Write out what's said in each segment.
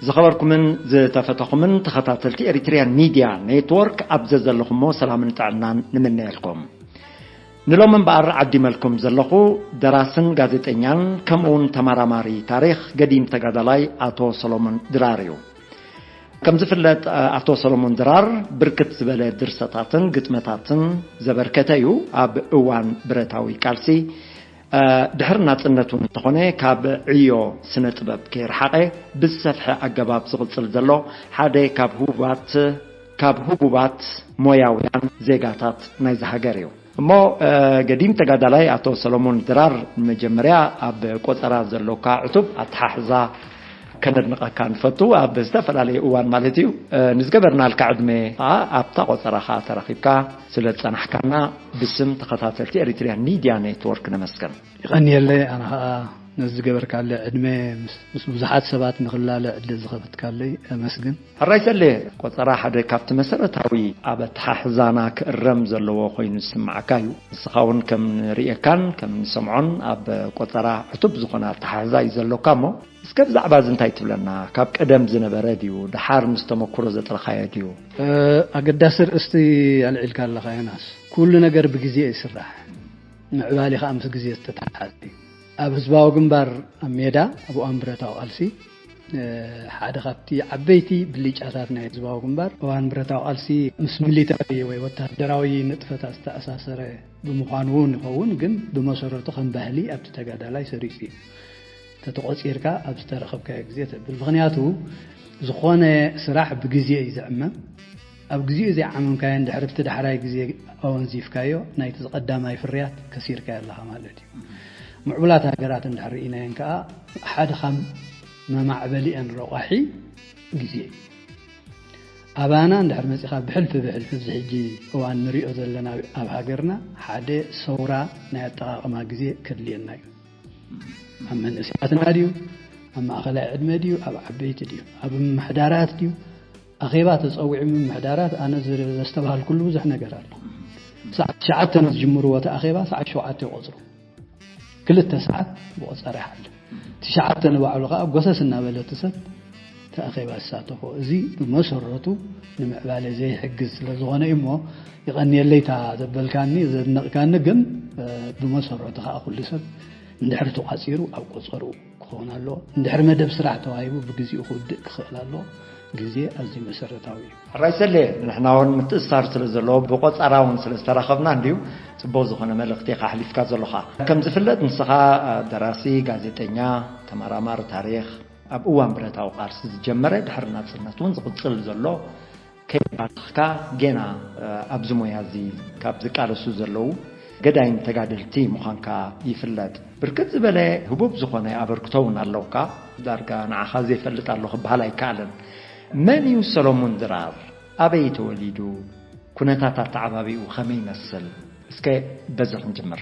ዝኸበርኩምን ዝተፈተኹምን ተኸታተልቲ ኤሪትሪያን ሚድያ ኔትወርክ፣ ኣብ ዘዘለኹሞ ሰላምን ጥዕናን ንምነየልኩም። ንሎም እምበኣር ዓዲመልኩም ዘለኹ ደራስን ጋዜጠኛን ከምኡውን ተመራማሪ ታሪኽ ገዲም ተጋዳላይ ኣቶ ሰሎሞን ድራር እዩ። ከም ዝፍለጥ ኣቶ ሰሎሞን ድራር ብርክት ዝበለ ድርሰታትን ግጥመታትን ዘበርከተ እዩ። ኣብ እዋን ብረታዊ ቃልሲ ድሕሪ ናጽነቱ እንተኾነ ካብ ዕዮ ስነ ጥበብ ከይረሓቐ ብዝሰፍሐ ኣገባብ ዝቕጽል ዘሎ ሓደ ካብ ህቡባት ካብ ህቡባት ሞያውያን ዜጋታት ናይዚ ሃገር እዩ። እሞ ገዲም ተጋዳላይ ኣቶ ሰሎሞን ድራር፣ ንመጀመርያ ኣብ ቆጸራ ዘሎካ ዕቱብ ኣተሓሕዛ ከነድንቐካ ንፈቱ። ኣብ ዝተፈላለየ እዋን ማለት እዩ፣ ንዝገበርናልካ ዕድመ ከዓ ኣብታ ቆጸራኻ ተረኺብካ ስለ ዝጸናሕካና ብስም ተኸታተልቲ ኤሪትሪያን ሚድያ ኔትወርክ ነመስግን። ይቐንየለይ። ኣነ ኸኣ ነዚ ዝገበርካለ ዕድመ ምስ ብዙሓት ሰባት ንኽላለ ዕድል ዝኸፈትካለይ ኣመስግን። ሕራይ ሰሌ፣ ቆጸራ ሓደ ካብቲ መሰረታዊ ኣብ ኣተሓሕዛና ክእረም ዘለዎ ኮይኑ ዝስምዓካ እዩ። ንስኻ እውን ከም ንርእየካን ከም ንሰምዖን ኣብ ቆጸራ ዕቱብ ዝኾነ ኣተሓሕዛ እዩ ዘሎካ። እሞ እስከ ብዛዕባ እዚ እንታይ ትብለና? ካብ ቀደም ዝነበረ ድዩ? ደሓር ምስ ተመክሮ ዘጥረኻዮ ድዩ? ኣገዳሲ ርእስቲ ኣልዒልካ ኣለኻ ዮናስ። ኩሉ ነገር ብግዜ ይስራሕ፣ ምዕባሊ ኸኣ ምስ ግዜ ዝተተሓሓዘ እዩ። ኣብ ህዝባዊ ግንባር ኣብ ሜዳ ኣብ እዋን ብረታዊ ቃልሲ ሓደ ካብቲ ዓበይቲ ብልጫታት ናይ ህዝባዊ ግንባር እዋን ብረታዊ ቃልሲ ምስ ሚሊታሪ ወይ ወታደራዊ ንጥፈታት ዝተኣሳሰረ ብምዃኑ እውን ይኸውን፣ ግን ብመሰረቱ ከም ባህሊ ኣብቲ ተጋዳላይ ሰሪጹ እዩ። ተተቖጺርካ ኣብ ዝተረኸብካዮ ግዜ ተብል። ምኽንያቱ ዝኾነ ስራሕ ብግዜ እዩ ዝዕመም። ኣብ ግዜኡ ዘይዓመምካዮ እንድሕር ኣብቲ ዳሕራይ ግዜ ኣወንዚፍካዮ ናይቲ ዝቐዳማይ ፍርያት ከሲርካዮ ኣለኻ ማለት እዩ። ምዕቡላት ሃገራት እንድሕር ርኢናየን ከኣ ሓደ ካብ መማዕበሊአን ረቋሒ ግዜ እዩ። ኣባና እንድሕር መጺኻ ብሕልፊ ብሕልፊ ኣብዚ ሕጂ እዋን ንሪኦ ዘለና ኣብ ሃገርና ሓደ ሰውራ ናይ ኣጠቓቕማ ግዜ ከድልየና እዩ። ኣብ መንእሰያትና ድዩ? ኣብ ማእኸላይ ዕድመ ድዩ? ኣብ ዓበይቲ ድዩ? ኣብ ምምሕዳራት ድዩ? ኣኼባ ተጸዊዑ ምምሕዳራት ኣነ ዘስተባሃልኩሉ ብዙሕ ነገር ኣሎ። ሰዓት ትሽዓተ ዝጅምርዎ እቲ ኣኼባ ሰዓት ሸውዓተ ይቆጽሩ። ክልተ ሰዓት ብቆጸራ ይሓልፍ። ትሽዓተ ንባዕሉ ከኣ ጎሰስ እናበለ እቲ ሰብ እቲ ኣኼባ ዝሳተፎ። እዚ ብመሰረቱ ንምዕባለ ዘይሕግዝ ስለ ዝኾነ እዩ እሞ ይቐንየለይ እታ ዘበልካኒ ዘድነቕካኒ፣ ግን ብመሰረቱ ከኣ ኩሉ ሰብ እንድሕር ተቋጺሩ ኣብ ቆጸርኡ ክኸውን ኣለዎ። እንድሕር መደብ ስራሕ ተዋሂቡ ብግዜኡ ክውድእ ክኽእል ኣለዎ። ግዜ ኣዝዩ መሰረታዊ እዩ። ሕራይ ሰሌ፣ ንሕና እውን ምትእስሳር ስለ ዘለዎ ብቆጸራ እውን ስለ ዝተራኸብና እንድዩ ጽቡቕ ዝኾነ መልእኽቲ ኢኻ ኣሕሊፍካ ዘለኻ። ከም ዝፍለጥ ንስኻ ደራሲ፣ ጋዜጠኛ፣ ተመራማሪ ታሪኽ፣ ኣብ እዋን ብረታዊ ቃልሲ ዝጀመረ ድሕሪ ናጽነት እውን ዝቕጽል ዘሎ ከይባተኽካ ጌና ኣብዚ ሞያ እዚ ካብ ዝቃለሱ ዘለዉ ገዳይም ተጋደልቲ ምዃንካ ይፍለጥ። ብርክት ዝበለ ህቡብ ዝኾነ ኣበርክቶ እውን ኣለውካ። ዳርጋ ንዓኻ ዘይፈልጥ ኣሎ ክበሃል ኣይከኣልን። መን እዩ ሰሎሞን ድራር? ኣበይ ተወሊዱ? ኩነታት ኣተዓባቢኡ ከመይ ይመስል? እስከ በዚ ክንጅምር።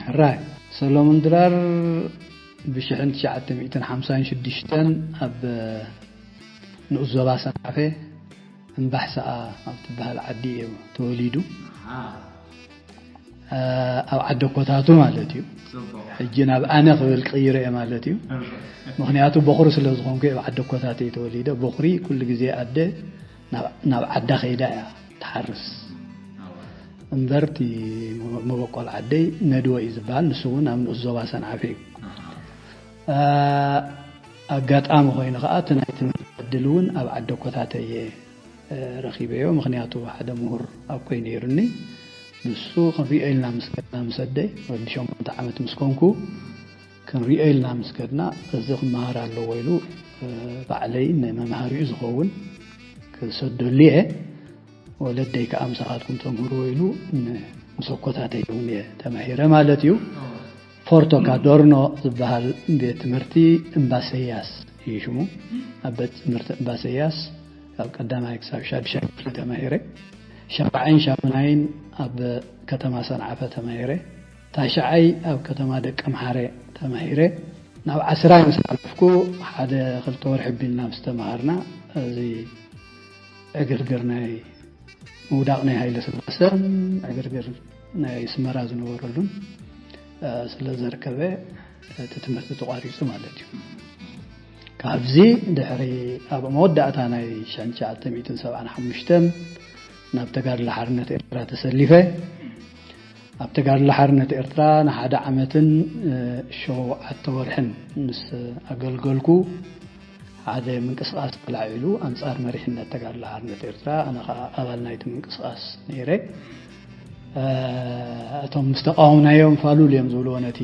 ሕራይ ሰሎሞን ድራር ብሽሕን ትሽዓተ ሚእትን ሓምሳን ሽዱሽተን ኣብ ንኡስ ዞባ ሰንዓፈ እምባሕሳኣ ኣብ ትበሃል ዓዲ እዩ ተወሊዱ። ኣብ ዓዲ ኣኮታቱ ማለት እዩ። ሕጂ ናብ ኣነ ክብል ቀይረ እየ ማለት እዩ። ምኽንያቱ በኹሪ ስለ ዝኾንኩ ኣብ ዓዲ ኣኮታቱ እየ ተወሊደ። በኹሪ ኩሉ ግዜ ኣደ ናብ ዓዳ ከይዳ እያ ትሓርስ። እምበር እቲ መበቆል ዓደይ ነድወ እዩ ዝበሃል። ንሱ እውን ኣብ ንኡስ ዞባ ሰንዓፈ እዩ። ኣጋጣሚ ኮይኑ ከዓ እቲ ናይ ትምህርቲ ዕድል እውን ኣብ ዓዲ ኣኮታተ እየ ረኺበዮ። ምኽንያቱ ሓደ ምሁር ኣቦይ ነይሩኒ። ንሱ ክንሪኦ ኢልና ምስ ከድና ምስ ኣደይ ወዲ ሸሞንተ ዓመት ምስ ኮንኩ ክንሪኦ ኢልና ምስ ከድና፣ እዚ ክመሃር ኣለዎ ኢሉ ባዕለይ ንመምሃሪኡ ዝኸውን ክሰደሉ እየ። ወለደይ ከኣ ምሳኻትኩም ተምህርዎ ኢሉ ምስ ኣኮታተይ እውን እየ ተማሂረ ማለት እዩ። ፎርቶ ካዶርኖ ዝበሃል ቤት ትምህርቲ እምባሰያስ እዩ ሽሙ። ኣብ ቤት ትምህርቲ እምባሰያስ ካብ ቀዳማይ ክሳብ ሻድሻይ ክፍሊ ተማሂረ። ሻብዓይን ሻሙናይን ኣብ ከተማ ሰንዓፈ ተማሂረ። ታሽዓይ ኣብ ከተማ ደቀምሓረ ተማሂረ። ናብ ዓስራይ ምስ ሓለፍኩ ሓደ ክልተ ወርሒ ቢልና ምስ ተማሃርና፣ እዚ ዕግርግር ናይ ምውዳቕ ናይ ሃይለ ስላሰን ዕግርግር ናይ ኣስመራ ዝነበረሉን ስለ ዘርከበ እቲ ትምህርቲ ተቋሪጹ ማለት እዩ። ካብዚ ድሕሪ ኣብ መወዳእታ ናይ ሽሕን ትሽዓተ ሚእትን ሰብዓን ሓሙሽተን ናብ ተጋድሎ ሓርነት ኤርትራ ተሰሊፈ። ኣብ ተጋድሎ ሓርነት ኤርትራ ንሓደ ዓመትን ሸውዓተ ወርሕን ምስ ኣገልገልኩ ሓደ ምንቅስቃስ ተላዒሉ ኣንጻር መሪሕነት ተጋድሎ ሓርነት ኤርትራ ኣነ ከዓ ኣባል ናይቲ ምንቅስቃስ ነይረ። እቶም ምስ ተቃወምናዮም ፋሉል እዮም ዝብልዎ ነቲ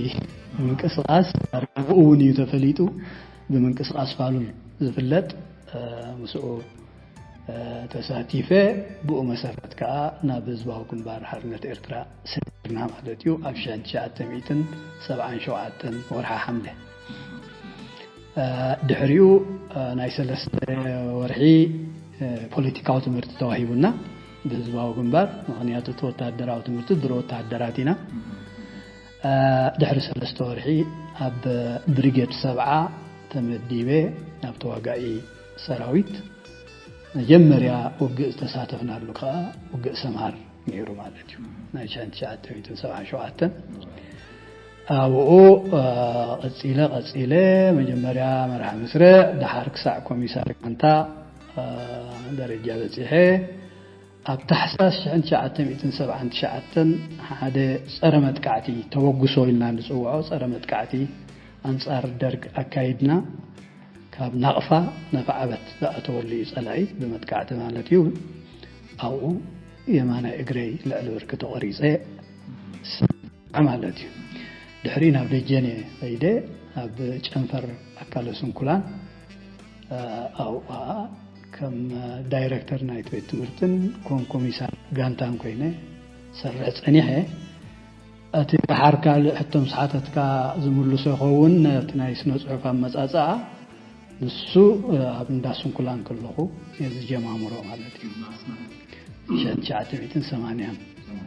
ምንቅስቃስ። ዳርጋ ብኡ እውን እዩ ተፈሊጡ። ብምንቅስቃስ ፋሉል ዝፍለጥ ምስኡ ተሳቲፈ። ብኡ መሰረት ከዓ ናብ ህዝባዊ ግንባር ሓርነት ኤርትራ ሰጊርና ማለት እዩ። ኣብ ሽሕን ትሽዓተ ሚእትን ሰብዓን ሸውዓተን ወርሓ ሓምለ ድሕሪኡ ናይ ሰለስተ ወርሒ ፖለቲካዊ ትምህርቲ ተዋሂቡና ብህዝባዊ ግንባር። ምክንያቱ እቲ ወታደራዊ ትምህርቲ ድሮ ወታደራት ኢና። ድሕሪ ሰለስተ ወርሒ ኣብ ብሪጌድ ሰብዓ ተመዲበ ናብ ተዋጋኢ ሰራዊት። መጀመርያ ውግእ ዝተሳተፍናሉ ከዓ ውግእ ሰምሃር ነይሩ ማለት እዩ። ናይ ሽሕን ትሽዓተ ሚእትን ሰብዓን ሸውዓተን ኣብኡ ቀፂለ ቀፂለ መጀመርያ መርሓ ምስርዕ፣ ደሓር ክሳዕ ኮሚሳር ጋንታ ደረጃ በፂሐ። ኣብ ታሕሳስ ሽሕን ትሽዓተ ሚእትን ሰብዓን ትሽዓተን ሓደ ጸረ መጥቃዕቲ ተበግሶ ኢልና ንጽውዖ ጸረ መጥቃዕቲ ኣንጻር ደርግ ኣካይድና። ካብ ናቕፋ ነፋዓበት ዝኣተወሉ እዩ ጸላኢ፣ ብመጥቃዕቲ ማለት እዩ። ኣብኡ የማናይ እግረይ ልዕሊ ብርኪ ተቖሪጸ ማለት እዩ። ድሕሪ ናብ ደጀን እየ ከይደ ኣብ ጨንፈር ኣካለ ስንኩላን ኣብኡ ከዓ ከም ዳይረክተር ናይቲ ቤት ትምህርትን ኮም ኮሚሳር ጋንታን ኮይነ ሰርሕ ፀኒሐ። እቲ ደሓር ካልእ ሕቶ ምስ ሓተትካ ዝምልሶ ይኸውን ነቲ ናይ ስነ ፅሑፍ ኣመፃፅኣ። ንሱ ኣብ እንዳ ስንኩላን ከለኹ እየ ዝጀማምሮ ማለት እዩ። ሽሕን ትሽዓተ ሚእትን ሰማንያን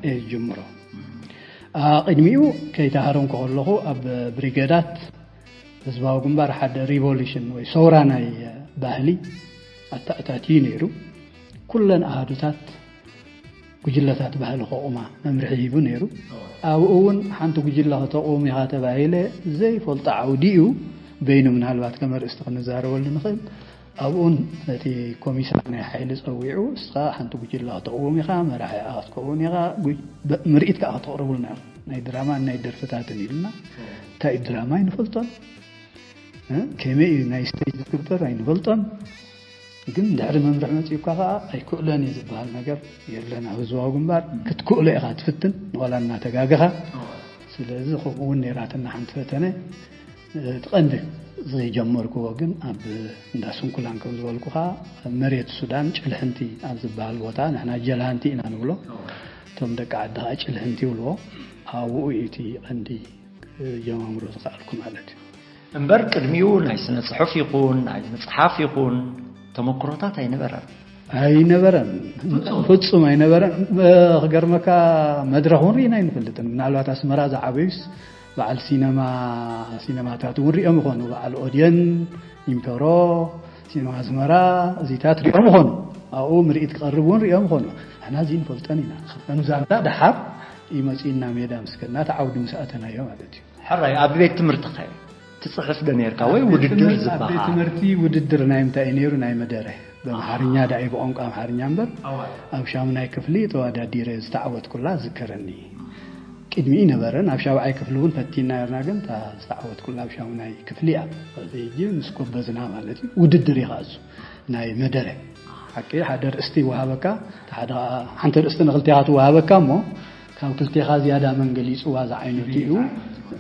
እየ ዝጅምሮ። ቅድሚኡ ከይተሃረምኩ ከለኹ ኣብ ብሪገዳት ህዝባዊ ግንባር ሓደ ሪቮሉሽን ወይ ሰውራ ናይ ባህሊ ኣተኣታትዩ ነይሩ። ኩለን ኣሃዱታት ጉጅለታት ባህሊ ከቑማ መምርሒ ሂቡ ነይሩ። ኣብኡ እውን ሓንቲ ጉጅለ ከተቑም ኢኻ ተባሂለ ዘይፈልጦ ዓውዲ እዩ። በይኑ ምናልባት ከም ኣርእስቲ ክንዛረበሉ ንኽእል። ኣብኡን ነቲ ኮሚሳር ናይ ሓይሊ ጸዊዑ፣ እስኻ ሓንቲ ጉጅለ ከተቑም ኢኻ፣ መራሒ ክትከውን ኢኻ፣ ምርኢት ከዓ ከተቕርቡልና ኢኹም። ናይ ድራማን ናይ ደርፍታትን ኢሉና። እንታይ እዩ ድራማ ኣይንፈልጦን። ከመይ እዩ ናይ ስቴጅ ዝግበር ኣይንፈልጦን። ግን ድሕሪ መምርሒ መፂኡካ ከዓ ኣይክእሎን እዩ ዝበሃል ነገር የለን። ኣብ ህዝባዊ ግንባር ክትክእሎ ኢኻ ትፍትን፣ ንዋላ እናተጋገኻ። ስለዚ ከምኡ እውን ነይራትና ሓንቲ ፈተነ። እቲ ቀንዲ ዝጀመርክዎ ግን ኣብ እንዳ ስንኩላን ከም ዝበልኩኻ መሬት ሱዳን ጭልሕንቲ ኣብ ዝበሃል ቦታ፣ ንሕና ጀልሃንቲ ኢና ንብሎ፣ እቶም ደቂ ዓዲ ከዓ ጭልሕንቲ ይብልዎ። ኣብኡ እዩ እቲ ቀንዲ ጀማምሮ ዝኸኣልኩ ማለት እዩ። እምበር ቅድሚኡ ናይ ስነ ፅሑፍ ይኹን ናይ ምፅሓፍ ይኹን ተመክሮታት ኣይነበረን። ኣይነበረን፣ ፍፁም ኣይነበረን። ክገርመካ መድረኽ እውን ርኢና ኣይንፈልጥን። ምናልባት ኣስመራ ዝዓበዩስ በዓል ሲነማ፣ ሲነማታት እውን ሪኦም ይኾኑ። በዓል ኦድየን፣ ኢምፐሮ፣ ሲነማ ኣስመራ፣ እዚታት ሪኦም ይኾኑ። ኣብኡ ምርኢት ክቐርብ እውን ሪኦም ይኾኑ። ኣሕና እዚ ንፈልጠን ኢና። ከም ዛንታ ደሓር ይመፅእና ሜዳ ምስከና እቲ ዓውዲ ምስ ኣተናዮ ማለት እዩ። ሕራይ ኣብ ቤት ትምህርቲ ኸ ትፅሕፍ ዶ ነርካ ወይ ውድድር ዝበሃል? ኣብ ቤት ትምህርቲ ውድድር ናይ ምንታይ እዩ ነይሩ? ናይ መደረ። ብኣምሓርኛ ዳኣ እዩ፣ ብቋንቋ ኣምሓርኛ እምበር። ኣብ ሻሙናይ ክፍሊ ተወዳዲረ ዝተዓወትኩላ ዝከረኒ። ቅድሚኡ ነበረ፣ ናብ ሻብዓይ ክፍሊ እውን ፈቲና ነርና፣ ግን እታ ዝተዓወትኩላ ኣብ ሻሙናይ ክፍሊ እያ። ሕጂ ምስ ኮበዝና ማለት እዩ። ውድድር እዩ ኸኣ እሱ ናይ መደረ። ሓቂ ሓደ ርእስቲ ይወሃበካ፣ ሓደ ሓንቲ ርእስቲ ንክልቴኻ ትወሃበካ እሞ ካብ ክልቴኻ ዝያዳ መን ገሊፅዋ ዝዓይነቱ እዩ።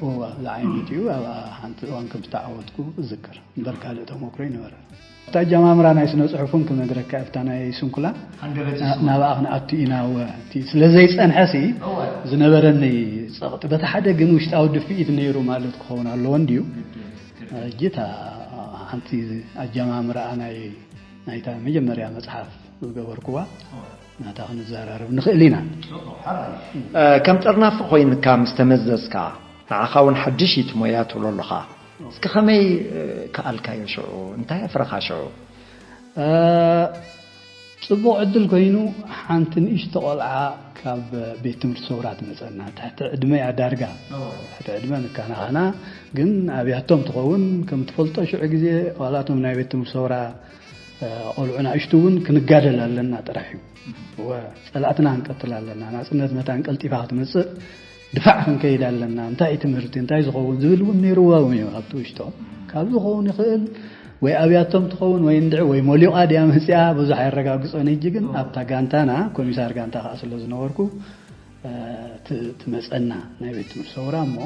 እዋ ዝዓይነቱ እዩ። ኣብ ሓንቲ እዋን ከም ዝተዓወትኩ እዝክር እምበር ካልእ ተመክሮ ይነበረ። ኣብታ ኣጀማምራ ናይ ስነ ፅሑፍን ክነግረካ ኣብታ ናይ ስንኩላ ናብኣ ክንኣቱ ኢና። እወ እቲ ስለ ዘይፀንሐ ሲ ዝነበረኒ ፀቕጢ በቲ ሓደ ግን ውሽጣዊ ድፍኢት ነይሩ ማለት ክኸውን ኣለዎ እንድዩ። ሕጂ እታ ሓንቲ ኣጀማምራኣ ናይ ናይታ መጀመርያ መፅሓፍ ዝገበርኩዋ ናታ ክንዘራረብ ንኽእል ኢና። ከም ጠርናፊ ኮይንካ ምስ ተመዘዝካ ንዓኻ እውን ሓድሽ እዩ እቲ ሞያ ትብሎ ኣለኻ። እስኪ ከመይ ከኣልካዮ ሽዑ? እንታይ ኣፍረኻ ሽዑ? ጽቡቕ ዕድል ኮይኑ፣ ሓንቲ ንእሽቶ ቆልዓ ካብ ቤት ትምህርቲ ሰውራ ትመጸና። ትሕቲ ዕድመ እያ ዳርጋ። ትሕቲ ዕድመ ንከናኸና፣ ግን ኣብያቶም ትኸውን። ከም ትፈልጦ ሽዑ ግዜ ዋላቶም ናይ ቤት ትምህርቲ ሰውራ፣ እ፣ ቆልዑ ንኣሽቱ እውን ክንጋደል ኣለና ጥራሕ እዩ። እወ፣ ጸላእትና ክንቀትል ኣለና። ናጽነት መታን ቀልጢፋ ክትመጽእ ድፋዕ ክንከይድ ኣለና። እንታይ እዩ ትምህርቲ፣ እንታይ ዝኸውን ዝብል እውን ነይርዎም እዩ ኣብቲ ውሽጦም። ካብ ዝኸውን ይኽእል ወይ ኣብያቶም ትኸውን ወይ እንድዒ ወይ ሞሊቓ ድያ መጽያ ብዙሕ ኣይረጋግጾን። ሕጂ ግን ኣብታ ጋንታና ኮሚሳር ጋንታ ከኣ ስለ ዝነበርኩ፣ እ፣ ት-፣ ትመጸና ናይ ቤት ትምህርቲ ሰውራ እሞ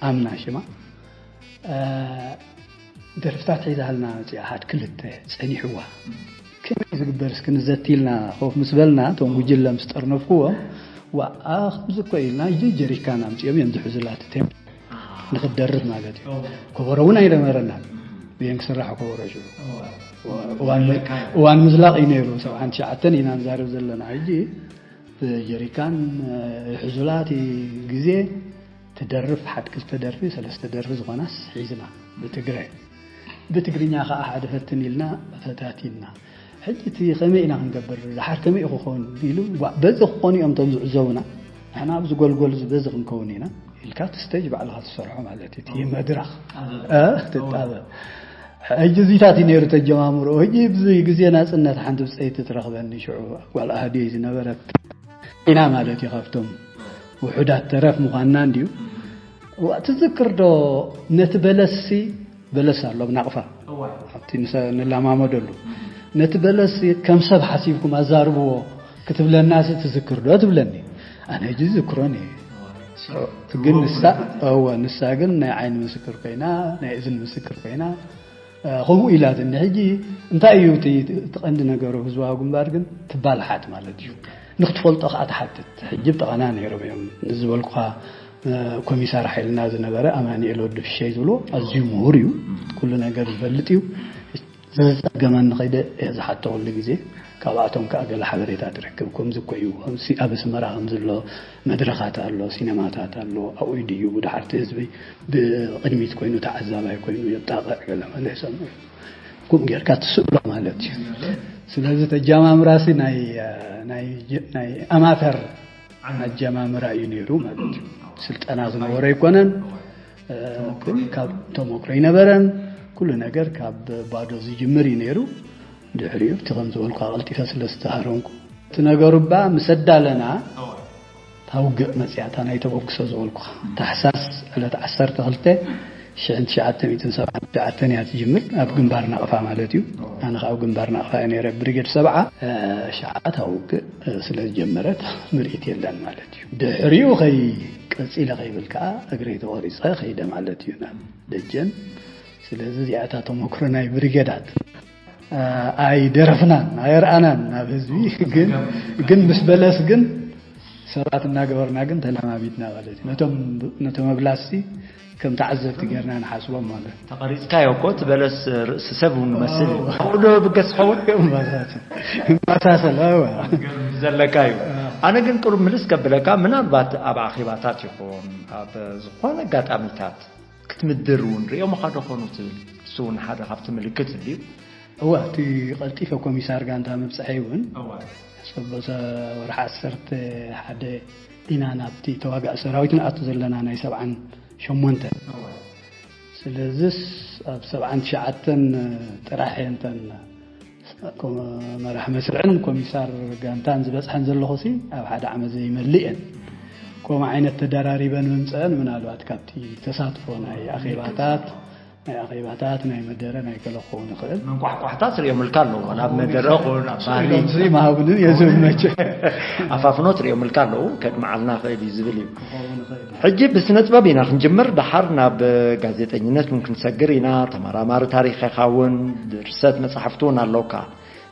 ኣምና ሽማ፣ እ፣ ደርፍታት ሒዛልና መጽያ ሓድ ክልተ ጸኒሕዋ። ከመይ ዝግበር እስኪ ንዘቲ ኢልና ኮፍ ምስ በልና፣ እቶም ጉጅለ ምስ ጠርነፍክዎም፣ "ዋኣ፣ ከምዚ እኮ ኢልና፣ እዚ ጀሪካን ኣምጺኦም እዮም ዝሕዙላ እቲ ቴምፕ ንክትደርፍ ማለት እዩ." ከበሮ እውን ኣይነበረናን። ብየን ክስራሕ ከበሮ ሽዑ። እዋን፣ እዋን ምዝላቕ እዩ ነይሩ። ሰብዓን ትሽዓተን ኢና ንዛረብ ዘለና። ሕጂ ብጀሪካን፣ እ፣ ይሕዙላ እቲ ግዜ። ትደርፍ ሓድ ክልተ ደርፊ፣ ሰለስተ ደርፊ ዝኾናስ ሒዝና ብትግረ። ብትግርኛ ከኣ ሓደ ፈትን ኢልና ፈታቲና። ሕጂ እቲ ከመይ ኢና ክንገብር? ድሓር ከመይ ክኸውን ኢሉ፣ ዋ፣ በዚ ክኾኑ እዮም እቶም ዝዕዘቡና። ንሕና ኣብዚ ጎልጎል እዚ በዚ ክንከውን ኢና ኢልካ እቲ ስቴጅ ባዕልኻ ትሰርሖ ማለት እዩ። እቲ መድረኽ፣ እ፣ ትጣበብ። ሕጂ እዚታት እዩ ነይሩ ተጀማምሮ። ሕጂ ብዚ ግዜ ናጽነት ሓንቲ ብጸይቲ ትረኽበኒ፣ ሽዑ ጓል ኣሃዱይ ዝነበረት ኢና ማለት እዩ። ካብቶም ውሑዳት ተረፍ ምዃንና እንድዩ። ዋ፣ ትዝክር ዶ ነቲ በለስሲ፣ በለስ ኣሎ ብናቕፋ፣ ኣብቲ ንሰ-፣ ንለማመደሉ፣ ነቲ በለስ ከም ሰብ ሓሲብኩም ኣዛርብዎ ክትብለና ሲ ትዝክር ዶ ትብለኒ። ኣነ ሕጂ ዝዝክሮን እየ። ግን ንሳ፣ እወ፣ ንሳ ግን ናይ ዓይኒ ምስክር ኮይና፣ ናይ እዝኒ ምስክር ኮይና፣ እ፣ ከምኡ ኢላትኒ። ሕጂ እንታይ እዩ እቲ፣ እቲ ቀንዲ ነገሩ ህዝባዊ ግንባር ግን ትባልሓት ማለት እዩ። ንክትፈልጦ ከኣ ትሓትት። ሕጂ ብጠቐና ነይሮም እዮም። ንዝበልኩኻ፣ እ፣ ኮሚሳር ሓይልና ዝነበረ ኣማኑኤል ወዲ ፍሸይ ዝብሎ ኣዝዩ ምሁር እዩ። ኩሉ ነገር ዝፈልጥ እዩ። ዘጸገመኒ ከይደ እየ ዝሓቶ ኩሉ ግዜ። ካብኣቶም ከኣ ገለ ሓበሬታ ትረክብ። ከምዚ እኮ እዩ፣ ከምዚ ኣብ ኣስመራ ከምዚ ኣሎ፣ መድረኻት ኣሎ፣ ሲነማታት ኣሎ፣ ኣብኡ ድዩ ብድሓርቲ ህዝቢ ብቕድሚት ኮይኑ ተዓዛባይ ኮይኑ የጣቕዕ ገለ መለ ይሰምዑ። ከምኡ ጌርካ ትስእሎ ማለት እዩ። ስለዚ ተጀማምራሲ ናይ፣ ናይ፣ ናይ ኣማተር ኣጀማምራ እዩ ነይሩ ማለት እዩ። ስልጠና ዝነበረ ኣይኮነን። እ፣ ግን ካብ ተሞክሮ ይነበረን። ኩሉ ነገር ካብ ባዶ ዝጅምር እዩ ነይሩ። ድሕሪኡ እቲ ከም ዝበልኩ ቀልጢፈ ስለ ዝተሃረምኩ እቲ ነገሩ እባ ምስ ኣዳለና እታ ውግእ መጽያ፣ እታ ናይ ተበግሶ ዝበልኩኻ። ታሕሳስ ዕለት ዓሰርተ ክልተ ሽሕን ትሽዓተ ሚእትን ሰብዓን ትሽዓተን እያ ትጅምር፣ ኣብ ግንባር ናቕፋ ማለት እዩ። ኣነ ከኣ ኣብ ግንባር ናቕፋ እየ ነይረ፣ ብሪጌድ ሰብዓ። እ፣ ሽዓ እታ ውግእ፣ እ፣ ስለ ዝጀመረት ምርኢት የለን ማለት እዩ። ድሕሪኡ ከይ-፣ ቀጺለ ከይብል ከኣ እግረይ ተቖሪጸ ከይደ ማለት እዩ ናብ ደጀን። ስለዚ እዚኣ እታ ተመክሮ ናይ ብሪጌዳት፣ እ፣ ኣይደረፍናን፣ ኣየርኣናን ናብ ህዝቢ። ግን፣ ግን ምስ በለስ ግን ሰባት እናገበርና ግን ተለማሚድና ማለት እዩ። ነቶም፣ ነቶም ኣብላስቲ ከም ተዓዘብቲ ጌርና ንሓስቦም ማለት እዩ። ተቐሪጽካዮ እኮ፣ እቲ በለስ ርእሲ ሰብ እውን መስል እዩ። ኣብኡ ዶ ብገስ ኸውን? እምባሳስል፣ እምባሳስል፣ እወ። ዘለካ እዩ። ኣነ ግን ቅሩብ ምልስ ከብለካ፣ ምናልባት ኣብ ኣኼባታት ይኹን ኣብ ዝኾነ ኣጋጣሚታት ክትምድር እውን ርእዮምኻ ዶ ኾኑ ትብል? እሱ እውን ሓደ ካብቲ ምልክት እንድዩ። እወ፣ እቲ ቀልጢፈ ኮሚሳር ጋንታ ምብጻሐይ እውን፣ እወ። ሰበተ ወርሒ ዓሰርተ ሓደ ኢና ናብቲ ተዋጋእ ሰራዊት ንኣቱ ዘለና፣ ናይ ሰብዓን ሸሞንተን። እወ። ስለዝስ ኣብ ሰብዓን ትሽዓተን ጥራሕ እየ እንተን ኮ-፣ መራሕ መስርዕን ኮሚሳር ጋንታን ዝበጽሐን ዘለኹሲ፣ ኣብ ሓደ ዓመት ዘይመልእ እየን። ከምኡ ዓይነት ተደራሪበን ምምጸአን ምናልባት ካብቲ ተሳትፎ ናይ ኣኼባታት፣ ናይ ኣኼባታት፣ ናይ መደረ፣ ናይ ገለ ክኸውን ይኽእል። መንቋሕቋሕታ ትርእዮምልካ ኣለዉ። ናብ መደረ ክኸውን፣ ኣብ ባህሊ። እዚ መሃብንን እየ ዝብል መቸ። ኣፋፍኖ ትርእዮምልካ ኣለዉ። ከድምዓልና ክእል እዩ ዝብል እዩ። ክኸውን ይኽእል። ሕጂ ብስነ ጥበብ ኢና ክንጅምር፣ ደሓር ናብ ጋዜጠኝነት እውን ክንሰግር ኢና። ተመራማሪ ታሪኽ ኢኻ እውን፣ ድርሰት መጻሕፍቲ እውን ኣለውካ።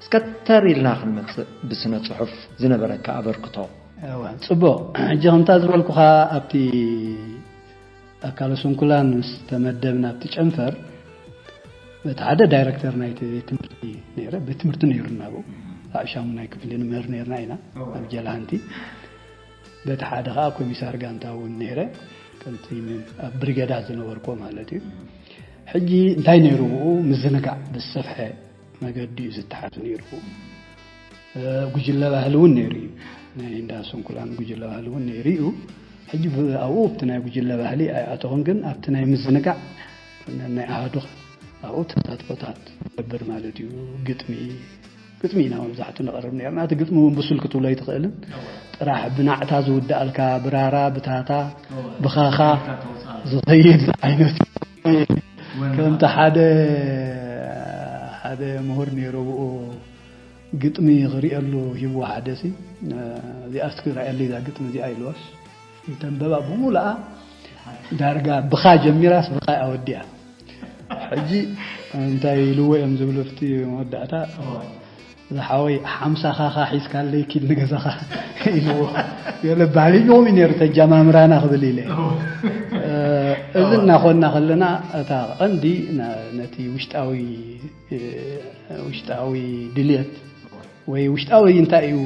እስከ ተር ኢልና ክንመጽእ፣ ብስነ ጽሑፍ ዝነበረካ ኣበርክቶ። እወ፣ ጽቡቕ። ሕጂ ከምታ ዝበልኩኻ፣ ኣብቲ ኣካለ ስንኩላን ምስ ተመደብና ኣብቲ ጨንፈር፣ በቲ ሓደ ዳይረክተር ናይቲ ቤት ትምህርቲ ነይረ፣ ቤት ትምህርቲ ነይሩና ኣብኡ። ኣብ ሻሙናይ ክፍሊ ንምህር ነይርና ኢና፣ እወ። ኣብ ጀላሃንቲ። በቲ ሓደ ኸኣ ኮሚሳር ጋንታ እውን ነይረ፣ ከምቲ ም-፣ ኣብ ብሪገዳት ዝነበርኩ ማለት እዩ። ሕጂ እንታይ ነይሩ ብኡ? ምዝንጋዕ ብዝሰፍሐ መገዲ እዩ ዝተሓዝ ነይሩ። ጉጅለ ባህሊ እውን ነይሩ እዩ። ናይ እንዳ ስንኩላን ጉጅለ ባህሊ እውን ነይሩ እዩ። ሕጂ ኣብኡ ኣብቲ ናይ ጉጅለ ባህሊ ኣይኣተኹን፣ ግን ኣብቲ ናይ ምዝንጋዕ ናይ ኣሃዱ ኣብኡ ተሳትፎታት ገብር ማለት እዩ። ግጥሚ ግጥሚ ኢና መብዛሕቱ ነቕርብ ነርና። እቲ ግጥሚ እውን ብሱል ክትብሎ ኣይትኽእልን። ጥራሕ ብናዕታ ዝውድኣልካ፣ ብራራ፣ ብታታ፣ ብኻኻ ዝኸይድ ዓይነት። ከምቲ ሓደ ሓደ ምሁር ነይሩ፣ ብኡ ግጥሚ ክርእየሉ ሂብዎ ሓደ ሲ፣ "እዚኣ እስኪ ርኣየለይ እዛ ግጥሚ እዚኣ" ኢልዎስ፣ ይተንበባ ብሙሉኣ ዳርጋ ብኻ ጀሚራስ ብኻ ኣወዲኣ። ሕጂ እንታይ ኢልዎ እዮም ዝብሉ ኣብቲ መወዳእታ፣ "ዝሓወይ ሓምሳ ካኻ ሒዝካለይ ኪድ ንገዛኻ" ኢልዎ። ገለ ባህሊ ከምኡ ነይሩ፣ ተጃማምራና ክብል ኢለ። እዚ እናኾንና ከለና እታ ቀንዲ ነ- ነቲ ውሽጣዊ ውሽጣዊ ድልየት ወይ ውሽጣዊ እንታይ እዩ፣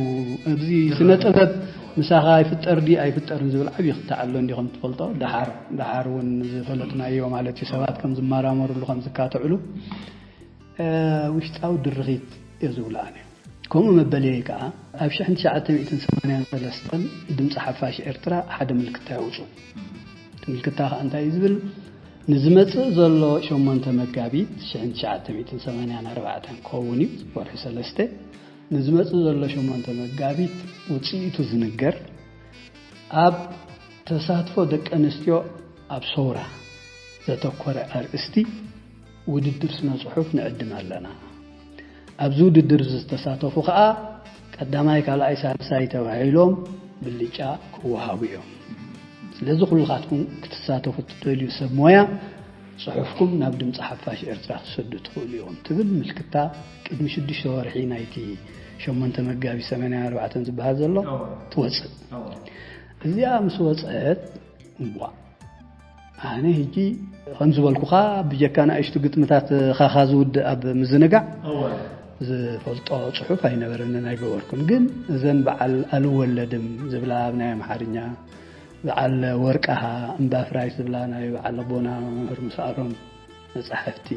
ኣብዚ ስነ ጥበብ ምሳኻ ይፍጠር ድዩ ኣይፍጠርን ዝብል ዓብዪ ክልተ ኣሎ እንዲ ከም ትፈልጦ፣ ደሓር ደሓር እውን ዝፈለጥናዮ ማለት እዩ፣ ሰባት ከም ዝመራመሩሉ ከም ዝካትዕሉ። ውሽጣዊ ድርኺት እየ ዝብሎ ኣነ። ከምኡ መበለየይ ከዓ ኣብ ሽሕን ትሽዓተ ሚእትን ሰማንያን ሰለስተን ድምፂ ሓፋሽ ኤርትራ ሓደ ምልክታ የውፁ። እቲ ምልክታ ከዓ እንታይ እዩ ዝብል? ንዝመፅእ ዘሎ ሸሞንተ መጋቢት ሽሕን ትሽዓተ ሚእትን ሰማንያን ኣርባዕተን ክኸውን እዩ፣ ወርሒ ሰለስተ። ንዝመፅእ ዘሎ ሸሞንተ መጋቢት ውፅኢቱ ዝንገር፣ ኣብ ተሳትፎ ደቂ ኣንስትዮ ኣብ ሰውራ ዘተኮረ ኣርእስቲ ውድድር ስነ ጽሑፍ ንዕድም ኣለና። ኣብዚ ውድድር እዚ ዝተሳተፉ ከኣ ቀዳማይ፣ ካልኣይ፣ ሳልሳይ ተባሂሎም ብልጫ ክወሃቡ እዮም። ስለዚ ኩልኻትኩም ክትሳተፉ እትደልዩ ሰብ ሞያ ጽሑፍኩም ናብ ድምፂ ሓፋሽ ኤርትራ ክትሰዱ ትኽእሉ ኢኹም ትብል ምልክታ ቅድሚ ሽዱሽተ ወርሒ ናይቲ ሸሞንተ መጋቢት ሰማንያን ኣርባዕተን ዝበሃል ዘሎ ትወፅእ። እዚኣ ምስ ወፀት፣ እዋ፣ ኣነ ሕጂ ከም ዝበልኩኻ ብጀካ ንኣሽቱ ግጥምታት ኻኻ ዝውድእ ኣብ ምዝንጋዕ ዝፈልጦ ጽሑፍ ኣይነበረንን ኣይገበርኩን። ግን እዘን በዓል ኣልወለድም ዝብላ ኣብ ናይ ኣምሓርኛ፣ በዓል ወርቃሃ እምባፍራይስ ዝብላ ናይ በዓል ኣቦና መምህር ምስኣሮም መጻሕፍቲ፣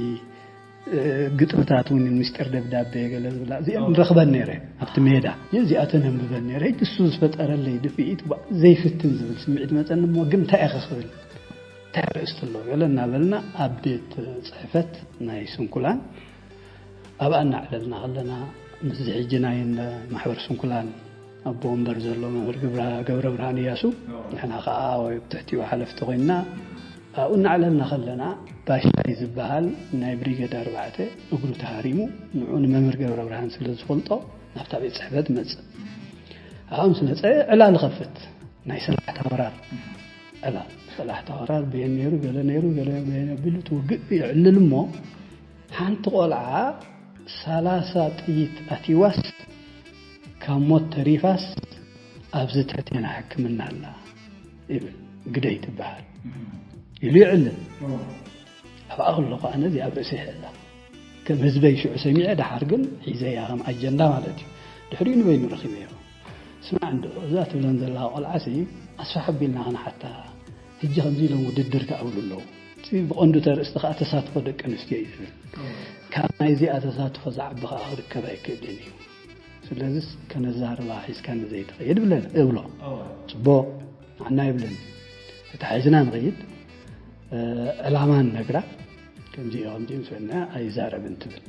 ግጥምታት እውን ምስጢር ደብዳቤ ገለ ዝብላ እዚአን ንረኽበን ነይረ ኣብቲ ሜዳ። እዚኣተን ኣንብበን ነይረ። ሕጂ እሱ ዝፈጠረለይ ድፍኢት፣ "ዋ፣ ዘይፍትን" ዝብል ስምዒት መጸኒ። እሞ ግን እንታይ ኢኸ ክብል? እንታይ ኣርእስቲ ኣሎ? ገለ እናበልና ኣብ ቤት ጽሕፈት ናይ ስንኩላን ኣብኣ እናዕለልና ከለና፣ ምስዚ ሕጂ ናይ ማሕበር ስንኩላን ኣቦ ወንበር ዘሎ መምህር ግብራ-፣ ገብረ ብርሃን እያሱ፣ ንሕና ኸዓ ወይ ኣብ ትሕቲኡ ሓለፍቲ ኮይንና ኣብኡ እናዕለልና ከለና፣ ባሻይ ዝበሃል ናይ ብሪገድ ኣርባዕተ እግሩ ተሃሪሙ፣ ንዑ ንመምህር ገብረ ብርሃን ስለ ዝፈልጦ ናብታ ቤት ጽሕፈት መጽእ። ኣብኡ ምስ መጸ ዕላል ኸፍት፣ ናይ ሰላሕታ ወራር ዕላል። ሰላሕታ ወራር በየን ነይሩ፣ ገለ ነይሩ፣ ገለ በየን ኣቢሉ እቲ ውግእ ይዕልል እሞ፣ ሓንቲ ቆልዓ ሰላሳ ጥይት ኣትይዋስ ካብ ሞት ተሪፋስ ኣብዚ ትሕቴና ሕክምና ኣላ ይብል። ግደይ ትበሃል ኢሉ ይዕልል። ኣብኣ ከለኹ ኣነ እዚኣ ኣብ ርእሰይ ይሕዛ። ከም ህዝበይ ሽዑ ሰሚዐ፣ ደሓር ግን ሒዘያ ከም ኣጀንዳ ማለት እዩ። ድሕሪኡ ንበይኑ ረኺበዮ። ስማዕ እንዶ፣ እዛ ትብለን ዘለኻ ቆልዓሲ ኣስፍሕ ኣቢልና ክንሓታ፣ ሕጂ ከምዚ ኢሎም ውድድር ክኣብሉ ኣለዉ። እቲ ብቐንዱ ተርእስቲ ከኣ ተሳትፎ ደቂ ኣንስትዮ እዩ ዝብል። ካብ ናይዚኣ ተሳትፎ ዝዓቢ ከኣ ክርከብ ኣይክእልን እዩ። ስለዚስ ከነዛርባ ሒዝካኒ ዘይትኸይድ ብለን እብሎ። እወ። ጽቡቕ፣ ንዓና ይብለኒ። ተታሒዝና ንኸይድ፣ እ፣ ዕላማ ንነግራ። ከምዚ እዩ፣ ከምዚ እዩ ምስ በልና ኣይዛረብን ትብል።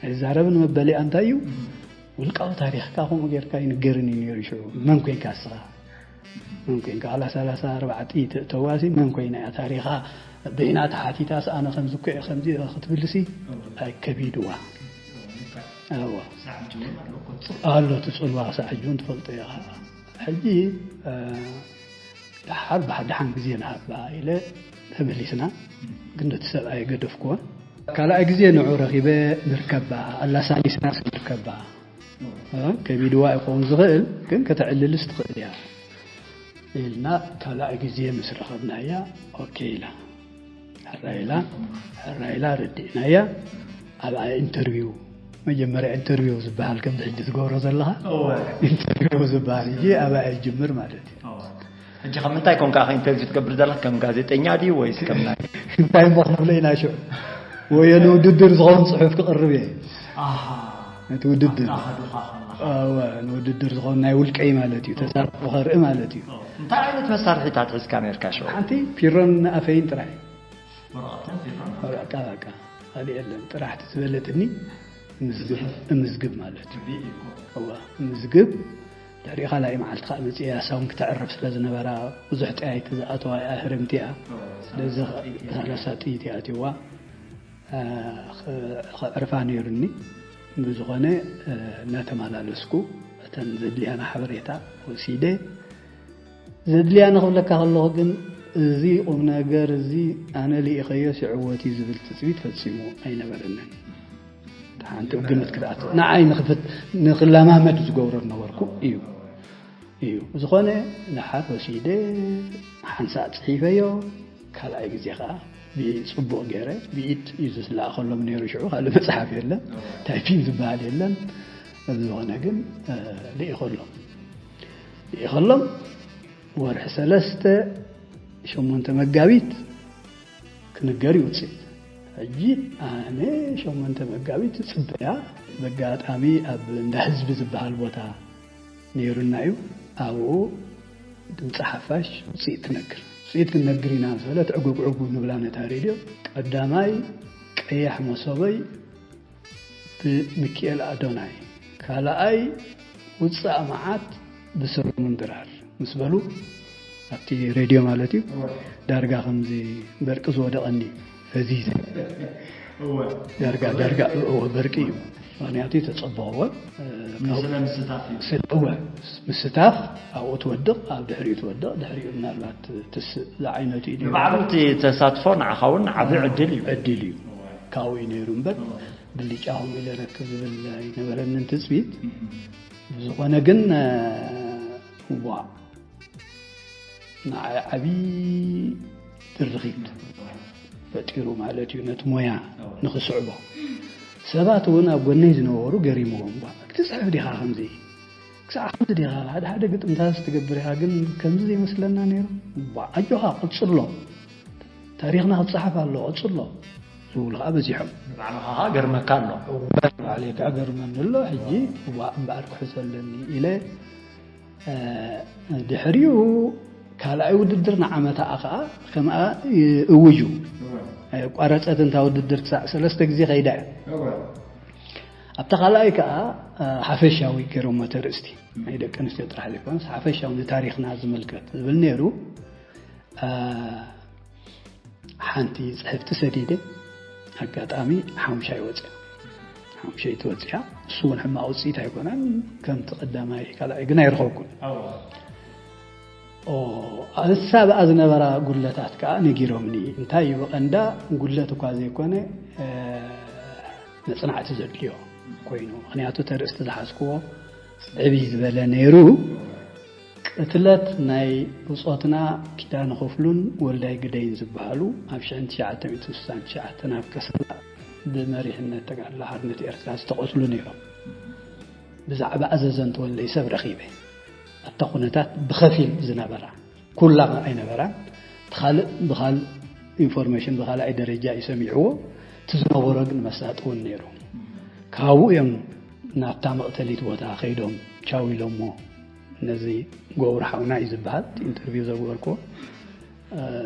ኣይዛረብን መበሊኣ እንታይ እዩ? እም። ውልቃዊ ታሪኽካ ከምኡ ጌርካ ይንገርን እዩ ነይሩ ሽዑ። መን ኮይንካ እስኻ? መን ኮይንካ? ዋላ ሰላሳ ኣርባዕተ ተዋሲ መን ኮይና እያ ታሪኻ? በይና ተሓቲታስ ኣነ ከምዚ እኮ እየ ከምዚ እየ ክትብልሲ እም። ኣይከቢድዋ። እም። እዋ። ሳዕ ሕጂ እውን ኣሎ እኮ። ኣሎ እቲ ጽልዋ ክሳዕ ሕጂ እውን ትፈልጦ ኢኻ። ሕጂ፣ እ፣ ደሓር ብሓድሓን ግዜ ንሃባ ኢለ ተመሊስና። ግን ነቲ ሰብኣይ ገደፍክዎን። ካልኣይ ግዜ ንዑ ረኺበ ንርከባ፣ ኣላሳሊስና ንርከባ። እ፣ ከቢድዋ ይኸውን ዝኽእል፣ ግን ከተዕልልስ ትኽእል እያ ኢልና ካልኣይ ግዜ ምስ ረኸብናያ፣ ኦኬ ኢላ። ሕራይ ኢላ፣ ሕራይ ኢላ ረዲእናያ። ኣብኣ ኢንተርቪው፣ መጀመርያ ኢንተርቪው ዝበሃል ከምዚ ሕጂ ትገብሮ ዘለኻ፣ እወ። ኢንተርቪው ዝበሃል ሕጂ ኣብኣ ይጅምር ማለት እዩ። እወ። ሕጂ ከም ምንታይ ኮንካ ኢኻ ኢንተርቪው ትገብር ዘለኻ? ከም ጋዜጠኛ ድዩ ወይስ ከም ናይ እንታይ እሞ ክንብሎ ኢና ሽዑ? ወይ ንውድድር ዝኸውን ጽሑፍ ክቕርብ እየ። ኣሃ። ነቲ ውድድር ኣካዱኻ ከለኻ። እወ፣ ንውድድር ዝኾን ናይ ውልቀይ ማለት እዩ። ተሳትፎ ከርኢ ማለት እዩ። እንታይ ዓይነት መሳርሒታት ሒዝካ ነርካ ሽዑ? ሓንቲ ፒሮን ኣፈይን ጥራይ። ወረቐትን ፒሮን? በቃ፣ በቃ። ካልእ የለን። ጥራሕቲ ዝበለትኒ እምዝግብ፣ እምዝግብ ማለት እዩ። እዋ፣ እምዝግብ። ድሕሪ ካልኣይ መዓልቲ ከዓ መፅየ ሳውን ክተዕርፍ ስለ ዝነበራ ብዙሕ ጠያይቲ ዝኣተዋ እያ ህርምቲ እያ። ስለዚ ሰላሳ ጥይት እያ ኣትይዋ። ኸዕርፋ ነይሩኒ። ብዝኾነ እናተመላለስኩ እተን ዘድልያና ሓበሬታ ወሲደ። ዘድልያ ንኽብለካ ከለኹ ግን እዚ ቁም ነገር እዚ ኣነ ልኢኸዮ ይዕወት እዩ ዝብል ትፅቢት ፈፂሙ ኣይነበረንን። ሓንቲ ግምት ክትኣት ንዓይ ንኽፍት ንኽለማመድ ዝገብሮ ዝነበርኩ እዩ እዩ። ዝኾነ ደሓር ወሲደ ሓንሳእ ፅሒፈዮ። ካልኣይ ግዜ ከዓ ብፅቡቕ ገይረ ብኢድ እዩ ዝለኣኸሎም ነይሩ። ሽዑ ካልእ መፅሓፍ የለን፣ ታይፒንግ ዝበሃል የለን። ዝኾነ ግን ልኢኸሎም ልኢኸሎም ወርሒ ሰለስተ ሸሞንተ መጋቢት ክንገር እዩ ውፅኢት። ሕጂ ኣነ ሸሞንተ መጋቢት እፅበያ። በጋጣሚ ኣብ እንዳ ህዝቢ ዝበሃል ቦታ ነይሩና እዩ። ኣብኡ ድምፂ ሓፋሽ ውፅኢት ትነግር። ውፅኢት ክንነግር ኢና ዝበለት ዕጉብ ዕጉብ ንብላ ነታ ሬድዮ። ቀዳማይ ቀያሕ መሶበይ ብሚኪኤል ኣዶናይ፣ ካልኣይ ውፃእ መዓት ብሰሎሞን ድራር ምስ በሉ ኣብቲ ሬድዮ ማለት እዩ። ዳርጋ ከምዚ በርቂ ዝወደቐኒ ፈዚዘ። ዳርጋ ዳርጋ እወ በርቂ እዩ። ምክንያቱ ተፀበኽዎ። ምስታፍ ምስታፍ ኣብኡ ትወድቕ፣ ኣብ ድሕሪኡ ትወድቕ፣ ድሕሪኡ ምናልባት ትስእ ዝዓይነቱ እዩ። ንባዕሉ እቲ ተሳትፎ ንዓኻ እውን ዓብዪ ዕድል እዩ። ዕድል እዩ። ካብኡ እዩ ነይሩ እምበር ብልጫ ከምኡ ኢለ ረክብ ዝብል ኣይነበረንን ትፅቢት። ብዝኾነ ግን ዋ ንዓይ ዓብዪ ድርኺት ፈጢሩ ማለት እዩ። ነቲ ሞያ ንኽስዕቦ ሰባት እውን ኣብ ጎነይ ዝነበሩ ገሪምዎም ዋ ክትፅሕፍ ዲኻ ከምዚ ክሳዕ ከምዚ ዲኻ ሓደ ሓደ ግጥምታት ትገብር ኢኻ ግን ከምዚ ዘይመስለና ነይሩ። ዋ ኣጆኻ ቀፅሎ ታሪኽና ክፀሓፍ ኣሎ ቀፅሎ ዝብሉ ከዓ በዚሖም። ንባዕልኻ ከዓ ገርመካ ኣሎ። ባዕለይ ከዓ ገርመኒ ኣሎ። ሕጂ ዋ እምበኣር ክሕዞ ኣለኒ ኢለ ድሕሪኡ ካልኣይ ውድድር ንዓመታኣ ከዓ ከምኣ እውጁ ኣየቋረፀት እንታ ውድድር ክሳዕ ሰለስተ ግዜ ከይዳ እያ። ኣብታ ካልኣይ ከዓ ሓፈሻዊ ገይሮሞ ተርእስቲ ናይ ደቂ ኣንስትዮ ጥራሕ ዘይኮነስ ሓፈሻዊ ንታሪኽና ዝምልከት ዝብል ነይሩ። ሓንቲ ፅሕፍቲ ሰዲደ ኣጋጣሚ ሓሙሻይ ወፅያ ሓሙሸይቲ ወፅያ። እሱ እውን ሕማቕ ውፅኢት ኣይኮነን። ከምቲ ቀዳማይ ካልኣይ ግን ኣይረኸብኩን። እሳ ብኣ ዝነበራ ጉድለታት ከዓ ነጊሮምኒ። እንታይ እዩ ብቐንዳ ጉድለት እኳ ዘይኮነ መፅናዕቲ ዘድልዮ ኮይኑ ምክንያቱ ተርእስቲ ዝሓዝክዎ ዕብይ ዝበለ ነይሩ። ቅትለት ናይ ብጾትና ኪዳነ ክፍሉን ወልዳይ ግደይን ዝበሃሉ ኣብ ሽሕን ትሽዓተ ሚእትን ስሳን ትሽዓተን ኣብ ከሰላ ብመሪሕነት ተጋድሎ ሓርነት ኤርትራ ዝተቐትሉ ነይሮም። ብዛዕባ ኣዘዘን ተወልደይ ሰብ ረኺበ ኣብታ ኩነታት ብኸፊል ዝነበራ ኩላ ኣይነበራን። ካልእ ብኻልእ ኢንፎርሜሽን ብኻልኣይ ደረጃ እዩ ሰሚዕዎ። እቲ ዝነበሮ ግን መሳጢ እውን ነይሩ። ካብኡ እዮም ናብታ መቕተሊት ቦታ ከይዶም ቻው ኢሎሞ ነዚ ገብሩ ሓውና እዩ ዝበሃል ኢንተርቪው ዘግበርክዎ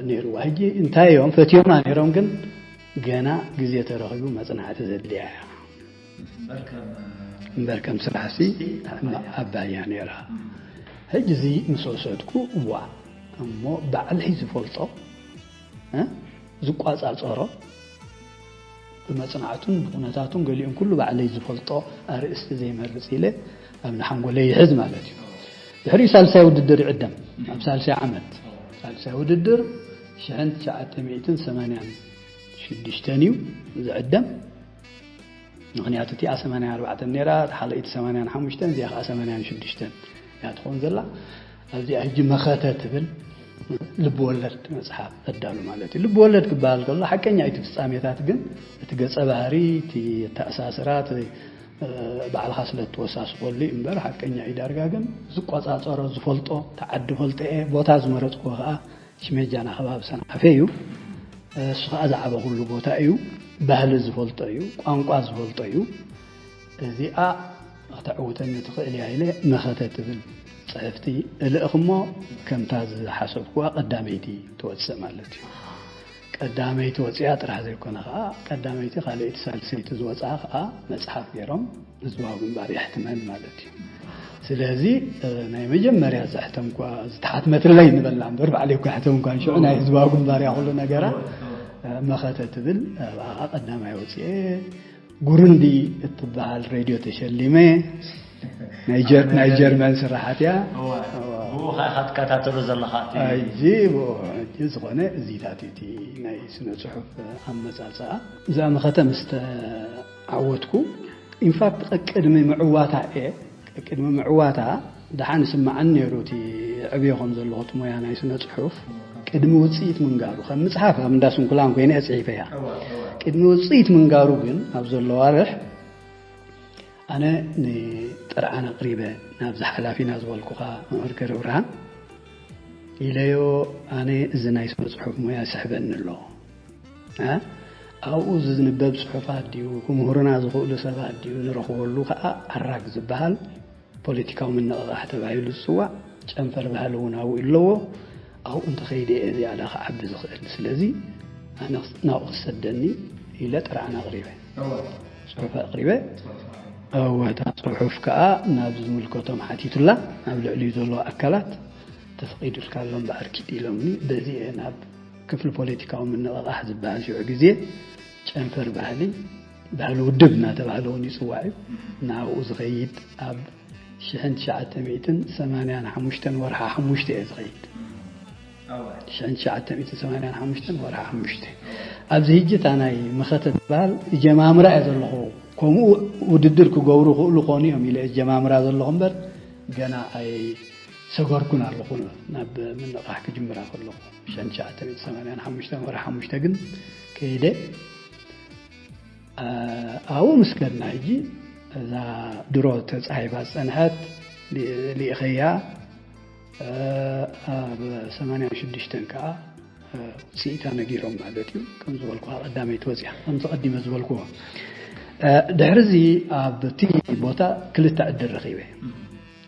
ነይርዋ። ሕጂ እንታይ እዮም ፈትዮማ ነይሮም ግን ገና ግዜ ተረኺቡ መፅናዕቲ ዘድልያ እያ። እምበር ከም ስራሕሲ ኣባያ ነይራ። ሕጂ እዚ ምስ ወሰድኩ እዋ እሞ ባዕለይ ዝፈልጦ ዝቋፃፀሮ ብመፅናዕቱን ብኩነታቱን ገሊኡን ኩሉ ባዕለይ ዝፈልጦ ኣርእስቲ ዘይመርፅ ኢለ ኣብ ንሓንጎለይ ይሕዝ ማለት እዩ። ድሕሪኡ ሳልሳይ ውድድር ይዕደም ኣብ ሳልሳይ ዓመት ሳልሳይ ውድድር ሽሕን ትሽዓተ ሚእትን ሰማንያን ሽዱሽተን እዩ ዝዕደም። ምክንያቱ እቲኣ ሰማንያን ኣርባዕተን ነይራ ሓለይቲ ሰማንያን ሓሙሽተን እዚኣ ከዓ ሰማንያን ሽዱሽተን እያ ትኸውን ዘላ። ኣብዚኣ ሕጂ መኸተ ትብል ልብወለድ መፅሓፍ ኣዳሉ ማለት እዩ። ልብወለድ ክበሃል ከሎ ሓቀኛ እቲ ፍፃሜታት ግን እቲ ገፀ ባህሪ እቲ ኣተኣሳስራ ባዕልኻ ስለ እትወሳስበሉ እምበር ሓቀኛ እዩ። ዳርጋ ግን ዝቆፃፀሮ ዝፈልጦ ተዓዲ ፈልጦ እየ ቦታ ዝመረፅኩዎ ከዓ ሽሜጃና ከባቢ ሰንዓፈ እዩ። እሱ ከዓ ዝዓበኹሉ ቦታ እዩ። ባህሊ ዝፈልጦ እዩ። ቋንቋ ዝፈልጦ እዩ። እዚኣ ክተዕውተኒ ትኽእል እያ ኢለ መኸተ ትብል ጽሕፍቲ እልእኽ እሞ፣ ከምታ ዝሓሰብኩዋ ቀዳመይቲ ትወጽእ ማለት እዩ። ቀዳመይቲ ወጽያ ጥራሕ ዘይኮነ ኸኣ፣ ቀዳመይቲ፣ ካልኣይቲ፣ ሳልሰይቲ ዝወጽኣ ኸኣ መጽሓፍ ገይሮም ህዝባዊ ግንባር የሕትመን ማለት እዩ። ስለዚ፣ እ፣ ናይ መጀመርያ ዘሕተምኳ፣ ዝተሓትመትለይ ንበላ እምበር፣ ባዕለይ እኳ ሕተምኳ፣ ንሽዑ ናይ ህዝባዊ ግንባር እያ ኩሉ ነገራ። እ፣ መኸተ ትብል፣ እ፣ ብኣኻ ቀዳማይ ወጽኤ። ጉርንዲ እትበሃል ሬድዮ ተሸሊመ። ናይ ጀር-፣ ናይ ጀርመን ስራሓት እያ። እወ። እወ። ብኡ ኸኣ ኢኻ ትከታተሎ ዘለኻ እቲ። ኣይ፣ እዚ ብኡ፣ ሕጂ ዝኾነ እዚታት እቲ ናይ ስነ ጽሑፍ ኣመጻጽኣ። እዛ መኸተ ምስ ተዓወትኩ፣ ኢንፋክት፣ ቀቅድሚ ምዕዋታ እየ፣ ቀቅድሚ ምዕዋታ ደሓን ስምዓኒ ነይሩ እቲ ዕብዮ ከም ዘለኹ እቲ ሞያ ናይ ስነ ጽሑፍ። ቅድሚ ውጽኢት ምንጋሩ፣ ከም ምጽሓፍ ኣብ እንዳ ስንኩላን ኮይነ እየ ጽሒፈያ። እወ፣ እወ። ቅድሚ ውጽኢት ምንጋሩ ግን ኣብ ዘሎ ኣዋርሕ ኣነ ንጥርዓን ኣቕሪበ ናብዚ ሓላፊና ዝበልኩኻ መምህር ገረብርሃን ኢለዮ፣ ኣነ እዚ ናይ ስነ ጽሑፍ ሞያ ይስሕበኒ ኣሎ። እ? ኣብኡ ዝንበብ ጽሑፋት ድዩ፣ ክምህሩና ዝኽእሉ ሰባት ድዩ፣ ንረኽበሉ ከኣ ኣራግ ዝበሃል ፖለቲካዊ ምንቕቓሕ ተባሂሉ ዝጽዋዕ ጨንፈር ባህሊ እውን ኣብኡ ኣለዎ። ኣብኡ እንተኸይደ እየ ዝያዳ ክዓቢ ዝኽእል። ስለዚ ኣነ ክስ-፣ ናብኡ ክሰደኒ ኢለ ጥርዓን ኣቕሪበ። እወ። ጽሑፍ ኣቕሪበ። ጽሑፍ ኣቕሪበ። እወ፣ እታ ጽሑፍ ከኣ ናብ ዝምልከቶም ሓቲቱላ፣ ናብ ልዕሊኡ ዘለዉ ኣካላት ተፈቒዱልካ ኣሎ እምበኣር ኪድ ኢሎምኒ። በዚ እየ ናብ ክፍሊ ፖለቲካዊ ምንቕቓሕ ዝበሃል ሽዑ ግዜ ጨንፈር ባህሊ፣ ባህሊ ውድብ እናተባህለ እውን ይጽዋዕ እዩ። ናብኡ ዝኸይድ ኣብ ሽሕን ትሽዓተ ሚእትን ሰማንያን ሓሙሽተን ወርሓ ሓሙሽተ እየ ዝኸይድ። እወ። ሽሕን ትሽዓተ ሚእትን ሰማንያን ሓሙሽተን ወርሓ ሓሙሽተ። ኣብዚ ሕጂ እታ ናይ መኸተ ትበሃል ጀማምራ እየ ዘለኹ። ከምኡ ውድድር ክገብሩ ክእሉ ኮኑ እዮም ኢለ እየ ጀማምራ ዘለኹ እምበር፣ ገና ኣይሰገርኩን ኣለኹ ናብ ምንቕቓሕ ክጅምራ ከለኹ። ሽሕን ትሽዓተ ሚእትን ሰማንያን ሓሙሽተን ወርሓ ሓሙሽተ ግን ከይደ። ኣ-፣ ኣብኡ ምስ ከድና ሕጂ እዛ ድሮ ተጻሒፋ ዝጸንሐት ሊ-፣ ልኢኸያ፣ እ፣ ኣብ ሰማንያን ሽዱሽተን ከኣ፣ እ፣ ውጽኢታ ነጊሮም ማለት እዩ። ከም ዝበልኩኻ ቀዳመይቲ ወጺኣ፣ ከምዚ ቀዲመ ዝበልኩዎ። እ፣ ድሕሪ እዚ ኣብቲ ቦታ ክልተ ዕድል ረኺበ።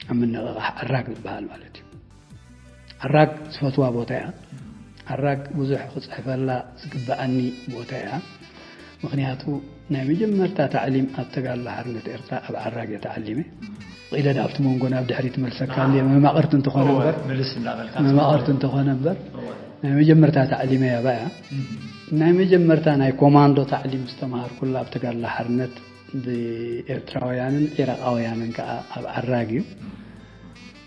ኣብ ምንቕቓሕ ኣራግ ዝበሃል ማለት እዩ። ኣራግ ዝፈትዋ ቦታ እያ። ኣራግ ብዙሕ ክጽሕፈላ ዝግብኣኒ ቦታ እያ። ምኽንያቱ ናይ መጀመርታ ታዕሊም ኣብ ተጋድሎ ሓርነት ኤርትራ ኣብ ኣራግ እየ ተዓሊመ። ኢለ ዳ ኣብቲ መንጎ ናብ ድሕሪት መልሰካ እንድየ፣ መማቕርቲ እንተኾነ እወ፣ እምበር፣ ምልስ እንዳበልካ መማቕርቲ ትኸውን። እንተኾነ እምበር፣ እወ። ናይ መጀመርታ ታዕሊመይ ኣብኣ እያ። እም። ናይ መጀመርታ ናይ ኮማንዶ ታዕሊም ዝተምሃርኩላ ኣብ ተጋድሎ ሓርነት ብኤርትራውያንን ዒራቓውያንን ከኣ ኣብ ኣራግ እዩ።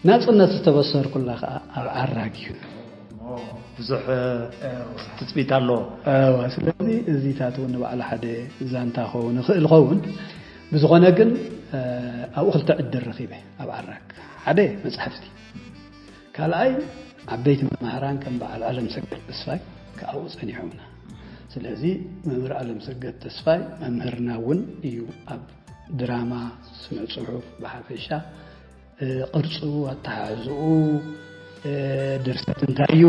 ናጽነት ዝተበሰርኩላ ከኣ ኣብ ዓራግ እዩ። ብዙሕ፣ እ፣ ትጽቢት ኣሎ። እወ፣ ስለዚ እዚታት እውን ንባዕሉ ሓደ ዛንታ ክኸውን ይኽእል ይኸውን። ብዝኾነ ግን፣ እ፣ ኣብኡ ክልተ ዕድል ረኺበ ኣብ ዓራግ። ሓደ መጻሕፍቲ፣ ካልኣይ ዓበይቲ መማህራን ከም በዓል ኣለምሰገድ ተስፋይ ከኣ ኣብኡ ጸኒሖምና። ስለዚ መምህር ኣለምሰገድ ተስፋይ መምህርና እውን እዩ ኣብ ድራማ፣ ስነ ጽሑፍ ብሓፈሻ፣ እ፣ ቅርጹ፣ ኣተሓሕዝኡ፣ እ፣ ድርሰት እንታይ እዩ፣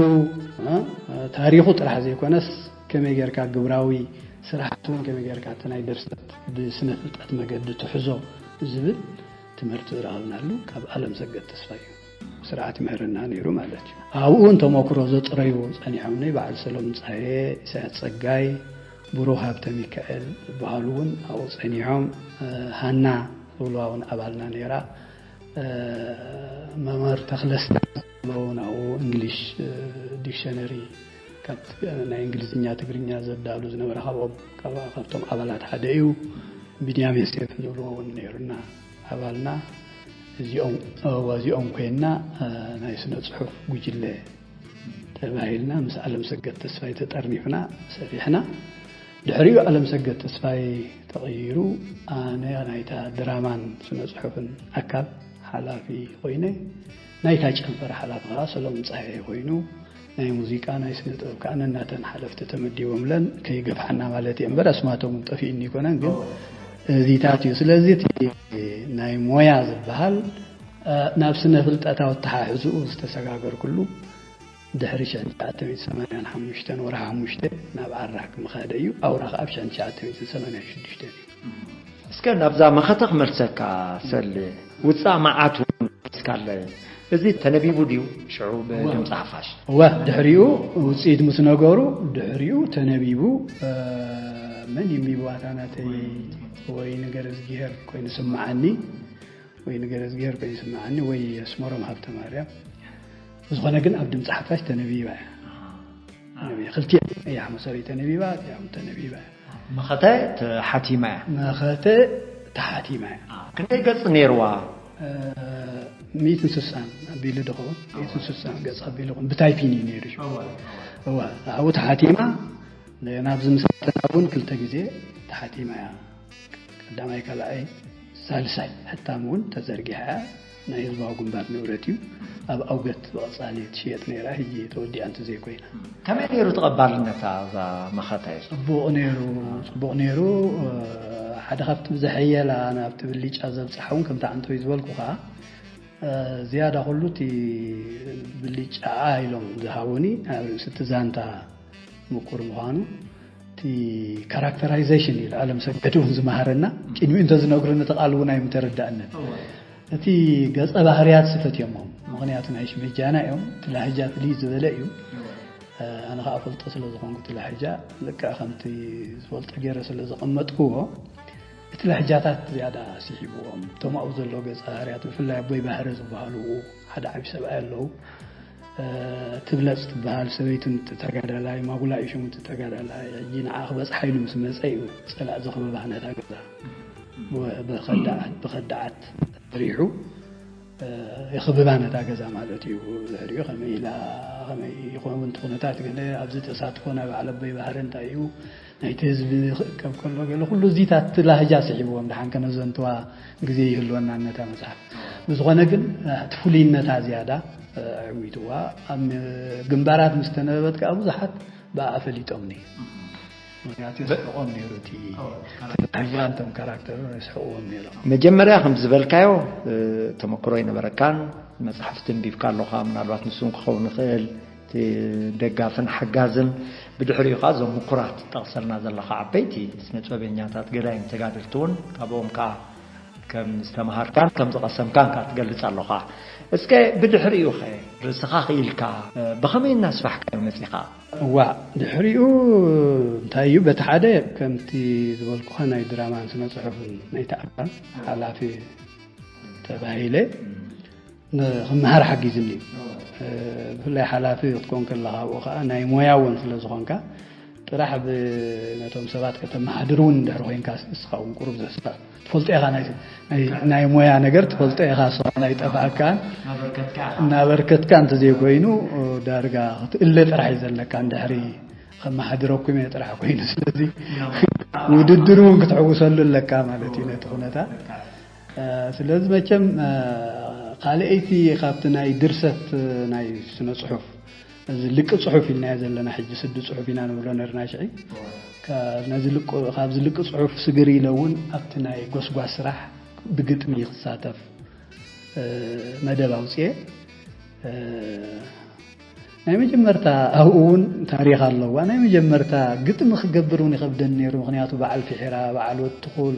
እ፣ ታሪኹ ጥራሕ ዘይኮነስ ከመይ ጌርካ ግብራዊ ስራሕቲ እውን ከመይ ጌርካ እቲ ናይ ድርሰት ብስነ ፍልጠት መገዲ ትሕዞ ዝብል ትምህርቲ ዝረኸብናሉ ካብ ኣለምሰገድ ተስፋይ እዩ። ስርዓት ይምህረና ነይሩ ማለት እዩ። ኣብኡ እውን ተመክሮ ዘጥረዩ ጸኒሖምኒ፣ በዓል ሰሎሙን ጸሃየ፣ ኢሳያስ ጸጋይ፣ ብሩኽ ሃብተ ሚካኤል ዝበሃሉ እውን ኣብኡ ጸኒሖም። እ፣ ሃና ዝብልዋ እውን ኣባልና ነይራ። እ፣ መምህር ተኽለስተ ዝብልዎ እውን ኣብኡ እንግሊሽ፣ እ፣ ዲክሸነሪ ካብ ትግ-፣ ናይ እንግሊዝኛ ትግርኛ ዘዳሉ ዝነበረ ካብኦም፣ ካብ-፣ ካብቶም ኣባላት ሓደ እዩ። ቢንያም ዮሴፍ ዝብልዎ እውን ነይሩና ኣባልና። እዚኦም፣ እወ፣ እዚኦም ኮይንና፣ እ፣ ናይ ስነ ጽሑፍ ጉጅለ ተባሂልና ምስ ኣለምሰገድ ተስፋይ ተጠርኒፍና ሰሪሕና። ድሕሪኡ ኣለምሰገድ ተስፋይ ተቐይሩ፣ ኣነ ናይታ ድራማን ስነ ጽሑፍን ኣካል ሓላፊ ኮይነ፣ ናይታ ጨንፈር ሓላፊ ከኣ ሰሎሙን ጸሃየ ኮይኑ፣ ናይ ሙዚቃ፣ ናይ ስነ ጥበብ ከኣ ነናተን ሓለፍቲ ተመዲቦምለን፣ ከይገፍሓና ማለት እየ እምበር፣ ኣስማቶም እውን ጠፊኡኒ ኣይኮነን፣ ግን እዚታት እዩ። ስለዚ እቲ ናይ ሞያ ዝበሃል፣ እ፣ ናብ ስነ ፍልጠታዊ ኣተሓሕዝኡ ዝተሰጋገርኩሉ ድሕሪ ሽሕን ትሽዓተ ሚእትን ሰማንያን ሓሙሽተን ወርሒ ሓሙሽተ ናብ ዓራግ ምኻደ እዩ። ኣውራ ከኣ ኣብ ሽሕን ትሽዓተ ሚእትን ሰማንያን ሽዱሽተን እዩ። እስከ ናብዛ መኸተ ክመልሰካ ሰሊ፣ ውፃእ መዓት እውን ስካለ፣ እዚ ተነቢቡ ድዩ ሽዑ ብድምፂ ሓፋሽ? እወ፣ ድሕሪኡ ውፅኢት ምስ ነገሩ፣ ድሕሪኡ ተነቢቡ። መን ይሚብዋታ ናተይ ወይ ነገር እዝጊሄር ኮይኑ ስምዓኒ ወይ ነገር እዝጊሄር ኮይኑ ስምዓኒ ወይ ኣስመሮም ሃብተ ማርያም። ብዝኾነ ግን ኣብ ድምፂ ሓፋሽ ተነቢባ እያ። ክልቲኣ እያ መሰሪ ተነቢባ፣ እዚኣ ተነቢባ እያ። መኸተ ተሓቲማ እያ። መኸተ ተሓቲማ እያ። ክንደይ ገፅ ነይርዋ? ሚእትን ስሳን ኣቢሉ ድኸውን፣ ሚእትን ስሳን ገፅ ኣቢሉ ኹን ብታይፒን እዩ ነይሩ። እወ፣ ኣብኡ ተሓቲማ። ናብዚ ምሳተና እውን ክልተ ግዜ ተሓቲማ እያ። ቀዳማይ፣ ካልኣይ፣ ሳልሳይ ሕታም እውን ተዘርጊሓ እያ። ናይ ህዝባዊ ግንባር ንብረት እዩ። ኣብ ኣውገት ብቐጻሊ ትሽየጥ ነይራ፣ ሕጂ ተወዲኣ እንተዘይኮይና። ከመይ ነይሩ ተቐባልነታ እዛ መኸተ? ጽቡቕ ነይሩ፣ ጽቡቕ ነይሩ። ሓደ ካብቲ ብዘሐየላ ናብቲ ብሊጫ ዘብጽሓ እውን ከምቲ ዓንቶይ ዝበልኩኻ፣ ዝያዳ ኩሉ እቲ ብሊጫኣ ኢሎም ዝሃቡኒ ኣብ ርእሲ እቲ ዛንታ ምቁር ምዃኑ እቲ ካራክተራይዜሽን ኢሉ ኣለም ሰገድ እውን ዝመሃረና ቅድሚኡ እንተዝነግሩኒ እቲ ቃል እውን ኣይምተረዳእንን። እቲ ገጸ ባህርያት ስፈትዮሞም ምኽንያቱ ናይ ሽመጃና እዮም። እቲ ላህጃ ፍልይ ዝበለ እዩ። ኣነ ከዓ ፈልጦ ስለ ዝኾንኩ እቲ ላህጃ ልክዕ ከምቲ ዝፈልጦ ገይረ ስለ ዘቐመጥክዎ እቲ ላህጃታት ዝያዳ ስሒብዎም። እቶም ኣብኡ ዘለዉ ገጸ ባህርያት ብፍላይ ኣቦይ ባህረ ዝበሃሉ ሓደ ዓቢ ሰብኣይ ኣለዉ። ትብለጽ ትበሃል ሰበይቱን ተጋዳላይ ማጉላ እዩ ሽሙ ተጋዳላይ። ሕጂ ንዓ ክበጽሓ ኢሉ ምስ መጸ እዩ ጸላእ ዘኽበባ ነታ ገዛ ብኸዳዓት ብኸዳዓት ሪሑ የኽብባ ነታ ገዛ ማለት እዩ። ድሕሪኡ ከመይ ኢላ ከመይ ይኸውን እቲ ኩነታት ገለ ኣብዚ ተሳትፎ ናይ በዓል ኣቦይ ባህሪ እንታይ እዩ ናይቲ ህዝቢ ክእከብ ከሎ ገለ ኩሉ እዚታት ላህጃ ስሒብዎም ደሓን ከነዘንትዋ ግዜ ይህልወና ነታ መጽሓፍ። ብዝኾነ ግን እቲ ፍሉይነታ ዝያዳ ኣዕዊትዋ ኣብ ግንባራት ምስ ተነበበት ከዓ ብዙሓት ብኣ ፈሊጦምኒ። ምክንያቱ የስሕቖም ነይሩ እቲ ተዛንቶም ካራክተር የስሕቕዎም ነይሮም። መጀመርያ ከም ዝበልካዮ ተመክሮ ይነበረካን መፅሓፍቲ እንቢብካ ኣለኻ፣ ምናልባት ንሱን ክኸውን ይኽእል እቲ ደጋፍን ሓጋዝን። ብድሕሪኡ ከዓ እዞም ምኩራት ትጠቕሰልና ዘለኻ ዓበይቲ ስነጥበበኛታት ገዳይም ተጋደልቲ እውን ካብኦም ከዓ ከም ዝተምሃርካን ከም ዝቐሰምካን ከዓ ትገልፅ ኣለኻ። እስከ ብድሕሪኡ ኸ ርእስኻ ክኢልካ ብኸመይ እናስፋሕካዮ መፂኻ? እዋ ድሕሪኡ እንታይ እዩ በቲ ሓደ ከምቲ ዝበልኩኻ ናይ ድራማን ስነ ፅሑፍን ናይቲ ኣካል ሓላፊ ተባሂለ ንክመሃር ሓጊዝኒ እዩ። ብፍላይ ሓላፊ ክትኮን ከለካ ኣብኡ ከዓ ናይ ሞያ እውን ስለ ዝኾንካ ጥራሕ ነቶም ሰባት ከተመሓድር እውን እንድሕር ኮይንካ እስኻ እውን ቁሩብ ዘስፋ ትፈልጦ ኢኻ ናይ ሞያ ነገር ትፈልጦ ኢኻ። ስኻ ናይ ጠፋእካን እናበርከትካ እንተዘይኮይኑ ዳርጋ ክትእለ ጥራሕ እዩ ዘለካ። እንድሕሪ ከመሓድረኩም እየ ጥራሕ ኮይኑ ስለዚ ውድድር እውን ክትሕውሰሉ ኣለካ ማለት እዩ ነቲ ኩነታት። ስለዚ መቸም ካልኣይቲ ካብቲ ናይ ድርሰት ናይ ስነ ፅሑፍ እዚ ልቂ ፅሑፍ ኢልናዮ ዘለና ሕጂ ስዲ ፅሑፍ ኢና ንብሎ ነርና ሽዒ። ነዚ ካብዚ ልቂ ፅሑፍ ስግር ኢለ እውን ኣብቲ ናይ ጎስጓስ ስራሕ ብግጥሚ ክሳተፍ መደብ ኣውፅኤ። ናይ መጀመርታ ኣብኡ እውን ታሪኽ ኣለዋ። ናይ መጀመርታ ግጥሚ ክገብር እውን ይኸብደኒ ነይሩ። ምክንያቱ በዓል ፊሒራ፣ በዓል ወትኹል፣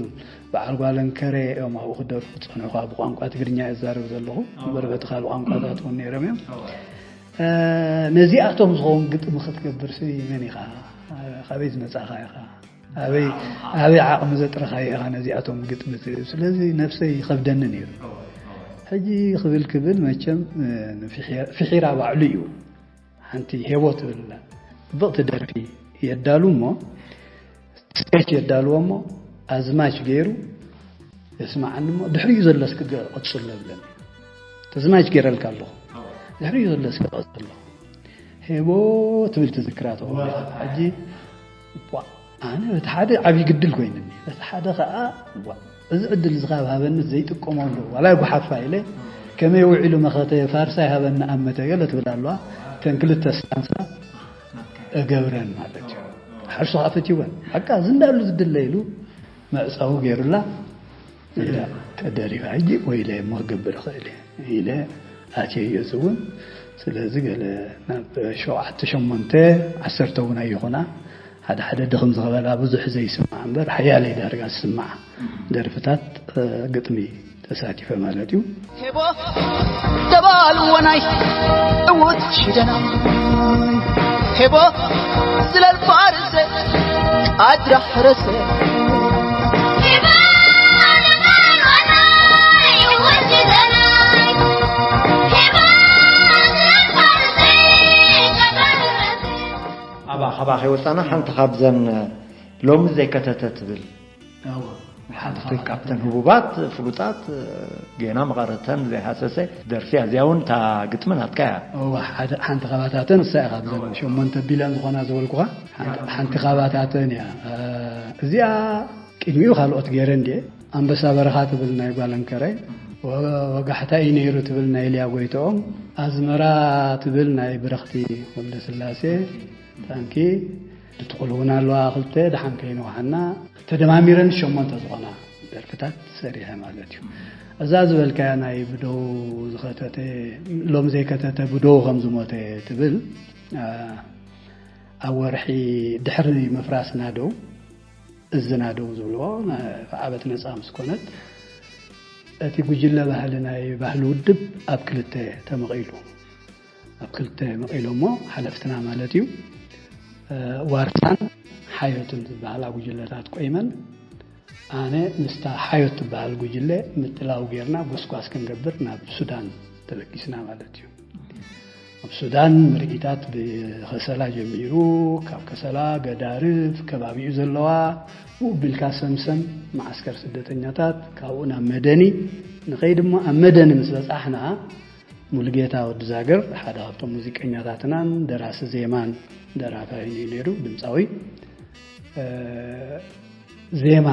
በዓል ጓለንከረ እዮም ኣብኡ ክደርፉ ዝፀንሑ። ብቋንቋ ትግርኛ እዛረብ ዘለኹ እምበር በቲ ካልእ ቋንቋታት እውን ነይሮም እዮም። ነዚኣቶም ዝኸውን ግጥሚ ክትገብር ሲ መን ኢኻ? ካበይ ዝመፃእኻ ኢኻ? ኣበይ ዓቕሚ ዘጥረኻዮ ኢኻ ነዚኣቶም ግጥሚ ትብል? ስለዚ ነብሰይ ይኸብደኒ ነይሩ። ሕጂ ክብል ክብል መቸም ፍሒራ ባዕሉ እዩ ሓንቲ ሄቦ ትብልና ጽብቕቲ ደርፊ የዳሉ እሞ ስኬች የዳልዎ እሞ ኣዝማች ገይሩ የስምዓኒ እሞ ድሕሪኡ ዘሎ እስኪ ቀጽሎ ብለኒ። ተዝማች ገይረልካ ኣለኹ ድሕሪኡ ዘሎ እስኪ ቀጽሎ ሄቦ ትብል ትዝክራ ትኸውን። ሕጂ ኣነ በቲ ሓደ ዓብዪ ግድል ኮይንኒ በቲ ሓደ ከዓ እዚ ዕድል እዚ ካብ ሃበኒ ዘይጥቀመሉ ዋላ ጉሓፋ ኢለ ከመይ ውዒሉ መኸተ ፋርሳ ይሃበኒ ኣመተ ገለ ትብል ኣለዋ። እተን ክልተ ስታንሳ እገብረን ማለት እዩ። ሓርሱ ከዓ ፈትይወን ሓቃ እዚ እንዳሉ ዝድለ ኢሉ መዕፀዊ ገይሩላ ተደሪባ ሕጂ ወይለ እሞ ክገብር ይኽእል ኢለ ኣትየዮ እዚ እውን ስለዚ ገለ ናብ ሸውዓተ ሸሞንተ ዓሰርተ እውን ኣይኾና ሓደ ሓደ ድኽም ዝበላ ብዙሕ ዘይስማዕ እምበር ሓያለይ ዳርጋ ዝስማዕ ደርፍታት ግጥሚ ተሳቲፈ ማለት እዩ። ሄቦ ተባልወናይ እውት ሽደና ሄቦ ስለል ፋርሰ ኣድራ ሕረሰ ኣባ ካባ ከይወፃና ሓንቲ ካብዘን ሎሚ ዘይከተተ ትብል ካብተን ህቡባት ፍሉጣት ጌና መቐረተን ዘይሃሰሰ ደርፊ እዚኣ እውን እታ ግጥሚ ናትካ እያ። ሓንቲ ካባታተን እሳ እያ ካብዘን ሸሞንተ ቢለን ዝኾና ዝበልኩኻ ሓንቲ ካባታተን እያ። እዚኣ ቅድሚኡ ካልኦት ገይረ እንድየ ኣንበሳ በረኻ ትብል ናይ ጓለንከረ ወጋሕታ እዩ ነይሩ ትብል ናይ ልያ ጎይትኦም ኣዝመራ ትብል ናይ ብረኽቲ ወልደስላሴ ታንኪ ድትቑል እውን ኣለዋ ክልተ ደሓን ከይንውሓና ተደማሚረን ሸሞንተ ዝኾና ደርፍታት ሰሪሐ ማለት እዩ። እዛ ዝበልካያ ናይ ብደው ዝኸተተ ሎም ዘይከተተ ብደው ከም ዝሞተ ትብል ኣብ ወርሒ ድሕሪ ምፍራስ ናደው እዚ ናደው ዝብልዎ ዓበት ነፃ ምስ ኮነት እቲ ጉጅለ ባህሊ ናይ ባህሊ ውድብ ኣብ ክልተ ተመቒሉ ኣብ ክልተ መቒሎሞ ሓለፍትና ማለት እዩ ዋርሳን ሓዮትን ዝበሃላ ጉጅለታት ቆይመን ኣነ ምስታ ሓዮት ትበሃል ጉጅለ ምጥላው ጌርና ጎስጓስ ክንገብር ናብ ሱዳን ተበጊስና ማለት እዩ። ኣብ ሱዳን ምርኢታት ብኸሰላ ጀሚሩ ካብ ከሰላ ገዳርፍ ከባቢኡ ዘለዋ ውብልካ ሰምሰም መዓስከር ስደተኛታት ካብኡ ናብ መደኒ ንኸይድ እሞ ኣብ መደኒ ምስ በጻሕና ሙሉጌታ ወዲ ዛግር ሓደ ካብቶም ሙዚቀኛታትናን ደራሲ ዜማን ደራፋይን እዩ ነይሩ ድምፃዊ ዜማ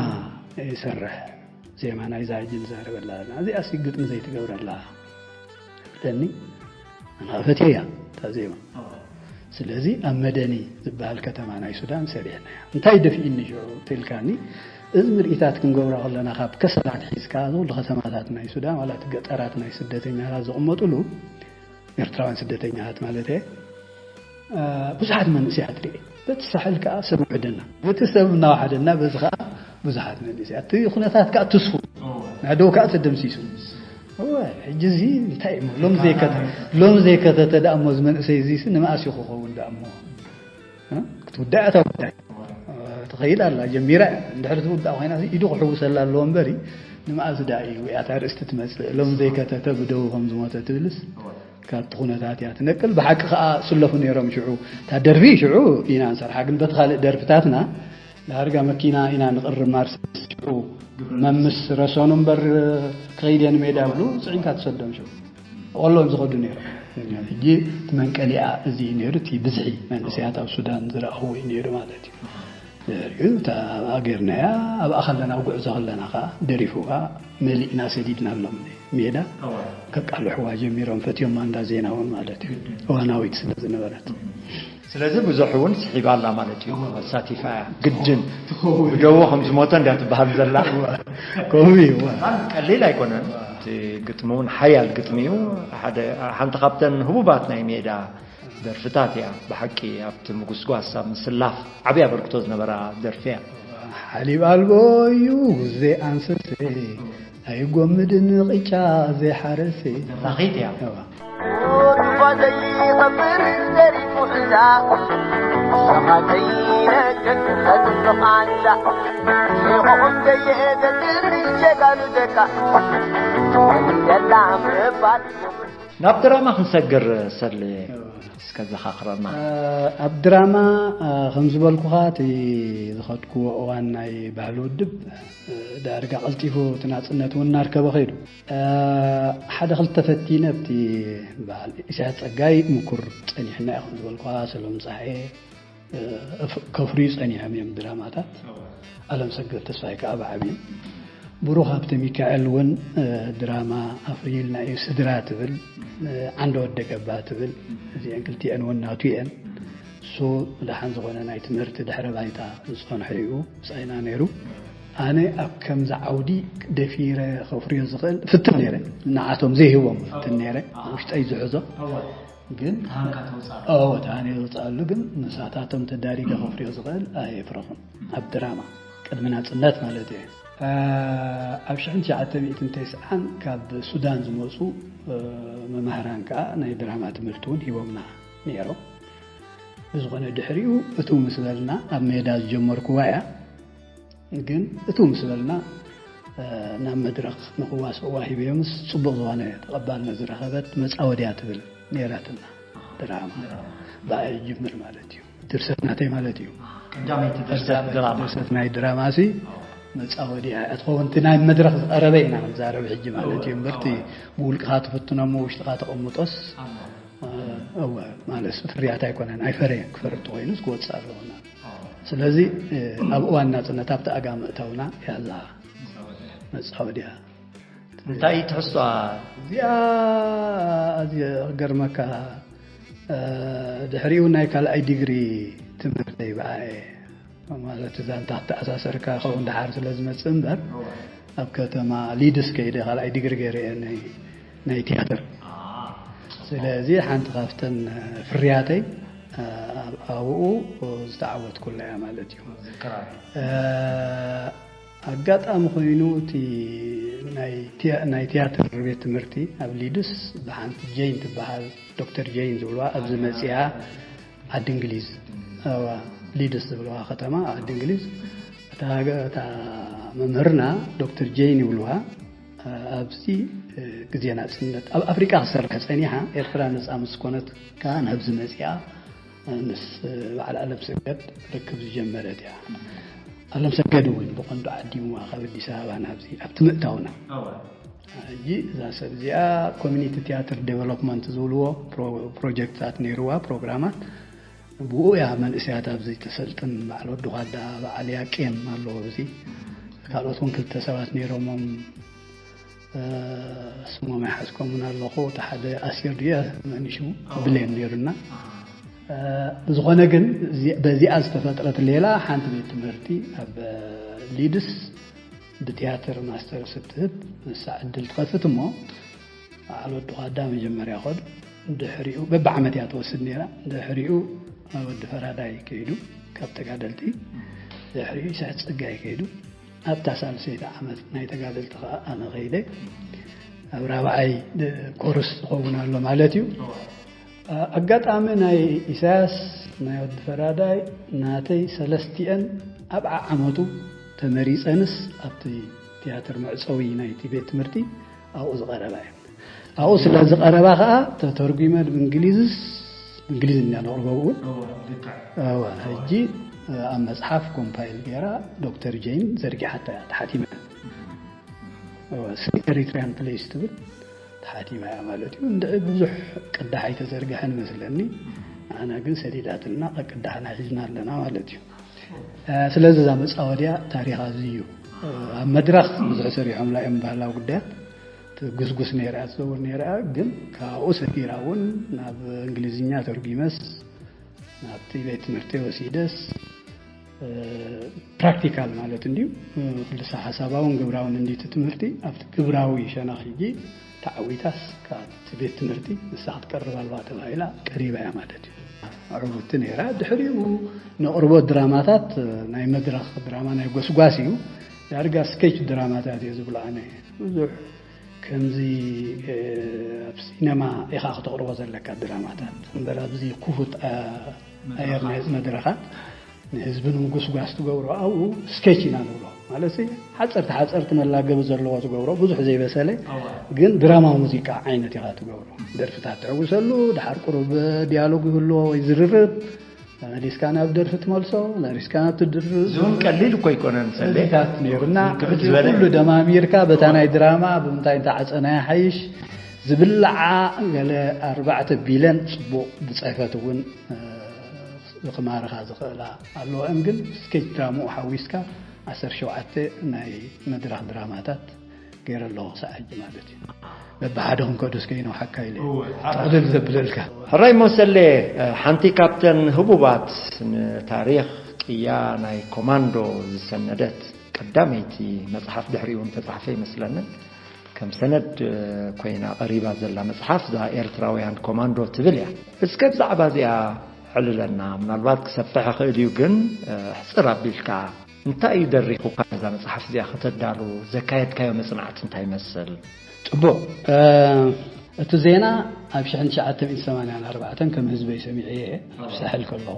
ይሰርሕ ዜማ ናይዛ ሕጂ ንዛረበላ ዘለና እዚኣ ሲ ግጥሚ ዘይትገብረላ ይብለኒ ኣና ፈትየያ እታ ዜማ ስለዚ ኣብ መደኒ ዝበሃል ከተማ ናይ ሱዳን ሰሪሕና እያ እንታይ ደፊእኒ ሽዑ ትልካኒ እዚ ምርኢታት ክንገብሮ ከለና ካብ ከሰላ ኣትሒዝካ ዝኩሉ ከተማታት ናይ ሱዳን ዋላ እቲ ገጠራት ናይ ስደተኛታት ዝቕመጥሉ ኤርትራውያን ስደተኛታት ማለት እየ ብዙሓት መንእሰያት ርኤ በቲ ሳሕል ከዓ ሰብ ውሕደና በቲ ሰብ እናወሓደና በዚ ከዓ ብዙሓት መንእሰያት እቲ ኩነታት ከዓ ትስፉ ናደው ከዓ ተደምሲሱ እወ ሕጂ እዚ እንታይ እሞ ሎም ዘይከተ ሎም ዘይከተተ ደኣ እሞ እዚ መንእሰይ እዚ ሲ ንመኣስ እዩ ክኸውን ደኣ እሞ ክትውዳእ እታ ጉዳይ ትኸይድ ኣላ ጀሚራ እያ እንድሕር ትውዳእ ኮይና ኢዱ ክሕውሰላ ኣለዎ እምበሪ ንመኣስ ደኣ እዩ እያ እታ ርእስቲ ትመፅእ ሎም ዘይከተተ ብደው ከም ዝሞተ ትብልስ ካብቲ ኩነታት እያ ትነቅል ብሓቂ ከዓ ስለፉ ነይሮም ሽዑ እታ ደርፊ ሽዑ ኢና ንሰርሓ ግን በቲ ካልእ ደርፍታትና ዳርጋ መኪና ኢና ንቕርብ ማርሴስ ሽዑ መምስ ረሰኑ እምበር ክኸይድ እየ ንሜዳ ብሉ ፅዒንካ ትሰዶም ሽዑ ቆሎም ዝኸዱ ነይሮም ሕጂ እቲ መንቀሊኣ እዚ እዩ ነይሩ እቲ ብዝሒ መንእሰያት ኣብ ሱዳን ዝረኣኽዎ እዩ ነይሩ ማለት እዩ ሪኡ ኣብኣ ገርናያ ኣብኣ ከለና ኣብ ጉዕዞ ከለና ከዓ ደሪፉ ከዓ መሊእና ሰዲድናሎም ሜዳ ከቃልሕዋ ጀሚሮም ፈትዮማ እንዳ ዜና እውን ማለት እዩ እዋናዊት ስለ ዝነበረት ስለዚ ብዙሕ እውን ስሒባ ኣላ ማለት እዩ ኣሳቲፋ እያ ግድን ብደዎ ከም ዝሞተ እንዳ ትበሃል ዘላ ከምኡ እዩ ቀሊል ኣይኮነን እቲ ግጥሚ እውን ሓያል ግጥሚ እዩ ሓደ ሓንቲ ካብተን ህቡባት ናይ ሜዳ ደርፍታት እያ ብሓቂ ኣብቲ ምጉስጓስ ኣብ ምስላፍ ዓብዪ ኣበርክቶ ዝነበራ ደርፊ እያ ሓሊብ ኣልቦ እዩ ጉዜ ኣንሰሴ ኣይጎምድን ቅጫ ዘይሓረሴ ደራኺት እያ ሩባ ዘይኸብር ደሪፉ ሕዛ ሰኻ ዘይነግር ከዝንኻንዛ ሽቑቑም ዘየገድር ጀጋኑ ደቃ ደላ ምባል ናብ ድራማ ክንሰግር ሰል እስከ ዘኻኽረና ኣብ ድራማ ከም ዝበልኩኻ እቲ ዝኸድክዎ እዋን ናይ ባህሊ ውድብ ዳርጋ ቀልጢፉ እቲ ናፅነት እውን እናርከበ ከይዱ ሓደ ክልተ ፈቲነ ኣብቲ በዓል ኢሳያስ ፀጋይ ምኩር ፀኒሕና እዩ ከም ዝበልኩኻ ሰሎም ፀሓየ ከፍርዩ ጸኒሖም እዮም ድራማታት። ኣለምሰገድ ተስፋይ ከኣ ብዓብዩ። ብሩኽ ሃብተሚካኤል እውን ድራማ ኣፍርዩልና እዩ፣ ስድራ ትብል፣ ዓንደ ወደ ገባ ትብል፣ እዚአን ክልቲአን እውን ናቱ እየን። እሱ ደሓን ዝኾነ ናይ ትምህርቲ ድሕረ ባይታ ዝጸንሖ እዩ፣ ምሳይና ነይሩ። ኣነ ኣብ ከምዚ ዓውዲ ደፊረ ከፍርዮ ዝኽእል ፍትን ነይረ፣ ንዓቶም ዘይህቦም ፍትን ነይረ፣ ውሽጠይ ዝሕዞ። ግን ተሃንካ ተውፅኣሉ። ኦ ተሃንዮ ዝውፅኣሉ ግን ንሳታቶም ተዳሪገ ከፍርዮ ዝኽእል ኣየፍረኹን። ኣብ ድራማ ቅድሚ ናፅነት ማለት እየ። ኣብ ሽሕን ትሽዓተ ሚእትን ተስዓን ካብ ሱዳን ዝመፁ መማህራን ከዓ ናይ ድራማ ትምህርቲ እውን ሂቦምና ነይሮም። ብዝኾነ ድሕሪኡ እቱ ምስ በልና ኣብ ሜዳ ዝጀመርኩዋ እያ። ግን እቱ ምስ በልና ናብ መድረኽ ንኽዋስእዋ ሂበዮምስ ፅቡቕ ዝኾነ ተቐባልነት ዝረኸበት መፃወድያ ትብል ነይራትና። ድራማ ብኣይ ጅምር ማለት እዩ። ድርሰት ናተይ ማለት እዩ። ቀዳመይቲ ድርሰት ድራማ። ድርሰት ናይ ድራማ ሲ መፃወድያ እያ ትኸውን። እቲ ናይ መድረኽ ዝቐረበ ኢና ክንዛረብ ሕጂ ማለት እዩ። እምበርቲ ብውልቅኻ ትፍትኖ እሞ ውሽጥኻ ተቐምጦስ እወ ማለት ፍርያት ኣይኮነን። ኣይፈረየን። ክፈርድ ተኮይኑስ ክወፅእ ኣለዎ። ስለዚ ኣብ እዋን ናፅነት ኣብቲ ኣጋ ምእታውና ያላ መፃወድያ እንታይ ትሕዝቶኣ? እዚኣ ኣዝየ ክገርመካ ድሕሪኡ ናይ ካልኣይ ዲግሪ ትምህርተይ ብኣየ ማለት እዛ እንታ ተኣሳሰርካ ከውን ደሓር ስለ ዝመፅእ እምበር ኣብ ከተማ ሊድስ ከይደ ካልኣይ ዲግሪ ገይረ እየ ናይ- ናይ ቲያትር። ስለዚ ሓንቲ ካብተን ፍርያተይ ኣብኡ ዝተዓወትኩላ እያ ማለት እዩ። ኣጋጣሚ ኮይኑ እቲ ናይ ቲያ- ናይ ቲያትር ቤት ትምህርቲ ኣብ ሊድስ ብሓንቲ ጄን ትበሃል ዶክተር ጄን ዝብልዋ ኣብዚ መፅያ ዓዲ እንግሊዝ እዋ ሊድስ ዝብልዋ ከተማ ዓዲ እንግሊዝ እታ እታ መምህርና ዶክተር ጄን ይብልዋ። ኣብዚ ግዜ ናፅነት ኣብ ኣፍሪቃ ክሰርሕ ፀኒሓ ኤርትራ ነፃ ምስ ኮነት ከዓ ናብዚ መፅያ ምስ በዓል ኣለም ሰገድ ርክብ ዝጀመረት እያ። ኣለም ሰገድ እውን ብቐንዱ ዓዲምዋ ካብ ኣዲስ ኣበባ ናብዚ ኣብቲ ምእታውና ሕጂ እዛ ሰብ እዚኣ ኮሚኒቲ ቲያትር ዴቨሎፕመንት ዝብልዎ ፕሮጀክትታት ነይርዋ ፕሮግራማት ብኡ እያ መንእሰያት ኣብዚ ተሰልጥን በዓል ወዲ ኳዳ በዓል ያቄም ኣለዎ ኣብዚ ካልኦት እውን ክልተ ሰባት ነይሮሞም ስሞም ኣይሓዝኮምን ኣለኹ እቲ ሓደ ኣሲር ድየ መን ሽሙ ብሌን ነይሩና ዝኾነ ግን በዚኣ ዝተፈጥረት ሌላ ሓንቲ ቤት ትምህርቲ ኣብ ሊድስ ብትያትር ማስተርስ እትህብ ንሳ ዕድል ትኸፍት እሞ በዓል ወዲ ኳዳ መጀመርያ ኸዱ ድሕሪኡ በብዓመት እያ ትወስድ ነይራ ድሕሪኡ ወዲ ፈራዳይ ከይዱ ካብ ተጋደልቲ ድሕሪኡ ይስሕት ፀጋይ ከይዱ ኣብታ ሳልሰይቲ ዓመት ናይ ተጋደልቲ ከዓ ኣነ ከይደ ኣብ ራብዓይ ኮርስ ዝኸውን ኣሎ ማለት እዩ ኣጋጣሚ ናይ ኢሳያስ ናይ ወዲ ፈራዳይ ናተይ ሰለስቲአን ኣብ ዓዓመቱ ተመሪፀንስ ኣብቲ ትያትር መዕፀዊ ናይቲ ቤት ትምህርቲ ኣብኡ ዝቐረባ እየን ኣብኡ ስለ ዝቐረባ ከዓ ተተርጉመ ብእንግሊዝስ ብእንግሊዝኛ ነቕርቦ እውን ሕጂ ኣብ መፅሓፍ ኮምፓይል ገይራ ዶክተር ጄን ዘርጊሓታ እያ ተሓቲመ ስሪ ኤሪትሪያን ፕሌስ ትብል ተሓቲማ እያ ማለት እዩ እንድዒ ብዙሕ ቅዳሕ ኣይተዘርግሐን መስለኒ ኣና ግን ሰዲዳትና ቅዳሕና ሒዝና ኣለና ማለት እዩ ስለዚ እዛ መፃወድያ ታሪኻ እዚ እዩ ኣብ መድረኽ ብዙሕ ሰሪሖምላ እዮም ባህላዊ ጉዳያት ትጉስጉስ ነይራ ትዘውር ነይራ ግን ካብኡ ሰፊራ እውን ናብ እንግሊዝኛ ተርጉመስ ናብቲ ቤት ትምህርቲ ወሲደስ ፕራክቲካል ማለት እንድዩ ክልሰ ሓሳባውን ግብራውን እንዲ እቲ ትምህርቲ ኣብቲ ግብራዊ ሸነኽ ሕጂ ተዓዊታስ ካብቲ ቤት ትምህርቲ ንሳ ክትቀርብ ኣለዋ ተባሂላ ቀሪባ እያ ማለት እዩ ዕውቲ ነይራ ድሕሪኡ ንቕርቦት ድራማታት ናይ መድረኽ ድራማ ናይ ጎስጓስ እዩ ዳርጋ ስኬች ድራማታት እየ ዝብሎ ኣነ ብዙሕ ከምዚ ኣብ ሲነማ ኢኻ ክተቕርቦ ዘለካ ድራማታት እምበር ኣብዚ ክፉት ኣየር ናይ መድረኻት ንህዝቢ ንምጉስጓስ ትገብሮ ኣብኡ ስኬች ኢና ንብሎ ማለት ሓፀርቲ ሓፀርቲ መላገቢ ዘለዎ ትገብሮ ብዙሕ ዘይበሰለ ግን ድራማ ሙዚቃ ዓይነት ኢኻ ትገብሮ ደርፍታት ትዕውሰሉ ድሓር ቁሩብ ዲያሎግ ይህልዎ ወይ ዝርርብ መሊስካ ናብ ደርፊ ትመልሶ መሊስካ ናብ ትድርብ እዚውን ቀሊል እኮ ኣይኮነን ሰሌታት ነይሩና ኩሉ ደማሚርካ በታ ናይ ድራማ ብምንታይ እንተዓፀናያ ሓይሽ ዝብልዓ ገለ ኣርባዕተ ቢለን ፅቡቕ ብፅሕፈት እውን ክማርኻ ዝኽእላ ኣለወን ግን ስኬጅ ድራምኡ ሓዊስካ ዓሰርተ ሸውዓተ ናይ መድረኽ ድራማታት ገይረ ኣለኹ ክሳዕ ሕጂ ማለት እዩ በብሓደ ክንከዱ እስከ ይነውሓካ ኢለ ጥቕልል ዘብለልካ ሕራይ ሞሰሌ ሓንቲ ካብተን ህቡባት ንታሪኽ ቅያ ናይ ኮማንዶ ዝሰነደት ቀዳመይቲ መፅሓፍ ድሕሪኡ እውን ተፃሕፈ ይመስለንን ከም ሰነድ ኮይና ቀሪባ ዘላ መጽሓፍ እዛ ኤርትራውያን ኮማንዶ ትብል እያ። እስከ ብዛዕባ እዚኣ ሕልለና፣ ምናልባት ክሰፍሕ ይኽእል እዩ፣ ግን ሕጽር ኣቢልካ እንታይ እዩ ደሪኹካ ነዛ መጽሓፍ እዚኣ ከተዳሉ ዘካየድካዮ መጽናዕቲ እንታይ ይመስል? ጽቡቕ። እቲ ዜና ኣብ ሽሕን ትሽዓተ ሚእትን ሰማንያን ኣርባዕተን ከም ህዝበይ ሰሚዐ እየ ኣብ ሳሕል ከለኹ።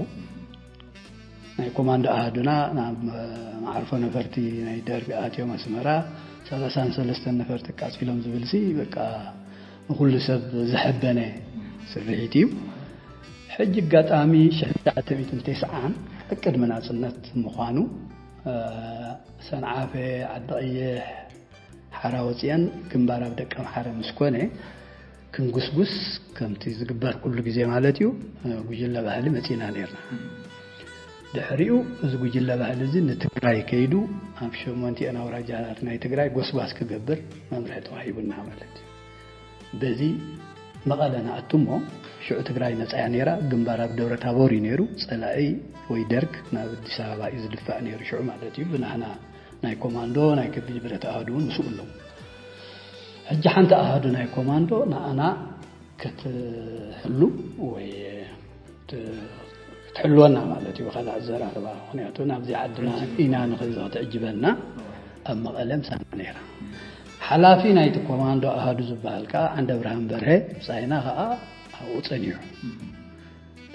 ናይ ኮማንዶ ኣሃዱና ናብ መዓርፎ ነፈርቲ ናይ ደርግ ኣትዮም ኣስመራ ሰላሳን ሰለስተን ነፈርቲ ቃጺሎም ዝብልሲ በቃ ንኹሉ ሰብ ዘሐበነ ስርሒት እዩ። ሕጂ ኣጋጣሚ ሽሕን ትሽዓተ ሚእትን ተስዓን ቅድሚ ናጽነት ምዃኑ፣ ሰንዓፈ፣ ዓዲ ቀይሕ፣ ሓራ ወጺአን ግንባር ኣብ ደቀምሓረ ምስ ኮነ ክንጉስጉስ ከምቲ ዝግበር ኩሉ ግዜ ማለት እዩ፣ ጉጅለ ባህሊ መጺና ነርና። ድሕሪኡ እዚ ጉጅለ ባህሊ እዚ ንትግራይ ከይዱ ኣብ ሸሞንቲአን ኣውራጃታት ናይ ትግራይ ጎስጓስ ክገብር መምርሒ ተዋሂቡና ማለት እዩ። በዚ መቐለ ንኣቱ እሞ ሽዑ ትግራይ ነጻ እያ ነይራ። ግንባር ኣብ ደብረ ታቦር እዩ ነይሩ። ጸላኢ ወይ ደርግ ናብ ኣዲስ ኣበባ እዩ ዝድፋእ ነይሩ ሽዑ ማለት እዩ። ብናህና ናይ ኮማንዶ ናይ ከቢድ ብረት ኣሃዱ እውን ምስኡ ኣለዉ። ሕጂ ሓንቲ ኣሃዱ ናይ ኮማንዶ ንኣና ክትሕሉ ወይ ት-፣ ክትሕልወና ማለት እዩ። ካልእ ኣዘራርባ፣ ምኽንያቱ ናብዚ ዓድና ኢና ንኽእል ክትዕጅበና ኣብ መቐለ ምሳና ነይራ። ሓላፊ ናይቲ ኮማንዶ ኣሃዱ ዝበሃል ከዓ ዓንደ ብርሃን በርሀ፣ ብጻይና ከዓ ኣብኡ ጸኒሑ።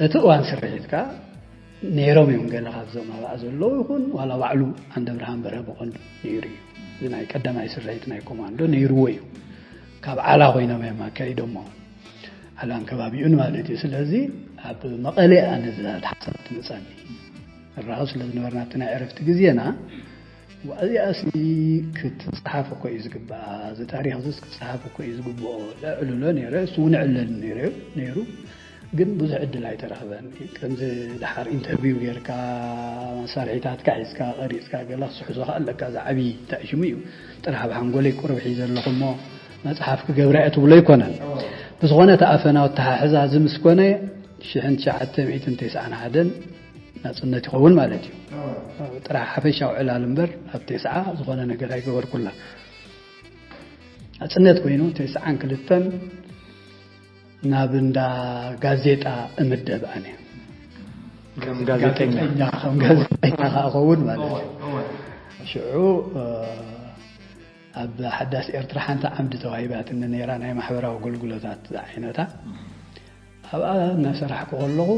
እቲ እዋን ስርሒት ከዓ ነይሮም እዮም፣ ገለ ካብዞም ኣብኣ ዘለዉ ይኹን ዋላ ባዕሉ ዓንደ ብርሃን በርሀ ብቐንዱ ነይሩ እዩ። እዚ ናይ ቀዳማይ ስርሒት ናይ ኮማንዶ ነይርዎ እዩ። ካብ ዓላ ኮይኖም እዮም ኣካይዶሞ፣ ዓላን ከባቢኡን ማለት እዩ። ስለዚ ኣብ መቐለ ኣነ እዛ ሓሳብ ትመጻኒ። ንራኸብ ስለ ዝነበርና ኣብቲ ናይ ዕረፍቲ ግዜና፣ እዚኣሲ ክትጸሓፍ እኮ እዩ ዝግባኣ፣ እዚ ታሪኽ እዚስ ክጸሓፍ እኮ እዩ ዝግብኦ ለዕልሎ ነይረ፣ እሱ እውን ዕለል ነይረ፣ ነይሩ። ግን ብዙሕ ዕድል ኣይተረኽበን። ከምዚ ደሓር ኢንተርቪው ጌርካ፣ መሳርሒታትካ ሒዝካ፣ ቀሪጽካ፣ ገለ ክትስሕዞ ከኣ ኣለካ። እዚ ዓብዪ እንታይ ሽሙ እዩ? ጥራሕ ኣብ ሓንጎለይ ቁሩብ ሒዘ ኣለኹ እሞ መጽሓፍ ክገብራ እየ ትብሎ ኣይኮነን። ብዝኾነ እቲ ኣፈናዊ ኣተሓሕዛ እዚ ምስ ኮነ ሽሕን ትሽዓተ ሚእትን ተስዓን ሓደን ናጽነት ይኸውን ማለት እዩ። ጥራሕ ሓፈሻዊ ዕላል እምበር ኣብ ተስዓ ዝኾነ ነገር ኣይገበርኩላ። ናጽነት ኮይኑ ተስዓን ክልተን ናብ እንዳ ጋዜጣ እምደብ ኣነ። ከም ጋዜጠኛ። ጋዜጠኛ፣ ከም ጋዜጠኛ ከኣ እኸውን ማለት እዩ። እወ፣ እወ። ሽዑ፣ እ፣ ኣብ ሓዳስ ኤርትራ ሓንቲ ዓምዲ ተዋሂባትኒ ነይራ፣ ናይ ማሕበራዊ ኣገልግሎታት ዝዓይነታ። ኣብኣ እናሰራሕኩ ከለኹ፣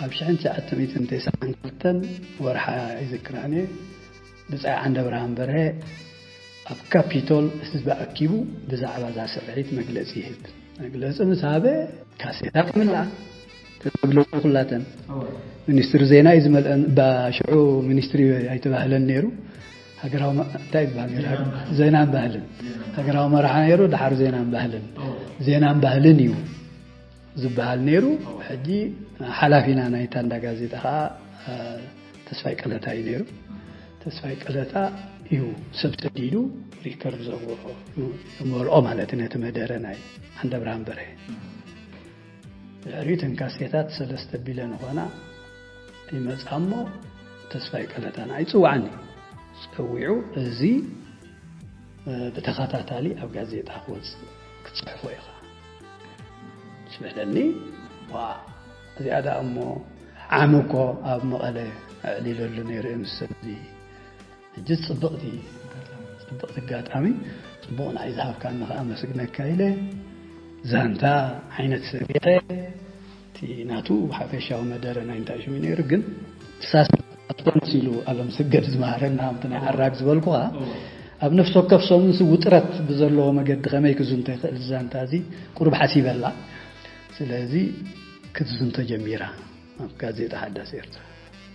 ኣብ ሽሕን ትሽዓተ ሚእትን ተስዓን ክልተን ወርሓ ይዝክራን እየ፣ ብጻይ ዓንደ ብርሃን በርሀ ኣብ ካፒቶል ህዝቢ ኣኪቡ ብዛዕባ እዛ ስርሒት መግለጺ ይህብ። መግለጺ ምስ ሃበ፣ ካሴታት ይምልኣ። እተን መግለጺ ኩላተን። እወ። ሚኒስትሪ ዜና እዩ ዝመልአን። እባ ሽዑ ሚኒስትሪ ኣይተባህለን ነይሩ። ሃገራዊ መ-፣ እንታይ ዝበሃል ነይሩ? ዜናን ባህልን። ዜናን ባህልን። ዜናን። ሃገራዊ መራሒ ነይሩ፣ ድሓር ዜናን ባህልን። እወ። ዜናን ባህልን እዩ ዝበሃል ነይሩ። እወ። ሕጂ ሓላፊና ናይታ እንዳ ጋዜጣ ኸዓ፣ እ፣ ተስፋይ ቀለታ እዩ ነይሩ። ተስፋይ ቀለታ እዩ ሰብ ሰዲዱ ሪከርድ ዘግበሮ፣ ዘመልኦ ማለት እዩ፣ ነቲ መደረ ናይ ዓንደ ብርሃን በርሀ። ድሕሪኡ እተን ካሴታት ሰለስተ ቢለ ንኾና ይመጻ እሞ፣ ተስፋይ ቀለታ ንዓይ ይጽውዓኒ። ጸዊዑ፣ "እዚ፣ እ፣ ብተኸታታሊ ኣብ ጋዜጣ ክወጽእ ክትጽሕፎ ኢኻ" ምስ በለኒ፣ "ዋእ፣ እዚኣ ደኣ እሞ ዓሚ እኮ ኣብ መቐለ ኣዕሊለሉ ነይሩ እየ ምስ ሰብዚ። ሕጂ ጽብቕቲ፣ ጽብቕቲ ኣጋጣሚ፣ ጽቡቕ ንዓይ ዝሃብካኒ ከኣ ኣመስግነካ" ኢለ ዛንታ ዓይነት ሰሪሐ፣ እቲ ናቱ ሓፈሻዊ መደረ ናይ እንታይ ሽሙ ነይሩ፣ ግን ሳስ ኣትኮንስ ኢሉ ኣለምሰገድ ዝመሃረና፣ ኣብቲ ናይ ዓራግ ዝበልኩኻ፣ እወ። ኣብ ነፍሲ ወከፍ ሰሙንሲ ውጥረት ብዘለዎ መገዲ ከመይ ክዝንቶ ይኽእል ዛንታ እዚ ቁሩብ ሓሲበላ። ስለዚ ክትዝንቶ ጀሚራ ኣብ ጋዜጣ ሓዳስ ኤርትራ።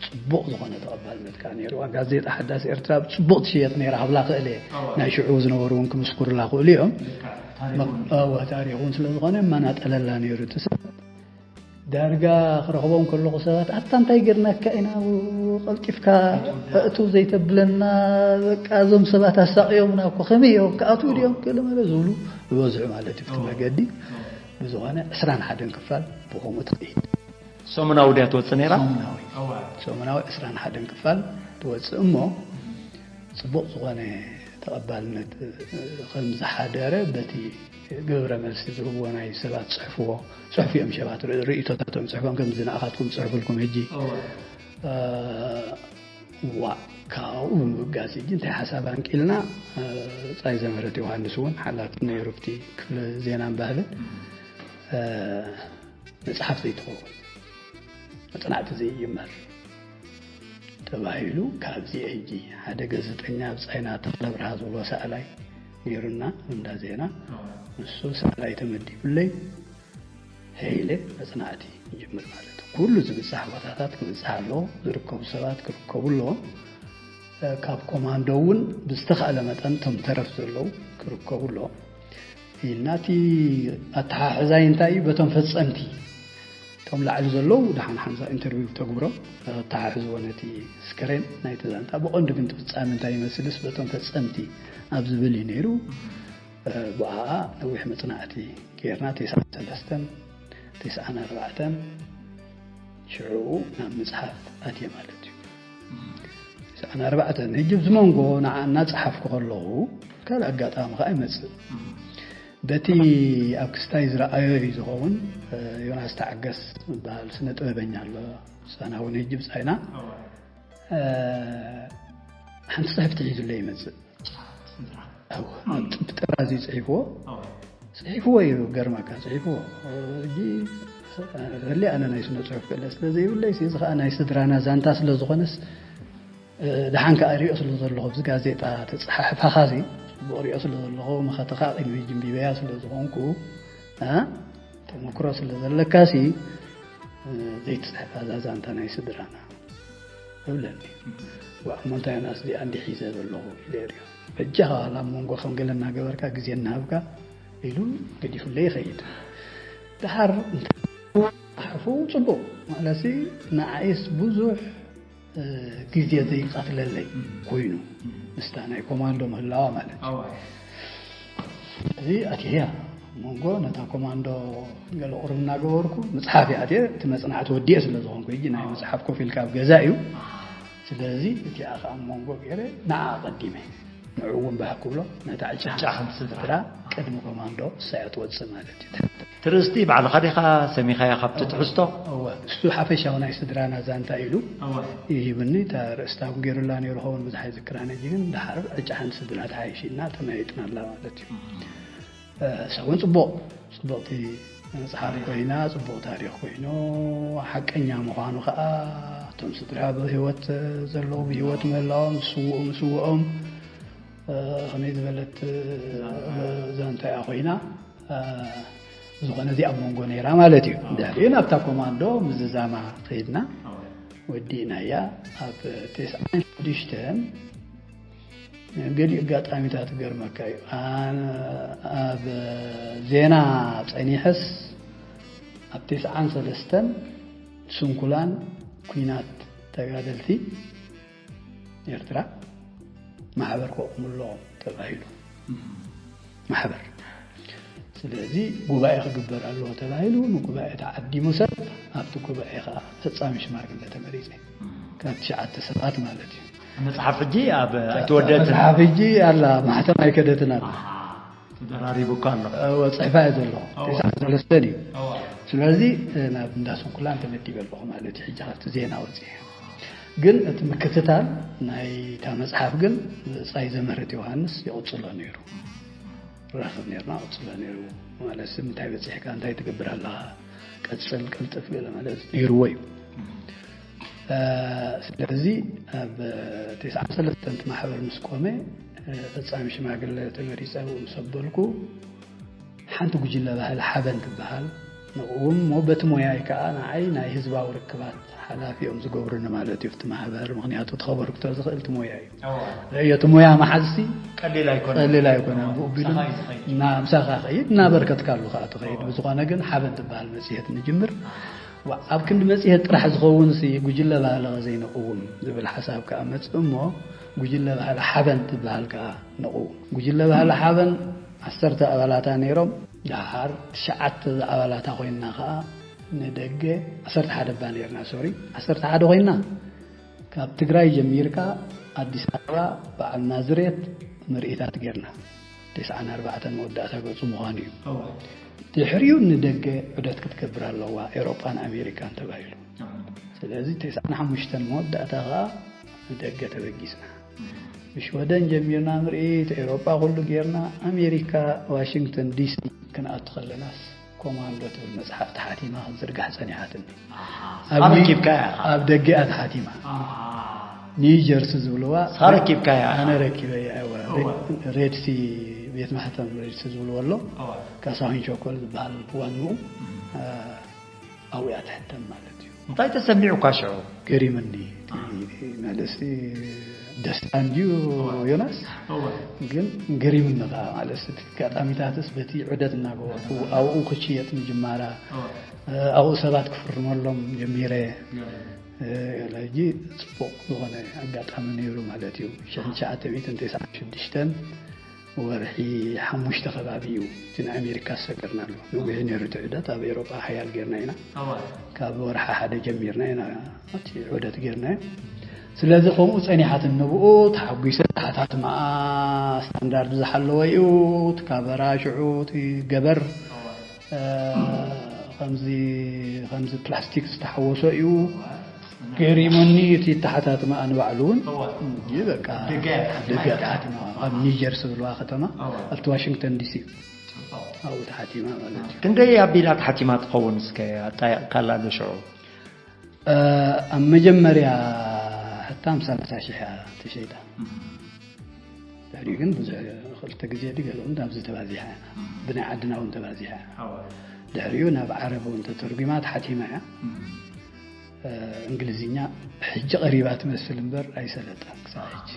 ጽቡቕ ዝኾነ ተቐባልነት ከኣ ነይርዋ። ጋዜጣ ሓዳስ ኤርትራ ጽቡቕ ትሽየጥ ነይራ ክብላ ክእል እየ። እወ። ናይ ሽዑ ዝነበሩ እውን ክምስክሩላ ክእሉ እዮም። ልክዕ፣ ታሪኹን። መ-፣ እወ፣ ታሪኹን ስለ ዝኾነ የመናጠለላ ነይሩ እቲ ሰብ። ዳርጋ ክረኽቦም ከለኹ ሰባት፣ "ኣታ እንታይ ጌርናካ ኢና፣ ቀልጢፍካ ኣእትው ዘይተብለና፣ በቃ እዞም ሰባት ኣሳቕዮምና እኮ፣ ከመይ እዮም ክኣትዉ ድዮም?" ገለ መለ ዝብሉ ዝበዝሑ ማለት እዩ፣ ኣብቲ እወ። መገዲ። እወ። ብዝኾነ ዕስራን ሓደን ክፋል ብኸምኡ ትኸይድ። ሰሙናዊ ድያ ትወጽእ ነይራ? ሰሙናዊ። እወ። ሰሙናዊ ዕስራን ሓደን ክፋል ትወጽእ እሞ፣ ጽቡቕ ዝኾነ ተቐባልነት ከም ዝሓደረ በቲ ግብረ መልሲ ዝህብዎ ናይ ሰባት ጽሕፍዎ ጽሑፍ እዮም። ሰባት ርእቶታቶም ጽሕፎም ከምዚ ንኣኻትኩም ጽሕፍልኩም ሕጂ ዋ ካብኡ ብምብጋስ ሕጂ እንታይ ሓሳብ ኣንቂልና ጻይ ዘመረት ዮሃንስ እውን ሓላፊ ነይሩ ብቲ ክፍሊ ዜናን ባህልን መጽሓፍ ዘይትኸውን መጽናዕቲ ዘይጅመር ተባሂሉ ካብዚ ሕጂ ሓደ ገዘጠኛ ኣብ ጻይና ተኽለ ብርሃ ዝብሎ ሰኣላይ ነይሩና እንዳ ዜና ንሱ ሰኣላይ ተመዲቡለይ ሄይለ መጽናዕቲ ይጅምር ማለት ኩሉ ዝብጻሕ ቦታታት ክብጻሕ ኣለዎ ዝርከቡ ሰባት ክርከቡ ኣለዎም ካብ ኮማንዶ እውን ብዝተኻእለ መጠን ቶም ተረፍ ዘለዉ ክርከቡ ኣለዎም ኢልና እቲ ኣተሓሕዛይ እንታይ እዩ በቶም ፈጸምቲ እቶም ላዕሊ ዘለዉ ደሓን ሓንሳ ኢንተርቪው ተግብሮ ኣተሓሕዝዎ ነቲ ስክሬን ናይቲ ዛንታ ብቐንዱ ግን ፍጻሜ እንታይ ይመስልስ በቶም ፈጸምቲ ኣብ ዝብል እዩ ነይሩ ብኣኣ ነዊሕ መጽናዕቲ ጌርና ተስዓን ሰለስተን ተስዓን ኣርባዕተን ሽዑ ናብ ምጽሓፍ ኣትየ ማለት እዩ። ተስዓን ኣርባዕተን ሕጂ ኣብዚ መንጎ ንዓ እናጸሓፍኩ ከለኹ ካልእ ኣጋጣሚ ከዓ ይመጽእ። በቲ ኣብ ክስታይ ዝረኣዮ እዩ ዝኸውን ዮናስ ተዓገስ ዝበሃል ስነ ጥበበኛ ኣሎ። ሳና እውን ሕጂ ብጻይና ሓንቲ ጽሕፍቲ ሒዙለይ ይመጽእ። ብጥራዝ እዩ ጽሒፍዎ ጽሒፍዎ እዩ ገርመካ ጽሒፍዎ ሕጂ ፈሊ ኣነ ናይ ስነ ጽሑፍ ክእለ ስለ ዘይብለይ እዚ ከዓ ናይ ስድራና ዛንታ ስለ ዝኾነስ ደሓን ከዓ ሪኦ ስለ ዘለኹ ኣብዚ ጋዜጣ ተፀሓሕፋኻ ዚ ፅቡቅ ሪኦ ስለ ዘለኹ መኸተኻ ቅድሚ ሕጂ ንቢበያ ስለ ዝኾንኩ ተመክሮ ስለ ዘለካ ሲ ዘይትፅሕፋ እዛ ዛንታ ናይ ስድራና እብለኒ። ዋእ እሞ እንታይ ዮናስ እዚኣ እንዲ ሒዘ ዘለኹ ኢለ ሪኦ በጃኻ ዋላ ኣብ መንጎ ከም ገለ እናገበርካ ግዜ እናሃብካ ኢሉ ገዲፉለይ ይኸይድ። ደሓር እንታይ ሓፉ ፅቡቅ ማለት ንዓይስ ብዙሕ ግዜ ዘይቀትለለይ ኮይኑ ምስታ ናይ ኮማንዶ ምህላዋ ማለት እዩ። እዚ ኣትያ መንጎ ነታ ኮማንዶ ገለ ቁርብ እናገበርኩ ምፅሓፍ እየ ኣትየ እቲ መፅናዕቲ ወዲኤ ስለ ዝኾንኩ ሕጂ ናይ መፅሓፍ ኮፍ ኢልካ ኣብ ገዛ እዩ። ስለዚ እቲኣ ከዓ መንጎ ገይረ ንዓ ኣቐዲመ ንዕኡ እውን ባህ ክብሎ ነታ ዕጫ ዕጫ ሓንቲ ስድራ ስድራ ቅድሚ ኮማንዶ እሳያ ትወፅእ ማለት እዩ። ትርእስቲ ባዕልኻ ዲኻ ሰሚኻያ ካብቲ ትሕዝቶ? እወ፣ እሱ ሓፈሻዊ ናይ ስድራና ዛንታ ኢሉ እወ። ይሂብኒ። እታ ርእስታ እውን ገይሩላ ነይሩ ኸውን ብዙሕ ኣይዝክራን ሕጂ፣ ግን ደሓር ዕጫ ሓንቲ ስድራ ተሓይሽ ኢልና ተመያይጥናላ ማለት እዩ። እ፣ እሳ እውን ፅቡቕ፣ ፅቡቕቲ መፅሓፍ ኮይና፣ ፅቡቕ ታሪኽ ኮይኑ፣ ሓቀኛ ምዃኑ ከዓ እቶም ስድራ ብህይወት ዘለዉ ብህይወት ምህላዎም፣ ዝስውኡ ምስውኦም፣ እ፣ ከመይ ዝበለት እ፣ ዛንታ እያ ኮይና። እ፣ ዝኾነ እዚኣ ኣብ መንጎ ነይራ ማለት እዩ። ድሕሪኡ ናብታ ኮማንዶ ምዝዛማ ከይድና ወዲእናያ። ኣብ ተስዓን ሽዱሽተን ገሊኡ ኣጋጣሚታት ገርመካ እዩ። ኣነ ኣብ ዜና ጸኒሐስ ኣብ ተስዓን ሰለስተን ስንኩላን ኲናት ተጋደልቲ ኤርትራ ማሕበር ከቑሙ ኣለዎም ተባሂሉ። ማሕበር። ስለዚ ጉባኤ ክግበር ኣለዎ ተባሂሉ፣ ንጉባኤ ተዓዲሙ ሰብ፣ ኣብቲ ጉባኤ ኸዓ ፈጻሚ ሽማግለ ተመሪጸ። ካብ ትሽዓተ ሰባት ማለት እዩ። መጽሓፍ ሕጂ ኣብ ኣይተወደትን። መጽሓፍ ሕጂ ኣላ፣ ማሕተም ኣይከደትን ኣላ። ኣሃ፣ ተደራሪቡ እኮ ኣሎ። እወ፣ ጽሕፋ እየ ዘለኹ። እወ። ተስዓን ሰለስተን እዩ። እወ። ስለዚ፣ ናብ እንዳ ስንኩላን ተመዲበ ኣለኹ ማለት እዩ። ሕጂ ካብቲ ዜና ወጺኤ። ግን እቲ ምክትታል ናይታ መጽሓፍ ግን ብጻይ ዘምህረት ዮሃንስ ይቕጽሎ ነይሩ። ንራኸብ ነይርና፣ ይቕጽሎ ነይሩ። ማለት፣ "ምንታይ በጺሕካ? እንታይ ትገብር ኣለኻ? ቀጽል፣ ቅልጥፍ" ገለ ማለት ነይርዎ እዩ። እ፣ ስለዚ ኣብ ተስዓን ሰለስተን እቲ ማሕበር ምስ ቆመ፣ እ፣ ፈጻሚ ሽማግለ ተመሪጸ፣ ኣብኡ ምስ ኣበልኩ፣ ሓንቲ ጉጅለ ባህሊ ሓበን ትበሃል። ንዕኡ እውን እሞ በቲ ሞያይ ከኣ ንዓይ ናይ ህዝባዊ ርክባት ሓላፊ እዮም ዝገብሩኒ ማለት እዩ፣ ኣብቲ ማሕበር። ምኽንያቱ እቲ ከበርክቶ ዝኽእል እቲ ሞያ እዩ። እወ። ርእዮ እቲ ሞያ መሓዝሲ ቀሊል ኣይኮነን። ቀሊል ኣይኮነን። እወ። ብኡ ቢሉ ምሳኻ እዩ ዝኸይድ። እና ምሳኻ ኸይድ፣ እናበርከትካሉ ከኣ ትኸይድ። እወ። ብዝኾነ ግን ሓበን ትበሃል መጽሔት ንጅምር። ዋ፣ ኣብ ክንዲ መጽሔት ጥራሕ ዝኸውን ሲ ጉጅለ ባህሊ ኸ ዘይነቕውም ዝብል ሓሳብ ከኣ መጽእ እሞ፣ ጉጅለ ባህሊ ሓበን ትበሃል ከኣ ነቕውም። ጉጅለ ባህሊ ሓበን ዓሰርተ ኣባላታ ነይሮም። ደሓር ትሽዓተ ኣባላታ ኮይንና ከኣ ንደገ፣ ዓሰርተ ሓደ እባ ነይርና፣ ሶሪ፣ ዓሰርተ ሓደ ኮይንና ካብ ትግራይ ጀሚርካ ኣዲስ ኣበባ፣ በዓል ናዝሬት፣ ምርኢታት ጌርና። ተስዓን ኣርባዕተን መወዳእታ ገጹ ምዃኑ እዩ። ድሕሪኡ ንደገ ዑደት ክትገብር ኣለዋ ኤውሮጳን ኣሜሪካን ተባሂሉ። ስለዚ ተስዓን ሓሙሽተን መወዳእታ ኸኣ ንደገ ተበጊስና። ብሽወደን ጀሚርና ምርኢት፣ ኤውሮጳ ኩሉ ጌርና፣ ኣሜሪካ ዋሽንግተን ዲሲ ክንኣቱ ከለናስ ኮማንዶ ትብል መጽሓፍ ተሓቲማ ክትዝርጋሕ ጸኒሓትኒ። ኣብ ኣበይ ኒ- ረኪብካያ ኢኻ? ኣብ ደገ እያ ተሓቲማ። ኣሃ። ኒው ጀርሲ ዝብልዋ። ንስኻ ረኪብካያ ኢኻ? ኣነ ረኪበያ። እወ። እወ። ሬድሲ፣ ቤት ማሕተም ሬድሲ ዝብልዎ ኣሎ። እወ። ካሳሁን ቸኮል ዝበሃል ዋንኡ፣ እም። እ፣ ኣብኡ እያ ትሕተም ማለት እዩ። እንታይ ተሰሚዑካ ሽዑ? ገሪምኒ። እቲ መልእስቲ ደስታ እንድዩ እወ። ዮናስ። እወ። ግን ገሪምኒ ኸዓ ማለት እቲ ኣጋጣሚታትስ በቲ ዑደት እናገበርኩ እወ። ኣብኡ ክሽየጥ ምጅማራ፣ እወ። እ፣ ኣብኡ ሰባት ክፍርመሎም ጀሚረ። ገሪም። እ፣ ሕጂ ጽቡቕ ዝኾነ ኣጋጣሚ ነይሩ ማለት እዩ። ሽሕን ትሽዓተ ሚእትን ተስዓን ሽዱሽተን ወርሒ ሓሙሽተ ከባቢ እዩ እቲ ንኣሜሪካ ዝሰገርናሉ። ነዊሕ ነይሩ እቲ ዑደት፣ ኣብ ኤውሮጳ ሓያል ጌርና ኢና። እወ። ካብ ወርሒ ሓደ ጀሚርና ኢና እቲ ዑደት ጌርናዮ። ስለዚ ከምኡ ጸኒሓትኒ፣ ንብኡ ተሓጒሰ። ተሓታትማኣ ስታንዳርድ ዝሓለወ እዩ። እቲ ካቨራ ሽዑ እቲ ገበር፣ እወ። እ፣ ከምዚ፣ ከምዚ ፕላስቲክ ዝተሓወሶ እዩ። ገሪሙኒ እቲ ተሓታትማኣ ንባዕሉ እውን። እወ። እንጂ በቃ ደገ እያ ተሓቲማ ደገ እያ ኢልካ። ተሓቲማ። ኣብ ኒው ጀርሲ ዝብልዋ ከተማ፣ እወ። ኣብቲ ዋሽንግተን ዲሲ ጽቡቕ። ኣብኡ ተሓቲማ ማለት እዩ። ክንደይ ኣቢላ ተሓቲማ ትኸውን እስከ ኣጣየቕካላ ዶ ሽዑ? እ፣ ኣብ መጀመርያ ሕታም ሰላሳ ሺሕ እያ ተሸይጣ። እም። ድሕሪኡ ግን ብዙሕ ክልተ ግዜ ድገለኡ ናብዚ ተባዚሓ። እም። ብናይ ዓድና እውን ተባዚሓ። እወ። ድሕሪኡ ናብ ዓረብ እውን ተተርጒማ ተሓቲማ እያ። እም። እ፣ እንግሊዝኛ ሕጂ ቀሪባ ትመስል እምበር ኣይሰለጠን ክሳብ ሕጂ።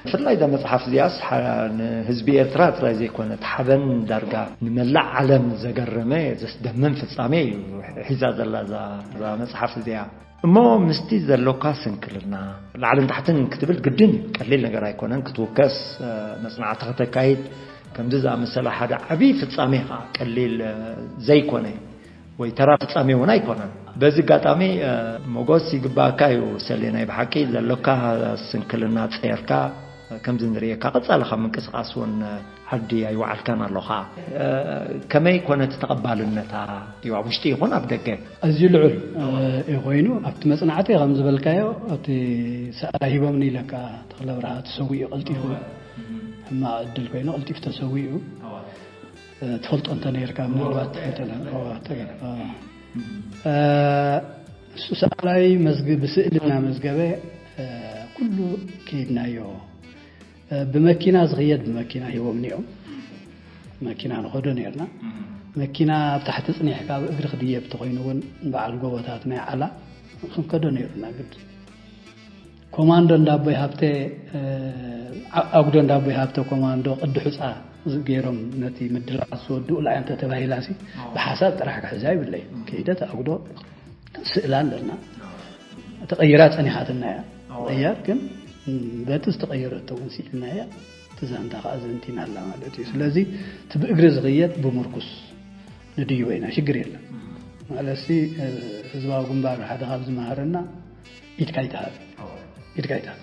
ብፍላይ እዛ መጽሓፍ እዚኣስ ሓ-፣ ንህዝቢ ኤርትራ ጥራይ ዘይኮነ፣ እቲ ሓበን ዳርጋ ንመላእ ዓለም ዘገረመ፣ ዘስደምም ፍጻሜ እዩ ሒዛ ዘላ እዛ፣ እዛ መጽሓፍ እዚኣ። እሞ ምስቲ ዘሎካ ስንክልና፣ ላዕልን ታሕትን ክትብል ግድን እዩ። ቀሊል ነገር ኣይኮነን። ክትውከስ፣ እ፣ መጽናዕቲ ከተካይድ፣ ከምዚ ዝኣመሰለ ሓደ ዓቢ ፍጻሜ ኸኣ ቀሊል፣ እ፣ ዘይኮነ ወይ ተራ ፍጻሜ እውን ኣይኮነን። በዚ ኣጋጣሚ፣ እ፣ ሞጎስ ይግባኣካ እዩ ሰሌ፣ ናይ ብሓቂ ዘሎካ ስንክልና ጸየርካ፣ ከምዚ ንርእየካ ቀጻሊ ካብ ምንቅስቓስ እውን ዓዲ ኣይወዓልካን ኣሎኻ። እ፣ ከመይ ኮነ እቲ ተቐባልነታ? እዩ ኣብ ውሽጢ ይኹን ኣብ ደገ? ኣዝዩ ልዑል፣ እ፣ እዩ ኮይኑ፣ ኣብቲ መጽናዕቲ ከም ዝበልካዮ፣ እቲ ሰኣላይ ሂቦምኒ ኢለካ፣ ተኽለብርሃ ተሰዊኡ ቀልጢፉ። እወ። ሕማቕ ዕድል ኮይኑ ቀልጢፉ ተሰዊኡ። እወ። እ፣ ትፈልጦ እንተ ነይርካ ምናልባት እወ። እንተ ነይርካ፣ እወ፣ እንተ ነይርካ፣ እወ። እም። እ፣ እሱ ሰኣላይ መዝግ-፣ ብስእሊ እናመዝገበ፣ እ፣ ኩሉ ከይድናዮ። እ፣ ብመኪና ዝኽየድ ብመኪና ሂቦምኒ እዮም። መኪና ንኸዶ ነይርና። እም። መኪና ኣብ ታሕቲ ጽኒሕካ ብእግሪ ክድየብ እንተኾይኑ እውን በዓል ጎቦታት ናይ ዓላ ክንከዶ ነይሩና ግድ። ኮማንዶ እንዳቦይ ሃብተ፣ እ፣ ዓ-፣ ኣጉዶ እንዳቦይ ሃብተ ኮማንዶ ቅዲ ሑጻ ዝ-፣ ገይሮም ነቲ ምድላዋት ዝወድኡ ላያ እንተ ተባሂላሲ ኣዎ። ብሓሳብ ጥራሕ ክሕዛ ይብለይ። እም። ከይደት ኣጉዶ ስእላ ኣለና። ኣዎ። ተቐይራ ጸኒሓትና እያ። ኣዎ። ምቕያር ግን፣ እም፣ በቲ ዝተቐየረቶ እውን ስኢልና እያ። እቲ ዛንታ ከኣ ዘንቲና ኣላ ማለት እዩ። ስለዚ እቲ ብእግሪ ዝኽየድ ብምርኩስ ንድይቦ ኢና፣ ሽግር የለን። እም። ማለትሲ፣ እ፣ ህዝባዊ ግንባር ሓደ ካብ ዝመሃረና ኢድካ ይትሃብ። ኣዎ። ኢድካ ይትሃብ።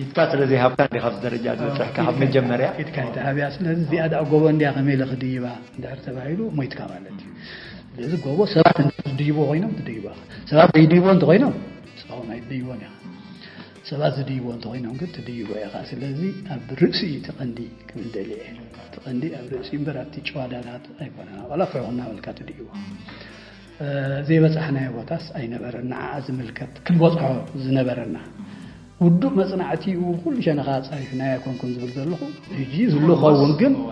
ኢድካ ስለ ዘይሃብካ እንዲኻ ኣብዚ ደረጃ ዝበጽሕካ ካብ መጀመርያ? ኢድካ ይትሃብ እያ። ስለዚ እዚኣ ደኣ ጎቦ እንድያ ከመይ ኢለ ክድይባ እንድሕር ተባሂሉ ሞይትካ ማለት እዩ። ስለዚ ጎቦ ሰባት እንድሕር ዝድይቦ ኮይኖም ትድይቦ ኢኻ። ሰባት ዘይድይቦ እንተኾይኖም ንስኻ እውን ኣይትድይቦን ኢኻ። ሰባት ዝድይቦ እንተኾይኖም ግን ትድይቦ ኢኻ። ስለዚ ኣብ ርእሲ እዩ እቲ ቀንዲ ክብል ደልየ እየ። እቲ ቀንዲ ኣብ ርእሲ እምበር ኣብቲ ጨዋዳዳት ኣይኮነን። ዋላ ፍሑኽ እናበልካ ትድይቦ። እ፣ ዘይበጻሕናዮ ቦታስ ኣይነበረን። ንዓኣ ዝምልከት ክንበጽሖ ዝነበረና ውዱእ መጽናዕቲኡ ኩሉ ሸነኻ ኣጻፊፍናዮ ኣይኮንኩን ዝብል ዘለኹ። ሕጂ ዝህሉ ክኸውን ግን እወ።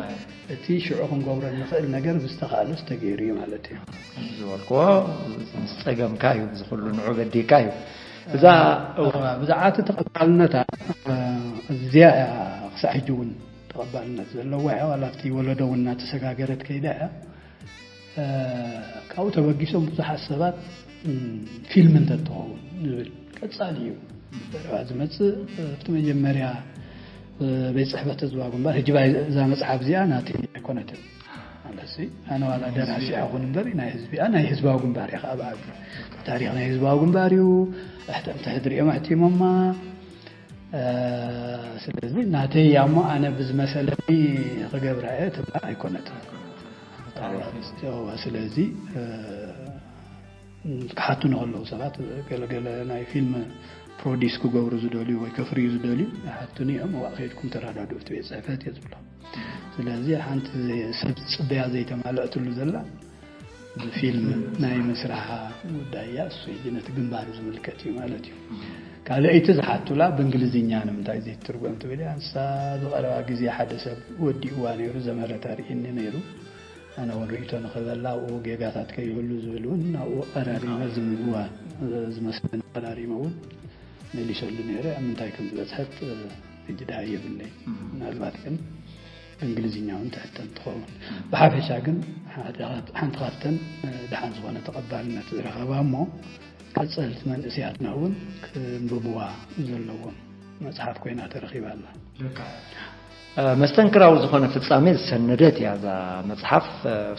እቲ ሽዑ ክንገብሮ እንኽእል ነገር ብዝተኻእለስ ተገይሩ እዩ ማለት እዩ። ከምዚ ዝበልክዎ ምስ ጸገምካ እዩ፣ እዚ ኩሉ ንዑ በዲካ እዩ። እዛ እዋ፣ ብዛዕባ እቲ ተቐባልነታ፣ እ፣ እዚኣ እያ ክሳዕ ሕጂ እውን ተቐባልነት ዘለዋ እያ። ዋላ ኣብቲ ወለዶ እውን እናተሰጋገረት ከይዳ እያ። እ፣ ካብኡ ተበጊሶም ብዙሓት ሰባት፣ እም፣ ፊልም እንተትኸውን ዝብል ቀጻሊ እዩ። ዘረባ ዝመጽእ፣ እ፣ ኣብቲ መጀመርያ፣ እ፣ ቤት ጽሕፈት ህዝባዊ ግንባር፣ ሕጂ ባይ-፣ እዛ መጽሓፍ እዚኣ ናተይ ኣይኮነትን። ማለትሲ፣ ኣነ ዋላ ደራሲ ኣይኹን እምበር፣ ናይ ህዝቢ እያ፣ ናይ ህዝባዊ ግንባር እያ። ከኣ ብኣቢ ታሪኽ ናይ ህዝባዊ ግንባር እዩ። ኣሕተምቲ ሕድሪ እዮም ኣሕቲሞማ። ስለዚ ናተይ እያ እሞ ኣነ ብዝመሰለኒ ክገብራ እየ ትብላ ኣይኮነትን። ስለዚ ክሓቱኒ ከለዉ ሰባት ገለገለ ናይ ፊልም ፕሮዲስ ክገብሩ ዝደልዩ ወይ ከፍርዩ ዝደልዩ ይሓቱኒ እዮም። ዋእ ከይድኩም ተረዳድኡ እቲ ቤት ፅሕፈት እየ ዝብሎ። ስለዚ ሓንቲ ሰብ ፅበያ ዘይተማለእትሉ ዘላ ብፊልም ናይ ምስራሓ ጉዳይ እያ። እሱ ሕጂ ነቲ ግንባር ዝምልከት እዩ ማለት እዩ። ካልኣይቲ ዝሓቱላ ብእንግሊዝኛ ንምንታይ ዘይትርጎም ትብል እያ። ንሳ ዝቐረባ ግዜ ሓደ ሰብ ወዲእዋ ነይሩ፣ ዘመረት ኣርእየኒ ነይሩ። ኣነ እውን ርእይቶ ንኽበላ ኣብኡ ጌጋታት ከይህሉ ዝብል እውን ኣብኡ ኣራሪመ ዝምዋ ዝመስለኒ ኣራሪመ እውን መሊሰሉ ነይረ። ኣብ ምንታይ ከም ዝበፅሐት ሕጂ ደሃ የብለይ። ምናልባት ግን እንግሊዝኛ እውን ትሕተም ትኸውን። ብሓፈሻ ግን ሓንቲ ካብተን ደሓን ዝኾነ ተቐባልነት ዝረኸባ እሞ ቀፀልቲ መንእስያትና እውን ክንብብዋ ዘለዎም መፅሓፍ ኮይና ተረኺባ ኣላ። መስተንክራዊ ዝኾነ ፍጻሜ ዝሰነደት እያ እዛ መጽሓፍ።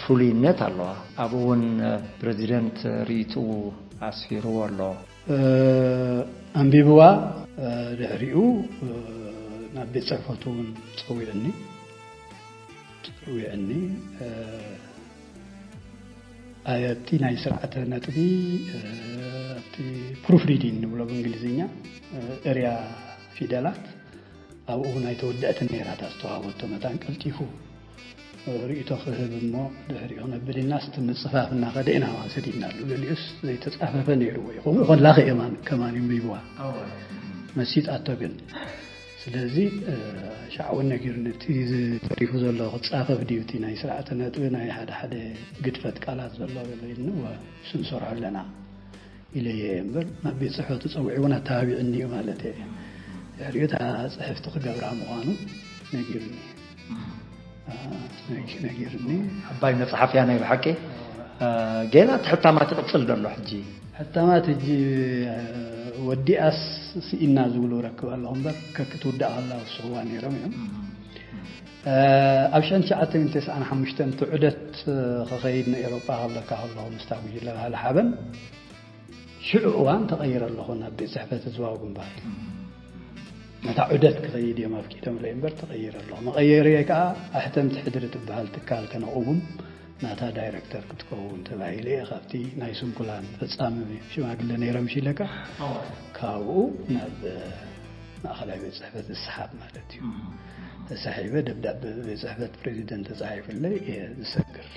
ፍሉይነት ኣለዋ። ኣብኡ እውን ፕረዚደንት ርእይትኡ ኣስፊርዎ ኣሎ። ኣንቢብዋ ድሕሪኡ ናብ ቤት ጽሕፈቱ እውን ጸዊዕኒ ጸዊዕኒ ኣብቲ ናይ ስርዓተ ነጥቢ ኣብቲ ፕሩፍ ሪዲንግ ንብሎ ብእንግሊዝኛ እርያ ፊደላት ኣብኡ እውን ኣይተወደአትን ነይራ እታ ዝተዋህበቶ መታን ቀልጢፉ ርእይቶ ክህብ እሞ ድሕሪኡ ክነብል ኢልና ስቲ ምፅፋፍ እናኸደ ኢና ሰዲድናሉ። ገሊኡስ ዘይተፃፈፈ ነይርዎ እዩ። ከምኡ ከላ ከማን ከማን እዩ ምይብዋ መሲጣቶ ግን ስለዚ ሻዕ እውን ነጊሩኒ እቲ ተሪፉ ዘሎ ክፃፈፍ ድዩ እቲ ናይ ስርዓተ ነጥቢ ናይ ሓደ ሓደ ግድፈት ቃላት ዘሎ ኢሉኒ ስንሰርሖ ኣለና ኢለየ እየ እምበር ናብ ቤት ፅሕፈቱ ፀዊዑ እውን ኣተባቢዕኒ እዩ ማለት እየ። ድሕሪኡ እታ ፅሕፍቲ ክገብራ ምዃኑ ነጊሩኒ ነጊሩኒ። ዓባይ መፅሓፍ እያ ናይ ብሓቂ። ጌና እቲ ሕታማ ትቕፅል ዘሎ ሕጂ። ሕታማት ሕጂ ወዲኣስ ስኢና ዝብሉ ረክብ ኣለኹ እምበር ከክትውዳእ ከላ ወስኽዋ ነይሮም እዮም። ኣብ ሸን ትሽዓተ ሚእቲ ተስዓን ሓሙሽተን እቲ ዑደት ክኸይድ ንኤሮጳ ከለካ ከለኹ ምስታ ጉጅለ ባህሊ ሓበን ሽዑ እዋን ተቐይረ ኣለኹ ናብ ቤት ጽሕፈት ህዝባዊ ግንባር። ነታ ዑደት ክኸይድ እዮም ኣፍቂዶምለይ እምበር ተቐይረ ኣለኹ። መቐየርየ ከኣ ኣሕተምቲ ሕድሪ ትበሃል ትካል ከነቑውም ናታ ዳይረክተር ክትከውን ተባሂለ እየ ካብቲ ናይ ስንኩላን ፈጻሚ ሽማግለ ነይረ ምሽ ኢለካ ካብኡ ናብ ማእኸላይ ቤት ጽሕፈት ዝሰሓብ ማለት እዩ። ተሳሒበ ደብዳበ ቤት ጽሕፈት ፕሬዚደንት ተጻሒፉለይ እየ ዝሰግር።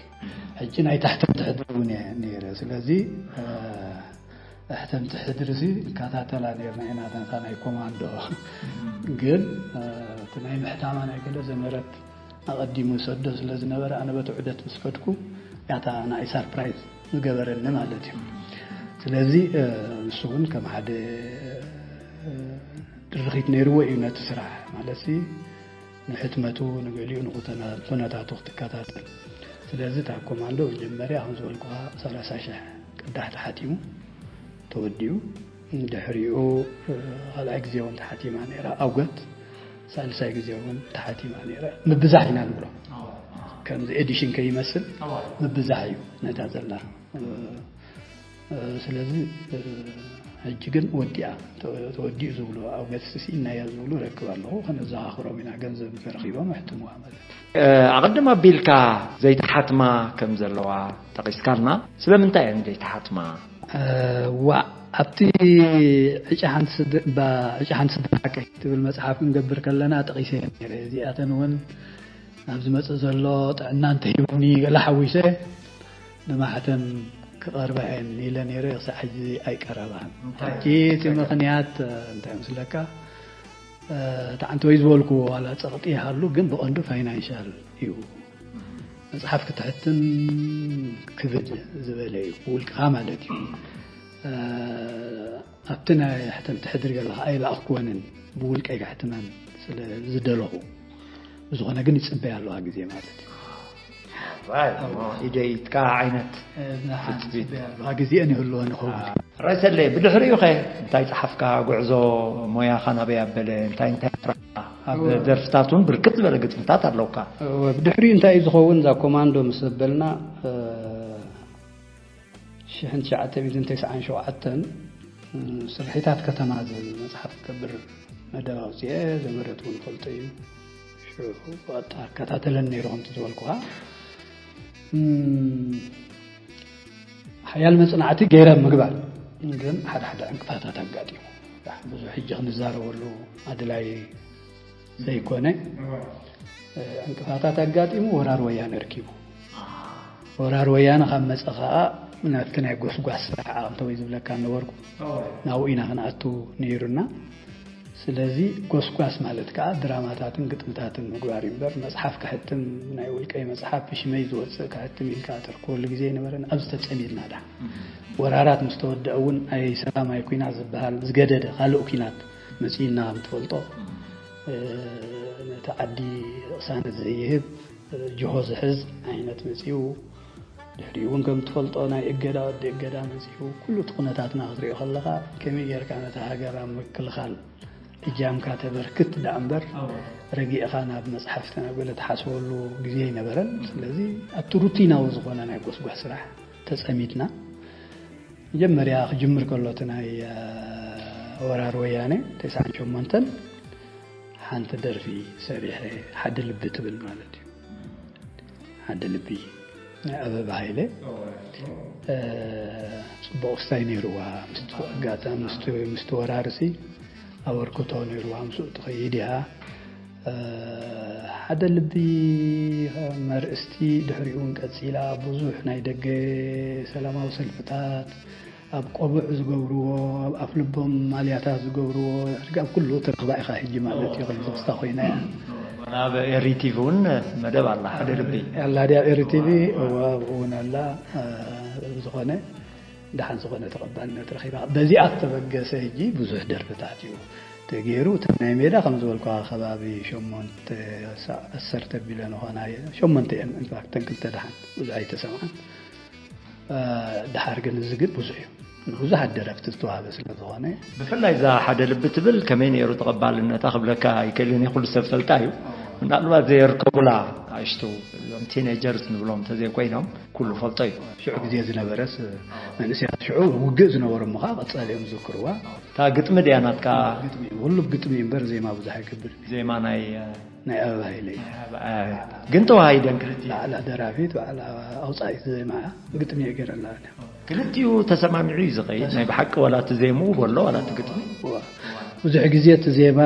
ሕጂ ናይ ታሕተምቲ ሕድሪ እውን እየ ነይረ። ስለዚ ኣሕተምቲ ሕድሪ ሲ ንከታተላ ነርና ኢና ነታ ናይ ኮማንዶ ግን እቲ ናይ ምሕታማ ናይ ገለ ዘመረት ኣቐዲሙ ሰዶ ስለ ዝነበረ ኣነ በቲ ዑደት ምስ ከድኩ ያታ ናይ ሳርፕራይዝ ዝገበረኒ ማለት እዩ። ስለዚ ንሱ እውን ከም ሓደ ድርኺት ነይርዎ እዩ ነቲ ስራሕ ማለት ንሕትመቱ ንገሊኡ ንኩነታቱ ክትከታተል። ስለዚ እታ ኮማንዶ መጀመርያ ከም ዝበልኩኻ ሰላሳ ሽሕ ቅዳሕ ተሓቲሙ ተወዲኡ ድሕሪኡ ካልኣይ ግዜ እውን ተሓቲማ ነይራ ኣውገት ሳልሳይ ግዜ እውን ተሓቲማ ነይራ ምብዛሕ ኢና ንብሎ ከምዚ ኤዲሽን ከይመስል ምብዛሕ እዩ ነታ ዘላ ስለዚ ሕጂ ግን ወዲኣ ተወዲኡ ዝብሉ ኣብ ገጽ ስኢናያ ዝብሉ ረክብ ኣለኹ ከነዘኻኽሮም ኢና ገንዘብ ተረኺቦም ኣሕትምዋ ማለት ኣቐድም ኣቢልካ ዘይተሓትማ ከም ዘለዋ ጠቒስካልና ስለምንታይ እየን ዘይተሓትማ ዋ ኣብቲ ዕጫ ሓንቲ ስድራቀይ ትብል መፅሓፍ ክንገብር ከለና ጠቒሰ ነረ እዚኣተን እውን ናብ ዝመፅእ ዘሎ ጥዕና እንተሂቡኒ ገለ ሓዊሰ ንማሕተም ክቐርባ እየን ኢለ ነይረ ክሳዕ ሕጂ ኣይቀረባን ሕጂ እቲ ምኽንያት እንታይ ምስለካ እቲ ዓንተወይ ዝበልኩዎ ዋላ ፀቕጢ ይሃሉ ግን ብቐንዱ ፋይናንሻል እዩ መፅሓፍ ክትሕትን ክብድ ዝበለ እዩ ብውልቅኻ ማለት እዩ ኣብቲ ናይ ሕተምቲ ሕድሪ ገለ ከዓ ኣይለኣኽክወንን ብውልቀይ ከሕትመን ስለ ዝደለኹ ብዝኾነ ግን ይፅበያ ኣለዋ ግዜ ማለት እዩ ኢደይ ኢትካ ዓይነት ግዜ ንህልወ ንኸውን ራይሰለይ ብድሕሪኡ ኸ እንታይ ፀሓፍካ ጉዕዞ ሞያኻ ናበይ ኣበለ እንታይ እንታይ ስራሕካ ኣብ ደርፍታት እውን ብርክት ዝበለ ግጥምታት ኣለውካ ብድሕሪኡ እንታይ እዩ ዝኸውን እዛ ኮማንዶ ምስ ዘበልና ሽሕን ትሽዓተ ሚእትን ተስዓን ሸውዓተን ስርሒታት ከተማ ዝብል መፅሓፍ ክገብር መደብ ኣውፅኤ፣ ዘመረት እውን ፈልጦ እዩ። ሽዑ ኣታ-፣ ኣከታተለን ነይሩ ከምቲ ዝበልኩኻ። እም፣ ሓያል መጽናዕቲ ገይረ ምግባር፣ ግን ሓደ ሓደ ዕንቅፋታት ኣጋጢሙ። ብዙሕ ሕጂ ክንዛረበሉ ኣድላይ ዘይኮነ፣ እ፣ ዕንቅፋታት ኣጋጢሙ ወራር ወያነ ኣርኪቡ። ወራር ወያነ ካብ መጸ ኸኣ ናብቲ ናይ ጎስጓስ ስራሕ ዓቕምተወይ ዝብለካ ነበርኩ። ናብኡ ኢና ክንኣቱ ነይሩና። ስለዚ ጎስጓስ ማለት ከኣ ድራማታትን ግጥምታትን ምግባር እዩ እምበር፣ መጽሓፍ ክሕትም፣ ናይ ውልቀይ መጽሓፍ ብሽመይ ዝወጽእ ክሕትም ኢልካ ተርክበሉ ግዜ ኣይነበረን። ኣብዚ ተጸሚድና ደኣ ወራራት ምስ ተወደአ እውን ናይ ሰላም፣ ናይ ኲናት ዝበሃል ዝገደደ ካልእ ኲናት መጺኡና ከም ትፈልጦ፣ እ፣ ነቲ ዓዲ ቅሳነት ዘይህብ፣ እ፣ ጅሆ ዝሕዝ ዓይነት መጺኡ። ድሕሪኡ እውን ከም ትፈልጦ ናይ እገዳ፣ ወዲ እገዳ መጺኡ። ኩሉ እቲ ኩነታትና ክትሪኦ ከለኻ ከመይ ጌርካ ነታ ሃገር ኣብ ምክልኻል እጃምካ ተበርክት ደኣ እምበር፣ ረጊእኻ ናብ መጽሓፍቲ ናብ ገለ ትሓስበሉ ግዜ ኣይነበረን። ስለዚ ኣብቲ ሩቲናዊ ዝኾነ ናይ ጎስጓስ ስራሕ ተጸሚድና። መጀመርያ ክጅምር ከሎ እቲ ናይ፣ እ፣ ወራር ወያነ ተስዓን ሸሞንተን ሓንቲ ደርፊ ሰሪሐ፣ ሓደ ልቢ ትብል ማለት እዩ። ሓደ ልቢ ናይ ኣበባ ሃይለ፣ እ፣ ጽቡቕ ስታይ ነይርዋ። ምስቲ ኣጋጣሚ ምስቲ፣ ምስቲ ወራርሲ ኣበርክቶ ነይርዋ። ምስኡ ትኸይድ እያ። እ፣ ሓደ ልቢ ከም ኣርእስቲ፣ ድሕሪኡ እውን ቀጺላ ብዙሕ ናይ ደገ ሰላማዊ ሰልፍታት፣ ኣብ ቆቡዕ ዝገብርዎ፣ ኣብ ኣፍ ልቦም ማልያታት ዝገብርዎ፣ ሕርግ ኣብ ኩሉ ትረኽባ ኢኻ ሕጂ ማለት እዩ። ከም ዝኽስታ ኮይና እያ። ናብ ኤሪ ቲቪ እውን መደብ ኣላ፣ ሓደ ልቢ። ኣላ ድያ ኤሪ ቲቪ? እዋ፣ ኣብኡ እውን ኣላ። እ፣ ዝኾነ፣ ደሓን ዝኾነ ተቐባልነት ረኺባ። በዚኣ ዝተበገሰ ሕጂ ብዙሕ ደርፍታት እዩ ተገይሩ። እተን ናይ ሜዳ ከም ዝበልኳ ከባቢ ሸሞንተ፣ ዓሰርተ ቢልዮን ዝኾና እየን። ሸሞንተ እየን፣ ኢንፋክት፣ እተን ክልተ ደሓን ብዙሕ ኣይተሰምዓን። እ፣ ድሓር ግን እዚ ግን ብዙሕ እዩ። ንብዙሓት ደረፍቲ ዝተዋህበ ስለ ዝኾነ። ብፍላይ እዛ ሓደ ልቢ ትብል ከመይ ነይሩ ተቐባልነታ ክብለካ ኣይክእልን እየ፣ ኩሉ ሰብ ፈልጣ እዩ። ምናልባት ዘየርከቡላ ኣሽቱ፣ እዞም ቲኔጀርስ ንብሎም እንተዘይኮይኖም ኩሉ ፈልጦ እዩ። ሽዑ ግዜ ዝነበረስ መንእሰያት ሽዑ ውግእ ዝነበሮም ምዃ ቀጻሊ እዮም ዝዝክርዋ። እታ ግጥሚ ድያ ናትካ? ግጥሚ፣ ውሉብ ግጥሚ እምበር ዜማ ብዙሕ ኣይገብርን። ዜማ ናይ፣ እ፣ ናይ ኣበባ ሃይለ እዩ። ናይ ኣበባ፣ እ፣ ግን ተዋሃሂደን ክልቲኡ? ባዕላ ደራፊት፣ ባዕላ ኣውጻኢት ዜማ እያ። ግጥሚ እየ ገይረላ። ክልቲኡ ተሰማሚዑ እዩ ዝኸይድ። ናይ ብሓቂ ዋላ እቲ ዜምኡ በሎ ዋላ እቲ ግጥሚ? እዋ። ብዙሕ ግዜ እቲ ዜማ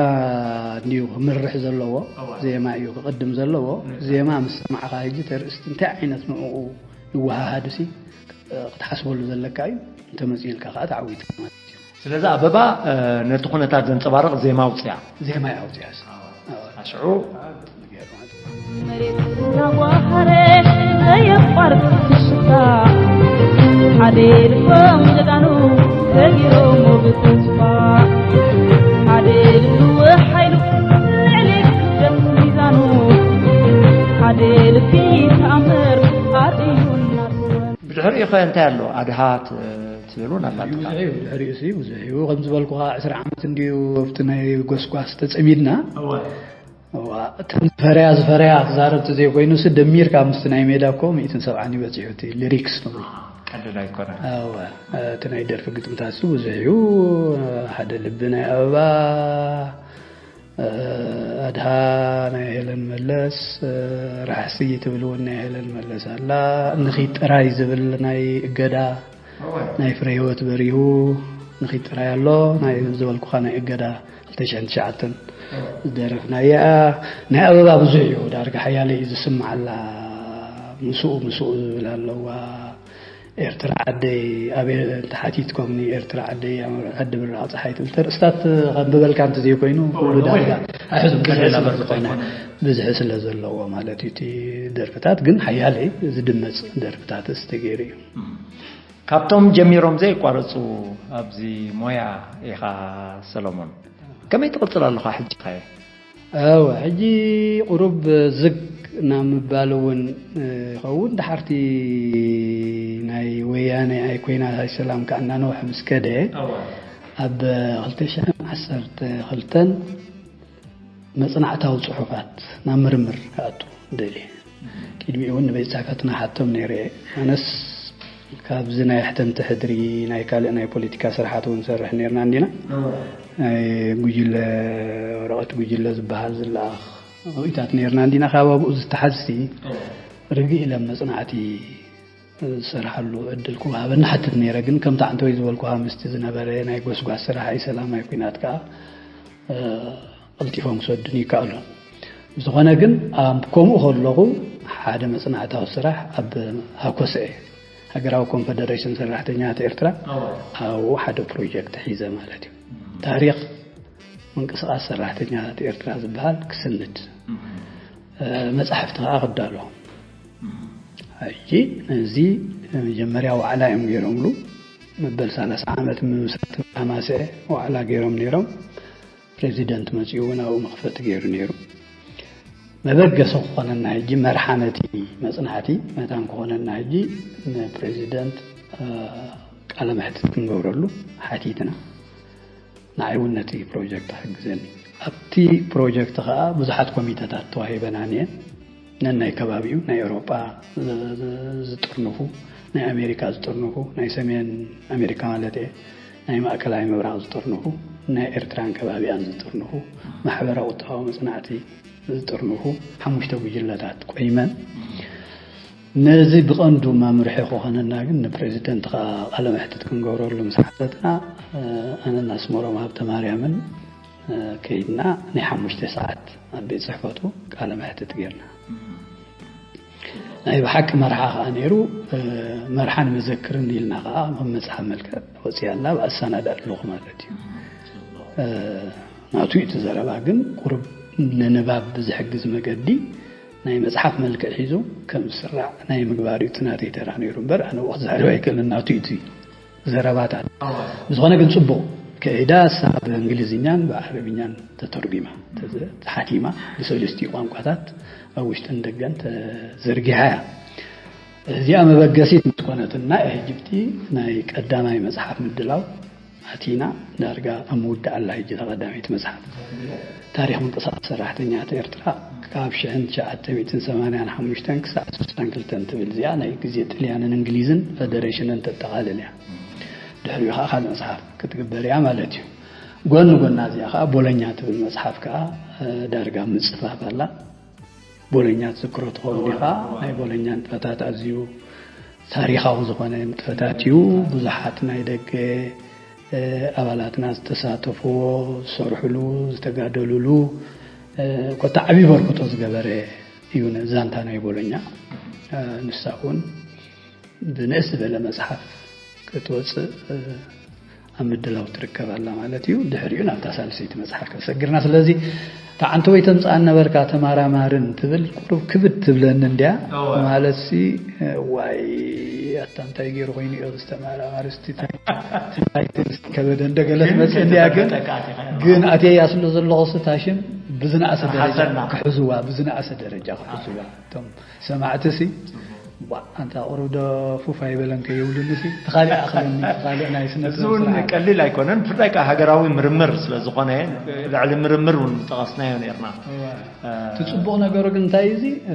እንድዩ ክምርሕ ዘለዎ፣ እዋ። ዜማ እዩ ክቕድም ዘለዎ። እዋ። ዜማ ምስ ሰማዕኻ ሕጂ ተርእስቲ እንታይ ዓይነት ንዕኡ ይወሃሃድሲ ክትሓስበሉ ዘለካ እዩ። እንተመጺኡልካ ከኣ ተዓዊትካ ማለት እዩ። ስለዚ ኣበባ፣ እ፣ ነቲ ኩነታት ዘንጸባርቕ ዜማ ኣውጽኣ። ዜማ እያ ኣውጺኣስ። ኣዎ። ኣዎ። ኣሽዑ። መሬት እናጓሃረ ዘየቋርጥ ፍሽኽታ፣ ሓደ ልቦም ጀጋኑ ሰጊሮሞ ብተስፋ፣ ሓደ ልቢ ሓይሉ ልዕሊ ክብደት ሚዛኑ፣ ሓደ ልቢ ተኣምር ኣርእዩ እናተወ። ብድሕሪኡ ኸ እንታይ ኣሎ? ኣድሃ ት-፣ ትብል እውን ኣላ። ብዙሕ እዩ፣ ድሕሪኡ ሲ ብዙሕ እዩ። ከም ዝበልኩኻ ዕስራ ዓመት እንድዩ ኣብቲ ናይ ጎስጓስ ተጸሚድና። እወ። እዋ፣ እተን ዝፈረያ ዝፈረያ ክዛረብ ተዘይኮይኑ ሲ ደሚርካ ምስቲ ናይ ሜዳ እኮ ሚእትን ሰብዓን እዩ በጺሑ እቲ ሊሪክስ ንብሎ። ቀልል ኣይኮነን። እወ፣ እቲ ናይ ደርፊ ግጥምታት ሲ ብዙሕ እዩ። ሓደ ልቢ ናይ ኣበባ፣ ኣድሃ ናይ ሄለን መለስ፣ ራሕሲ ትብል እውን ናይ ሄለን መለስ ኣላ። ንኺድ ጥራይ ዝብል ናይ እገዳ፣ ናይ ፍረ ህይወት በሪሁ፣ ንኺድ ጥራይ ኣሎ። ናይ ዝበልኩኻ ናይ እገዳ ክልተ ሽሕን ትሽዓተን ዝደረፍናያ። ናይ ኣበባ ብዙሕ እዩ፣ ዳርጋ ሓያለ እዩ ዝስምዓላ። ምስኡ ምስኡ ዝብል ኣለዋ። ኤርትራ ዓደይ ኣበይ እንተ ሓቲትኩምኒ፣ ኤርትራ ዓደይ ዓዲ ብራቕ ጸሓይ ትብል ተርእስታት ከንብበልካ እንተ ዘይኮይኑ፣ እወ፣ ኩሉ እወ። ዳርጋ ኣሕዙ ብዙሒ ቀሊል ስለ ኣበር ዝኾነ፣ ኣይኮነን። ብዝሒ ስለ ዘለዎ ማለት እዩ። እቲ ደርፍታት ግን ሓያለይ ዝድመጽ ደርፍታትስ ተገይሩ እዩ። እም። ካብቶም ጀሚሮም ዘይቋረጹ ኣብዚ ሞያ ኢኻ ሰሎሞን። ከመይ ትቕጽል ኣለኻ ሕጂ ኸ? እወ፣ ሕጂ ቁሩብ ዝግ ናብ ምባል እውን ይኸውን። ድሓርቲ ናይ ወያነ ኣይ ኮይና ኣይ ሰላም ከኣ እናነውሐ ምስ ከደ፣ እወ። ኣብ ክልተ ሽሕን ዓሰርተ ክልተን መጽናዕታዊ ጽሑፋት ናብ ምርምር ክኣቱ ደልየ። ቅድሚኡ እውን ንቤት ጽሕፈትና ሓቶም ነይረ እየ። ኣነስ ካብዚ ናይ ሕተምቲ ሕድሪ ናይ ካልእ ናይ ፖለቲካ ስራሓት እውን ንሰርሕ ነርና እንዲና። ናይ ጉጅለ፣ ወረቐት ጉጅለ ዝበሃል ዝለኣኽ ርእይታት ነርና እንዲና። ካብ ኣብኡ ዝተሓዝቲ ርግእ ኢለ መጽናዕቲ ዝሰርሓሉ ዕድል ክወሃበኒ ሓትት ነይረ። ግን ከምቲ ዓንተወይ ዝበልኩኻ ምስቲ ዝነበረ ናይ ጎስጓስ ስራሕ፣ ኣይሰላም ኣይኲናት ከኣ፣ እ፣ ቀልጢፎም ክሰዱኒ ይከኣሉ። ብዝኾነ ግን፣ ኣብ ከምኡ ከለኹ ሓደ መጽናዕታዊ ስራሕ ኣብ ሃኮሰኤ፣ ሃገራዊ ኮንፈደሬሽን ሰራሕተኛታት ኤርትራ፣ ኣብኡ ሓደ ፕሮጀክት ሒዘ ማለት እዩ። ታሪኽ ምንቅስቃስ ሰራሕተኛታት ኤርትራ ዝበሃል ክስንድ፣ እ፣ መጻሕፍቲ ከኣ ክዳሎ። ሕጂ ነዚ መጀመርያ ዋዕላ እዮም ገይሮምሉ። መበል ሰላሳ ዓመት ምምሳት ኣማስዐ ዋዕላ ገይሮም ነይሮም። ፕሬዚደንት መጺኡ እውን ኣብኡ መኽፈቲ ገይሩ ነይሩ። መበገሲ ክኾነና ሕጂ፣ መርሓ ነቲ መጽናዕቲ መታን ክኾነና ሕጂ፣ ንፕሬዚደንት፣ እ፣ ቃለ መሕትት ክንገብረሉ ሓቲትና። ንዓይ እውን ነቲ ፕሮጀክት ክሕግዘኒ። ኣብቲ ፕሮጀክት ከኣ ብዙሓት ኮሚተታት ተዋሂበናን እየን። ነናይ ከባቢኡ፣ ናይ ኤውሮጳ ዝ-፣ ዝ-፣ ዝጥርንፉ፣ ናይ ኣሜሪካ ዝጥርንፉ፣ ናይ ሰሜን ኣሜሪካ ማለት እየ፣ ናይ ማእከላይ ምብራቕ ዝጥርንፉ፣ ናይ ኤርትራን ከባቢኣን ዝጥርንፉ፣ ማሕበረ ቁጠባዊ መጽናዕቲ ዝጥርንፉ ሓሙሽተ ጉጅለታት ቆይመን። ነዚ ብቐንዱ መምርሒ ክኾነና ግን ንፕሬዚደንት ከኣ ቃለ መሕትት ክንገብረሉ ምስ ሓተትና፣ እ፣ ኣነን ኣስመሮም ሃብተማርያምን፣ እ፣ ከይድና ናይ ሓሙሽተ ሰዓት ኣብ ቤት ጽሕፈቱ ቃለ መሕትት ጌርና። ናይ ብሓቂ መርሓ ከኣ ነይሩ። እ፣ መርሓን መዘክርን ኢልና ከኣ ከም መጽሓፍ መልክዕ ወጺኣ ኣላ፣ ብኣሰናዳ ኣለኹ ማለት እዩ። እ፣ ናቱ እዩ እቲ ዘረባ፣ ግን ቁሩብ ንንባብ ብዝሕግዝ መገዲ ናይ መጽሓፍ መልክዕ ሒዙ ከም ዝስራዕ ናይ ምግባር እዩ እቲ ናተይ ተራ ነይሩ እምበር፣ ኣነ ብኡ ክዛረብ ኣይክእልን፣ ናቱ እዩ እቲ ዘረባታት። ብዝኾነ ግን ጽቡቕ ከይዳ፣ እሳ ብእንግሊዝኛን ብዓረብኛን ተተርጒማ፣ ተዘ-፣ ተሓቲማ፣ ብሰለስቲኡ ቋንቋታት ኣብ ውሽጥን ደገን ተዘርጊሓ እያ። እዚኣ መበገሲት ምስ ኮነትና፣ ሕጂ ብቲ ናይ ቀዳማይ መጽሓፍ ምድላው ኣቲና፣ ዳርጋ ኣብ ምውዳእ ኣላ። ሕጂ ተቐዳመይቲ መጽሓፍ፣ ታሪኽ ምንቅስቓስ ሰራሕተኛታት ኤርትራ ካብ ሽሕን ትሽዓተ ሚእትን ሰማንያን ሓሙሽተን ክሳዕ ስሳን ክልተን ትብል፣ እዚኣ ናይ ግዜ ጥልያንን እንግሊዝን ፈደሬሽንን ተጠቓልል እያ። ድሕሪኡ ከኣ ካልእ መጽሓፍ ክትግበር እያ ማለት እዩ። ጎኒ ጎና እዚኣ ከኣ ቦሎኛ ትብል መጽሓፍ ከኣ፣ እ፣ ዳርጋ ኣብ ምጽፋፍ ኣላ። ቦሎኛ ትዝክሮ ትኸውን ኢኻ። ናይ ቦሎኛ ንጥፈታት ኣዝዩ ታሪኻዊ ዝኾነ ንጥፈታት እዩ። ብዙሓት ናይ ደገ፣ እ፣ ኣባላትና ዝተሳተፍዎ፣ ዝሰርሕሉ፣ ዝተጋደሉሉ፣ እ፣ ኮታ ዓብዪ በርክቶ ዝገበረ እዩ ነ-፣ ዛንታ ናይ ቦሎኛ። እ፣ ንሳ እውን ብንእስ ዝበለ መጽሓፍ ክትወጽእ፣ እ፣ ኣብ ምድላው ትርከብ ኣላ ማለት እዩ። ድሕሪኡ ናብታ ሳልሰይቲ መጽሓፍ ከተሰግርና። ስለዚ፣ "ተዓንተ ወይ ተምጽኣን ነበርካ ተማራማርን" ትብል ቁሩብ ክብድ ትብለኒ እንድያ። እወ። ማለትሲ፣ እ፣ "ዋይ፣ ኣታ እንታይ ገይሩ ኮይኑ እዩ ዝተማራማሪ፣ እስቲ እንታይ፣ እንታይ ከበደ እንደ ገለ ግን ትመጽእ እንድያ?" ግን፣ ተበለጠካ ኣቲኻ። ግን ኣትየያ ስለ ዘለኹ፣ ስታ ሽም ብዝነኣሰ ደረጃ ሓሰና። ክሕዝዋ፣ ብዝነኣሰ ደረጃ ክሕዝዋ። እቶም ሰማዕትሲ፣ "ዋ፣ ኣንታ ቁሩብ ዶ ፉፍ ኣይበለን ከይብሉኒሲ፣ ተኻሊእ ኣኽለኒ፣ ተኻሊእ ናይ ስነ እዚ ጥበብ እውን ስራሕ." ቀሊል ኣይኮነን። ብፍላይ ከኣ ሃገራዊ ምርምር ስለ ዝኾነ፣ ልዕሊ ምርምር እውን ዝጠቐስናዮ ነርና። እዋ። እ፣ እቲ ጽቡቕ ነገሩ ግን እንታይ እዚ፣ እ፣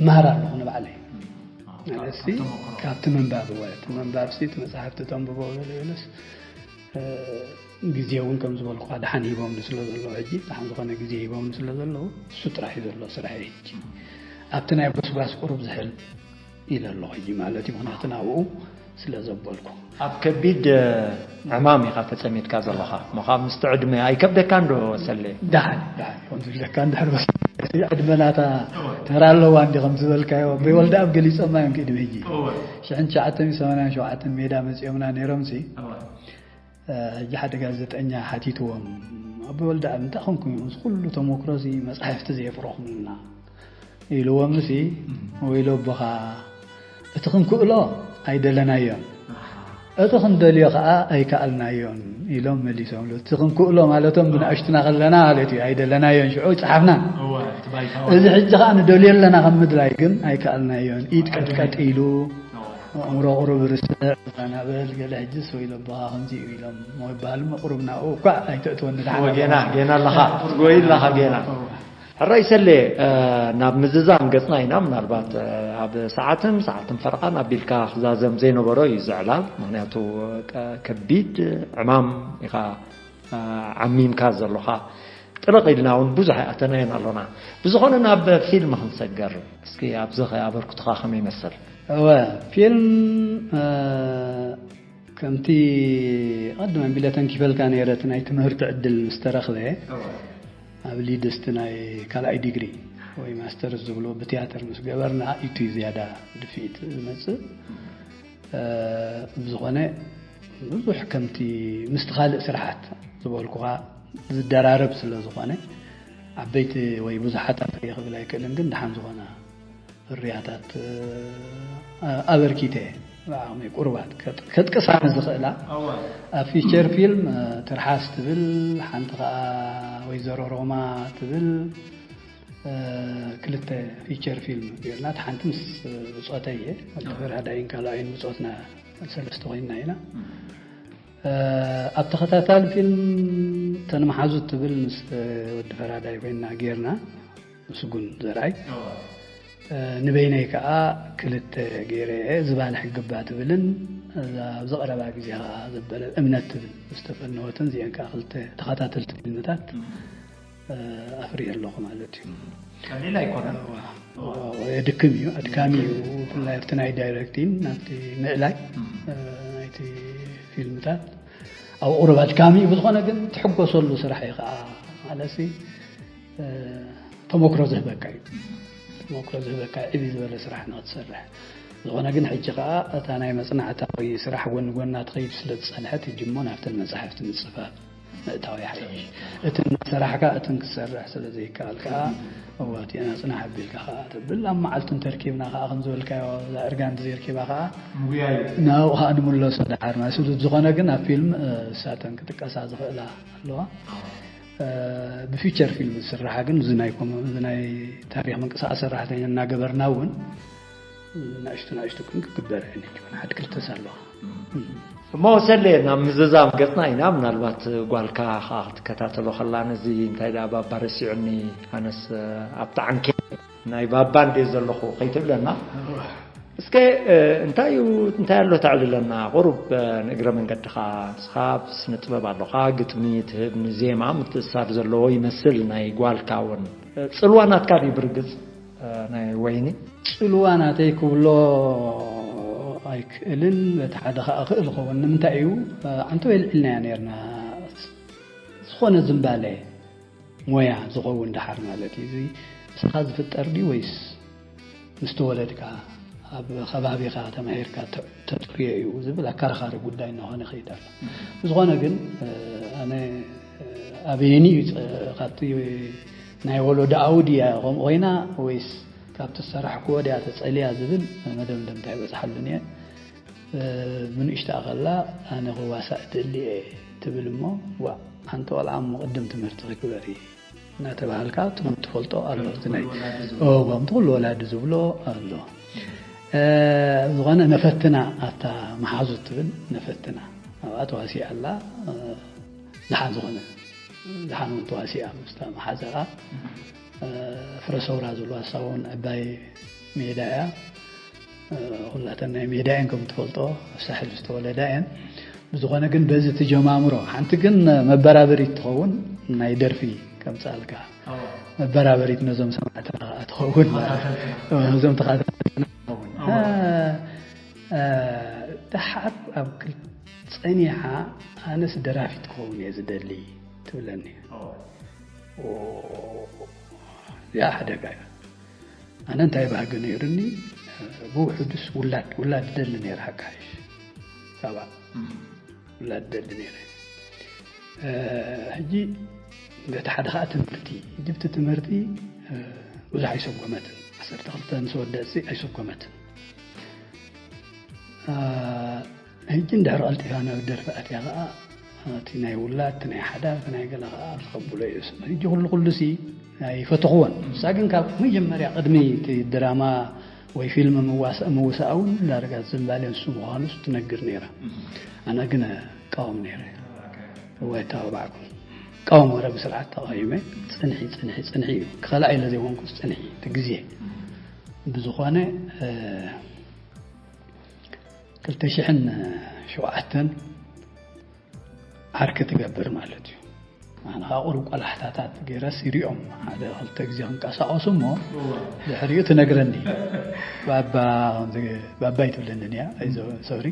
መሃር ኣለኹ ንባዕለይ። እ፣ ማለትሲ፣ ካብ ተሞክሮ። ካብቲ ምንባብ፣ እወ፣ እቲ ምንባብሲ፣ እቲ መጽሓፍቲ ተንብቦ ገለ ገለስ፣ እ፣ ግዜ እውን ከም ዝበልኩኻ ደሓን ሂቦምኒ ስለ ዘለዉ፣ ሕጂ ደሓን ዝኾነ ግዜ ሂቦምኒ ስለ ዘለዉ፣ እሱ ጥራሕ እዩ ዘሎ ስራሐይ ሕጂ። ኣብቲ ናይ ጎስጓስ ቁሩብ ዝሕል ኢለ ኣለኹ ሕጂ ማለት እዩ፣ ምኽንያቱ ናብኡ ስለ ዘበልኩ። ኣብ ከቢድ፣ እ፣ ዕማም ኢኻ ተጸሚድካ ዘለኻ። እሞ ካብ ምስቲ ዕድመ ኣይከብደካን ዶ ሰሌ? ደሓን፣ ደሓን ይኹን ዝብለካ እንድሕር በስ ዕድመ ናታ ተራ ኣለዋ እንዲ ከም ዝበልካዮ፣ ኣቦይ ወልደኣብ ገሊጾማ እዮም ቅድሚ ሕጂ። እወ። ሽሕን ትሽዓተ ሚእትን ሰማንያን ሸውዓተን ሜዳ መጺኦምና ነይሮምሲ፣ እወ። እ፣ ሕጂ ሓደ ጋዜጠኛ ሓቲትዎም፣ "ኣቦይ ወልደኣብ፣ እንታይ ኮንኩም ኢኹም እዚ ኩሉ ተመክሮ እዚ መጻሕፍቲ ዘየፍረኹምልና?" ኢልዎም፣ እሲ፣ እም። "ወይሎ ኣቦኻ፣ እቲ ክንክእሎ ኣይደለናዮን፣ ኣሃ። እቲ ክንደልዮ ከኣ ኣይከኣልናዮን" ኢሎም መሊሶምሉ። እቲ ክንክእሎ ማለቶም ብንኣሽቱና ከለና ማለት እዩ፣ ኣይደለናዮን፣ ሽዑ ይጸሓፍና። እወ፣ እቲ ባይታዊ። እዚ ሕጂ ከኣ ንደልዮ ኣለና ከም ምድላይ፣ ግን ኣይከኣልናዮን። ኢድ ቀጥቀጥ ኢሉ፣ እወ። ኣእምሮ ቁሩብ ርስዕ፣ ዘናበል፣ ገለ ሕጂ ሰው ኢሎ ኣቦኻ ከምዚ እዩ ኢሎም ምባል ምቕሩብ ናብኡ እኳ ኣይተእትወኒ። ደሓን እወ፣ ገና፣ ኣለኻ። ገና ኣለኻ፣ ትጎይ ኣለኻ ገና። እወ። ሕራይ ሰሌ፣ ናብ ምዝዛም ገጽና ኢና። ምናልባት ኣብ ሰዓትን ሰዓትን ፈረቓን ኣቢልካ ክዛዘም ዘይነበሮ እዩ እዚ ዕላል። ምክንያቱ ከቢድ ዕማም ኢኻ ዓሚምካ ዘሎኻ። ጥልቕ ኢልና እውን ብዙሕ ኣይኣተናዮን ኣሎና። ብዝኾነ ናብ ፊልም ክንሰገር እስኪ፣ ኣብዚ ኸ ኣበርክቶኻ ከመይ ይመስል? እወ፣ ፊልም ከምቲ ቀድመ ቢለ ተንኪፈልካ ነይረ፣ እቲ ናይ ትምህርቲ ዕድል ምስ ተረኽበ ኣብ ሊድስቲ ናይ ካልኣይ ዲግሪ ወይ ማስተርስ ዝብሎ ብትያትር ምስ ገበርና፣ ኢቱ ዝያዳ ድፍኢት ዝመጽእ። ብዝኾነ ብዙሕ ከምቲ ምስቲ ካልእ ስራሓት ዝበልኩኻ ዝደራረብ ስለ ዝኾነ፣ ዓበይቲ ወይ ብዙሓት ኣፍርየ ክብል ኣይክእልን፣ ግን ደሓን ዝኾና ፍርያታት ኣበርኪተ ብዓቕመይ ቁሩባት ከጥቅሳ ንዝኽእላ። ኣብ ፊቸር ፊልም ትርሓስ ትብል ሓንቲ፣ ከዓ ወይዘሮ ሮማ ትብል ክልተ ፊቸር ፊልም ጌርና። እቲ ሓንቲ ምስ ብጾተይ እየ፣ ወዲ ፈራዳይን ካልኣይን ብጾትና ሰለስተ ኮይንና ኢና። ኣብ ተኸታታሊ ፊልም ተንመሓዙት ትብል ምስ ወዲ ፈራዳይ ኮይንና ጌርና፣ ምስጉን ዘርኣይ። ንበይነይ ከዓ ክልተ ገይረ እየ፣ ዝባን ሕግባ ትብልን ኣብዚ ቀረባ ግዜ ከዓ ዘበለ እምነት ትብል ዝተፈነወትን፣ እዚአን ከዓ ክልተ ተኸታተልቲ ፊልምታት ኣፍርየ ኣለኹ ማለት እዩ። ቀሊል ኣይኮነን። የድክም እዩ፣ ኣድካሚ እዩ። ብፍላይ ኣብቲ ናይ ዳይሬክቲንግ፣ ናብቲ ምእላይ ናይቲ ፊልምታት ኣብ ቁሩብ ኣድካሚ እዩ። ብዝኾነ ግን ትሕጎሰሉ ስራሕ እዩ ከዓ፣ ማለት ተመክሮ ዝህበካ እዩ። ተመክሮ ዝህበካ ዕብይ ዝበለ ስራሕ ንክትሰርሕ። ዝኾነ ግን ሕጂ ከዓ እታ ናይ መፅናዕታዊ ስራሕ ጎኒ ጎና ትኸይድ ስለ ዝፀንሐት፣ ሕጂ እሞ ናብተን መፃሕፍቲ ምፅፋፍ ምእታው ይሓይሽ። እትን እናሰራሕካ እትን ክትሰርሕ ስለ ዘይከኣል ከዓ፣ እወ፣ እቲአን ኣፅናሕ ኣቢልካ ከዓ ተብል። ኣብ መዓልቱ እንተርኪብና ከዓ፣ ከም ዝበልካዮ፣ እዛ እርጋን ዘይርኪባ ከዓ ምጉያይ። ናብኡ ከዓ ንምለሶ ደሓር ማለት እዩ። ዝኾነ ግን ኣብ ፊልም እሳተን ክጥቀሳ ዝኽእላ ኣለዋ። ብፊቸር ፊልም ዝስራሓ ግን፣ እዚ ናይ ኮም-፣ እዚ ናይ ታሪኽ ምንቅስቃስ ሰራሕተኛ እናገበርና እውን ናእሽቱ ናእሽቱ ግን ክግበር እየን። ሕጂ እውን ሓድ ክልተስ ኣለዋ። እሞ ሰሌ፣ ናብ ምዝዛም ገጽና ኢና። ምናልባት ጓልካ ከዓ ክትከታተሎ ከላ፣ ነዚ እንታይ ደኣ ባባ ረሲዑኒ፣ ኣነስ ኣብቲ ዓንኬል ናይ ባባ እንድየ ዘለኹ ከይትብለና። እስከ እንታይ እዩ፣ እንታይ ኣሎ ተዕልለና? ቁሩብ ንእግረ መንገድኻ፣ ንስኻ ኣብ ስነ ጥበብ ኣለኻ፣ ግጥሚ ትህብ፣ ንዜማ ምትእስሳር ዘለዎ ይመስል ናይ ጓልካ እውን። ጽልዋ ናትካ ድዩ ብርግጽ? ናይ ወይኒ። ጽልዋ ናተይ ክብሎ ኣይክእልን፣ በቲ ሓደ ኸኣ ክእል ኸውን። ንምንታይ እዩ፣ ዓንቶ የልዕልናያ ነርና። ዝኾነ ዝምባለ ሞያ ዝኸውን ደሓር ማለት እዩ። እዚ ንስኻ ዝፍጠር ድዩ ወይስ ምስ ተወለድካ ኣብ ከባቢኻ ተማሂርካ ተ-፣ ተጥርዮ እዩ ዝብል ኣከራኻሪ ጉዳይ እናኾነ ይኸይድ ኣሎ። ብዝኾነ ግን፣ ኣነ ኣበየኒ እዩ ጸ-፣ ካብቲ ናይ ወለዶ ኣውድያ ከምኡ ኮይና ወይስ ካብቲ ዝሰራሕክዎ ድያ ተጸልያ ዝብል መደምደምታ ይበጽሓሉን እየ። ብንእሽታ ከላ ኣነ ክዋሳእ እደሊ እየ ትብል እሞ፣ ዋእ፣ ሓንቲ ቆልዓ እሞ ቅድም ትምህርትኺ ግበሪ እናተባሃልካ ትም-፣ ትፈልጦ ኣሎ። እቲ ናይ፣ እዎ፣ ከምቲ ኩሉ ወላዲ ዝብሎ ኣሎ። ዝኾነ ነፈትና ኣብታ መሓዙት ትብል ነፈትና ኣብኣ ተዋሲኣ ኣላ። ደሓን ዝኾነ፣ ደሓን እውን ተዋሲኣ ምስታ መሓዛኣ። ፍረ ሰውራ ዝብልዋ፣ እሳ እውን ዕባይ ሜዳ እያ። ኩላተን ናይ ሜዳ እየን፣ ከም ትፈልጦ ኣብ ሳሕል ዝተወለዳ እየን። ብዝኾነ ግን በዚ ትጀማምሮ፣ ሓንቲ ግን መበራበሪት ትኸውን፣ ናይ ደርፊ ከምጻልካ መበራበሪት ነዞም ሰማዕትና ከኣ ትኸውን ማለት እዩ። ነዞም ተኸታተልትና ትኸውን። ደሓር ኣብ ክል-፣ ጸኒሓ፣ ኣነስ ደራፊት ክኸውን እየ ዝደሊ ትብለኒ። ኦ፣ እዚኣ ሓደጋ እያ። ኣነ እንታይ ባህጊ ነይሩኒ፣ ብውሕዱስ ውላድ፣ ውላድ ደሊ ነይረ፣ ሓቂ ሓይሽ። ሳባ ውላድ ደሊ ነይረ። ሕጂ በቲ ሓደ ኸኣ ትምህርቲ፣ ሕጂ ብቲ ትምህርቲ ብዙሕ ኣይሰጎመትን። ዓሰርተ ክልተ ምስ ወደእሲ ኣይሰጎመትን። ሕጂ እንድሕር ቀልጢፋ ናብ ደርፊ ኣትያ ኸኣ፣ እቲ ናይ ውላድ፣ እቲ ናይ ሓዳር፣ እቲ ናይ ገለ ኸኣ ክቐብሎ እዩ። ሕጂ ኩሉ ኩሉሲ ኣይፈተኽዎን። ንሳ ግን ካብ መጀመርያ ቅድሚ እቲ ድራማ ወይ ፊልም ምዋሳእ፣ ምውሳኣ እውን ዳርጋ ዝምባሌ ንሱ ምዃኑስ ትነግር ነይራ። ኣነ ግን እቃወም ነይረ። እወ፣ ኣይተባባዕኩን። ተቃውሞ ወረ ብስርዓት ተቃይመ። ጽንሒ፣ ጽንሒ፣ ጽንሒ እዩ። ክኸላእ ኢለ ዘይኮንኩስ ጽንሒ፣ እቲ ግዜ። ብዝኾነ፣ እ፣ ክልተ ሽሕን ሸውዓተን ዓርኪ ትገብር ማለት እዩ። ኣነ ኸኣ ቁሩብ ቆላሕታታት ገይረስ ይሪኦም፣ ሓደ ክልተ ግዜ ክንቀሳቐሱ እሞ፣ እወ። ድሕሪኡ ትነግረኒ። ባባ፣ ባባይ ትብለኒ እያ፣ ኣይዞ፣ ሶሪ።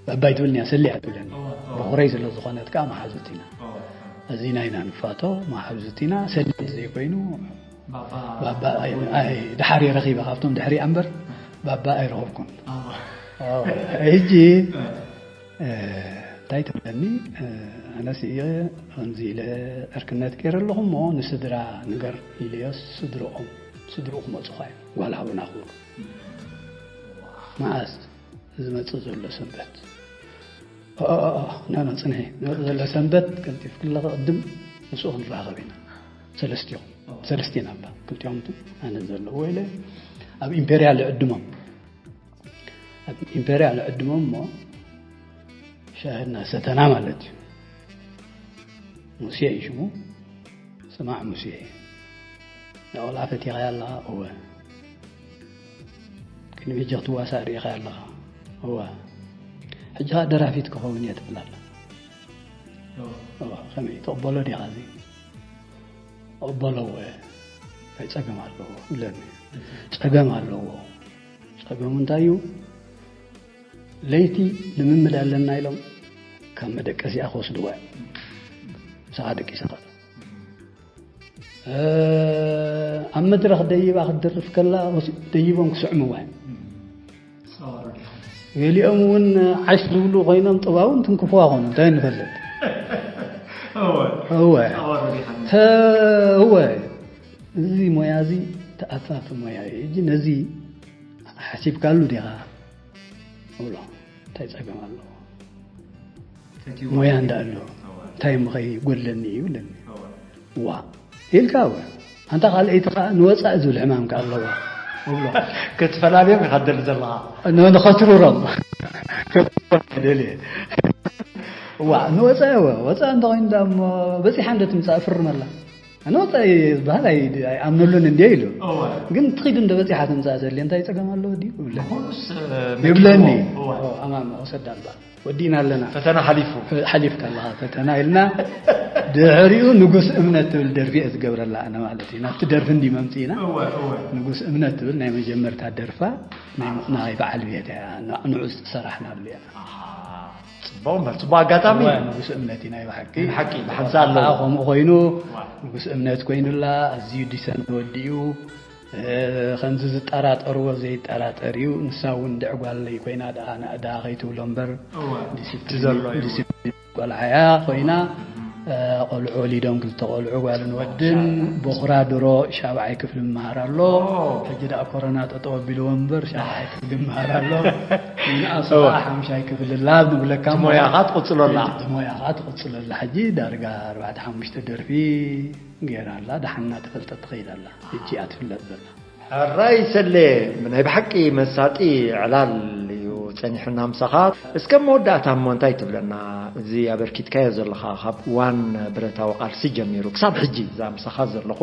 ባባይ ትብለኒ እያ፣ ሰልያ ትብለኒ። እወ፣ እወ። በኹረይ ስለ ዝኾነት ከኣ መሓዙት ኢና። እወ። እዚ ናይና ንፋቶ መሓዙት ኢና፣ ሰልያ ዘይኮይኑ፣ ባባ ባባ ኣይ-፣ ኣይ-፣ ድሓር የረኺበ፣ ካብቶም ድሕሪኣ እምበር፣ ባባ ኣይረኸብኩን። እወ። እወ። ሕጂ፣ እወ። እ፣ እንታይ ትብለኒ? እ፣ ኣነስ እየ ከምዚ ኢለ ዕርክነት ገይረ ኣለኹ እሞ ንስድራ ንገር ኢለዮስ ስድርኦም፣ ስድርኡ ክመጹ ኳ እዮም። ጓል ሓውና ክብሉ። መዓስ? ዝመጽእ ዘሎ ሰንበት። ኦ፣ ኦ፣ ኦ፣ ኖ፣ ኖ፣ ጽንሒ። ዝመጽእ ዘሎ ሰንበት ቀልጢፍክለ ቅድም ምስኡ ክንራኸብ ኢና። ሰለስቲኹም። ሰለስቲና እባ። ክልቲኦም ቱ ኣነ ዘለዎ ኢለ ኣብ ኢምፔርያል ዕድሞም። ኣብ ኢምፔርያል ዕድሞም እሞ ሻሂ እናሰተና ማለት እዩ። ሙሴ እዩ ሽሙ። ስማዕ ሙሴ፣ እዛ ቆልዓ ፈቲኻያ ኣለኻ? እወ። ቅድሚ ሕጂ ክትዋሳእ ርኢኻያ ኣለኻ? እወ። ሕጂ ኸኣ ደራፊት ክኸውን እየ ትብል ኣላ። እወ። እወ፣ ከመይ ትቕበሎ ዲኻ እዚ? እቕበሎ እወ። እንታይ ጸገም ኣለዎ? ይብለኒ። ጸገም ኣለዎ። ጸገሙ እንታይ እዩ? ለይቲ ልምምድ ኣለና ኢሎም ካብ መደቀሲኣ ክወስድዋ እዮም። ምሳኻ ደቂሳ ኸኣ፣ እ፣ ኣብ መድረኽ ደይባ ክትደርፍ ከላ ወሲ-፣ ደይቦም ክስዕምዋ እዮም። ገሊኦም እውን ዓሽ ዝብሉ ኮይኖም ጥባውን ትንክፍዋ ኾኑ፣ እንታይ ንፈልጥ? እወ። እወ። ተ-፣ እወ። እዚ ሞያ እዚ ተኣፋፊ ሞያ እዩ። ሕጂ ነዚ ሓሲብካሉ ዲኻ? እብሎ። እንታይ ጸገም ኣለዎ? ፈትይዎ። ሞያ እንዳ ኣሎ። እወ። እንታይ እሞ ከይጎድለኒ እዩ ይብለኒ። እወ። ዋ። ኢልካ እወ። ኣንታ ካልኣይቲ ከኣ ንወጻኢ ዝብል ሕማም ከኣ ኣለዋ። እብሎ። ክትፈላልዮም ኢኻ ትደሊ ዘለኻ። ን-፣ ንኸትርሮም። ደልየ። ዋ፣ ንወጻኢ እወ። ወጻኢ እንተኾይኑ ደኣ እሞ በጺሓ እንደ ትምጻእ ፍርመላ። ኣነ ወጻኢ ዝበሃል ኣይ-፣ ኣይኣምነሉን እንድየ ኢሉ። እወ። ግን ትኺድ እንደ በጺሓ ትምጻእ ዘድልየ እንታይ ጸገም ኣለዎ ድዩ? ይብለኒ። ንኹሉስ፣ እ፣ ይብለኒ። መኪትዎ። እወ። እወ፣ ኣማም፣ ውሰዳ እባ። ወዲእና ኣለና። ፈተና ሓሊፉ። ፈ-፣ ሓሊፍካ ኣለኻ ፈተና ኢልና፣ ድሕሪኡ ንጉስ እምነት ትብል ደርፊ እየ ዝገብረላ ኣነ ማለት እዩ። ናብቲ ደርፊ እንዲ መምጺእና፣ እወ፣ እወ። ንጉስ እምነት ትብል ናይ መጀመርታ ደርፋ ናይ ምጽናይ በዓል ቤት እያ። ን-፣ ንዑ ዝሰራሕናሉ እያ። ኣሃ። ጽቡቕ እምበር፣ ጽቡቕ ኣጋጣሚ። እወ፣ ንጉስ እምነት እዩ ናይ ብሓቂ። ናይ ብሓቂ፣ ብሓንሳእ ኣለዎ። ከምኡ ኮይኑ፣ እወ። ንጉስ እምነት ኮይኑላ፣ ኣዝዩ ዲሰንት ወዲ እዩ። እ፣ ከምዚ ዝጠራጠርዎ ዘይጠራጠር እዩ። ንሳ እውን እንድዒ ጓለይ ኮይና ደኣ፣ ንኣ ደኣ ከይትብሎ እምበር፣ እወ። ዲሲፕሊን፣ እቲ ዘሎ እዩ። ዲሲፕሊን ቆልዓ እያ ኮይና፣ እም። እ፣ ቆልዑ ወሊዶም፣ ክልተ ቆልዑ፣ ጓልን ወድን። ሻ-፣ ቦኽራ ድሮ ሻብዓይ ክፍሊ ይመሃር ኣሎ። ኦ። ሕጂ ደኣ ኮሮና ጠጠው ኣቢልዎ እምበር፣ ሻብዓይ ክፍሊ ይመሃር ኣሎ። ንኣሱ እወ። ከዓ ሓምሻይ ክፍሊ ላብ ንብለካ እቲ እሞ፣ ሞያኻ ትቕጽሎ ኣላ። እቲ ሞያኻ ትቕጽሎ ኣላ። ሕጂ ዳርጋ ኣርባዕተ ሓሙሽተ ደርፊ ገይራ ኣላ። ደሓን እናተፈልጠት ትኸይድ ኣላ። ሕጂ እያ ትፍለጥ ዘላ። ሕራይ ሰሌ፣ ናይ ብሓቂ መሳጢ ዕላል እዩ ጸኒሑና ምሳኻ። እስከ መወዳእታ እሞ እንታይ ትብለና? እዚ ኣበርኪትካዮ ዘለኻ ካብ እዋን ብረታዊ ቃልሲ ጀሚሩ ክሳብ ሕጂ እዛ ምሳኻ ዘለኹ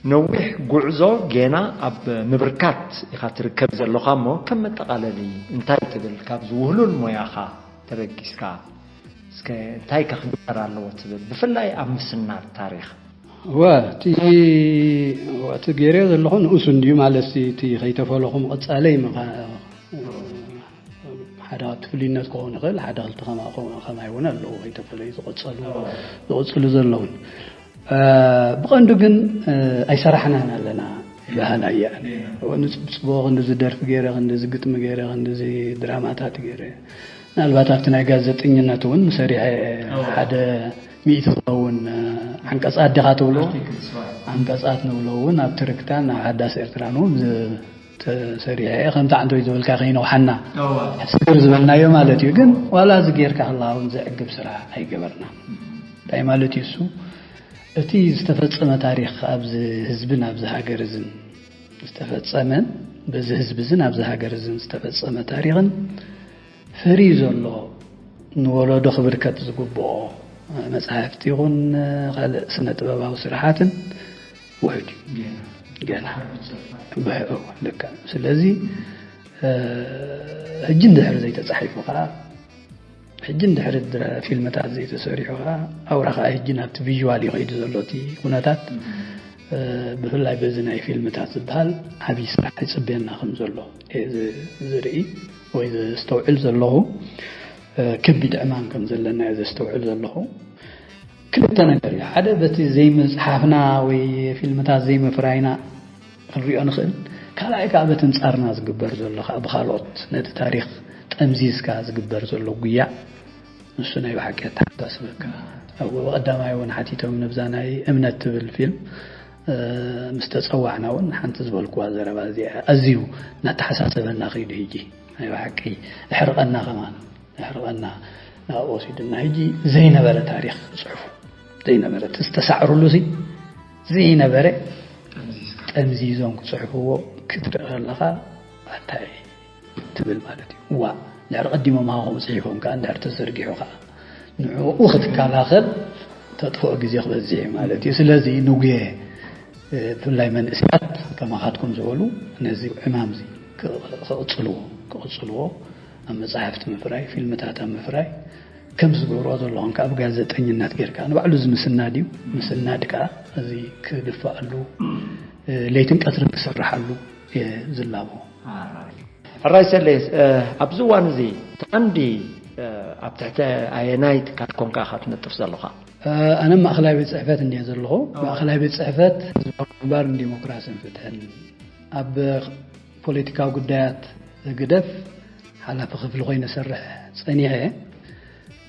ነዊሕ ጉዕዞ ጌና ኣብ ምብርካት ኢኻ ትርከብ ዘለኻ እሞ ከም መጠቓለሊ እንታይ ትብል? ካብዚ ውህሉል ሞያኻ ተበጊስካ እስከ እንታይ ከ ክግበር ኣለዎ ትብል? ብፍላይ ኣብ ምስናድ ታሪኽ። እወ፣ እቲ፣ እወ፣ እቲ ገይረዮ ዘለኹ ንኡስ እንድዩ ማለት፣ እቲ ከይተፈለኹ ምቕጻለይ ምኻ-፣ ሓደ ካብቲ ፍልይነት ክኸውን ይኽእል፣ ሓደ ክልተ ከማ-፣ ከማ-፣ ከማይ እውን ኣለዉ፣ ከይተፈለዩ ዝቐጸሉ፣ ዝቕጽሉ ዘለዉን። እ፣ ብቐንዱ ግን፣ እ፣ ኣይሰራሕናን ኣለና ይበሃል ኣየ። እወ፣ ንጽብጽቦ ክንድዚ ደርፊ ገይረ፣ ክንድዚ ግጥሚ ገይረ፣ ክንድዚ ድራማታት ገይረ። ምናልባት ኣብቲ ናይ ጋዜጠኝነት እውን ሰሪሐ እወ። ሓደ ሚእቲ ዝኸውን፣ እ፣ ዓንቀጻት ዲኻ ትብሎ? ኣርቲክልስ፣ እወ። ዓንቀጻት ንብሎ እውን ኣብ ትርክታን ኣብ ሓዳስ ኤርትራን እውን ዝ-፣ ተሰሪሐ እየ። ከምቲ ዓንቶይ ዝበልካ ከይነውሓና እወ። ሕስር ዝበልናዮ ማለት እዩ። ግን ዋላ እዚ ጌርካ ከለኻ እውን ዘዕግብ ስራሕ ኣይገበርና። እንታይ ማለት እዩ እሱ? እቲ ዝተፈጸመ ታሪኽ ኣብዚ ህዝብን ኣብዚ ሃገር እዝን ዝተፈጸመን በዚ ህዝቢ እዝን ኣብዚ ሃገር እዝን ዝተፈጸመ ታሪኽን ፈርዩ ዘሎ ንወለዶ ክብርከት ዝግብኦ መጻሕፍቲ ይኹን ካልእ ስነ ጥበባዊ ስራሓትን ውሑድ እዩ። ገና ብሕኡ ልካ። ስለዚ ሕጂ እንድሕር ዘይተጻሒፉ ከዓ፣ ሕጂ እንድሕር ፊልምታት ዘይተሰሪሑ ከዓ፣ ኣውራ ከዓ ሕጂ ናብቲ ቪዥዋል ይኸይዱ ዘሎ እቲ ኩነታት። ብፍላይ በዚ ናይ ፊልምታት ዝበሃል ዓብዪ ስራሕ ይፅበየና ከም ዘሎ ዝርኢ ወይ ዘስተውዕል ዘለኹ። ከቢድ ዕማም ከም ዘለና ዘስተውዕል ዘለኹ። ክልተ ነገር እዩ። ሓደ በቲ ዘይምፅሓፍና ወይ ፊልምታት ዘይምፍራይና ክንሪኦ ንኽእል። ካልኣይ ከዓ በቲ ኣንፃርና ዝግበር ዘሎ ከዓ ብካልኦት ነቲ ታሪኽ ጠምዚዝካ ዝግበር ዘሎ ጉያ፣ ንሱ ናይ ብሓቂ ኣተሓሳስበካ። ኣብኡ ብቐዳማይ እውን ሓቲቶም፣ ነብዛ ናይ እምነት ትብል ፊልም ምስ ተፀዋዕና እውን ሓንቲ ዝበልኩዋ ዘረባ እዚኣ ኣዝዩ እናተሓሳሰበና ከይዱ። ሕጂ ናይ ብሓቂ እሕርቐና ከማን እሕርቐና ናብኡ ወሲዱና። ሕጂ ዘይነበረ ታሪኽ ክፅሕፉ፣ ዘይነበረ እቲ ዝተሳዕርሉ ሲ ዘይነበረ ጠምዚዞም ክፅሕፍዎ ክትርኢ ከለኻ ኣታይ ትብል ማለት እዩ። ዋ ድሕሪ ቀዲሞም ሃ ከምኡ ፅሒፎም ከዓ እንድሕር ተዘርጊሑ ከዓ ንዕኡ ክትከላኸል ተጥፍኦ ግዜ ክበዝሕ እዩ ማለት እዩ። ስለዚ ንጉየ ብፍላይ መንእሰያት ከማኻትኩም ዝበሉ ነዚ ዕማም እዚ ክቕፅልዎ ክቕፅልዎ ኣብ መፃሕፍቲ ምፍራይ፣ ፊልምታት ኣብ ምፍራይ ከም ዝገብርኦ ዘለኹም ከዓ ብጋዜጠኝነት ጌርካ ንባዕሉ እዚ ምስናድ እዩ። ምስናድ ከዓ እዚ ክድፋኣሉ ለይትን ቀትርን ክስርሓሉ እየ ዝላቦ። ሕራይ ሰሌ፣ ኣብዚ እዋን እዚ እቲ ቀንዲ ኣብ ትሕቲ ኣየናይ ትካል ኮንካ ኢኻ ትነጥፍ ዘለኻ? ኣነ ማእኸላይ ቤት ፅሕፈት እንድየ ዘለኹ። ማእኸላይ ቤት ፅሕፈት ህዝባዊ ግንባር ንዲሞክራስን ፍትሕን ኣብ ፖለቲካዊ ጉዳያት ህግደፍ ሓላፊ ክፍሊ ኮይነ ሰርሕ ፀኒሐ።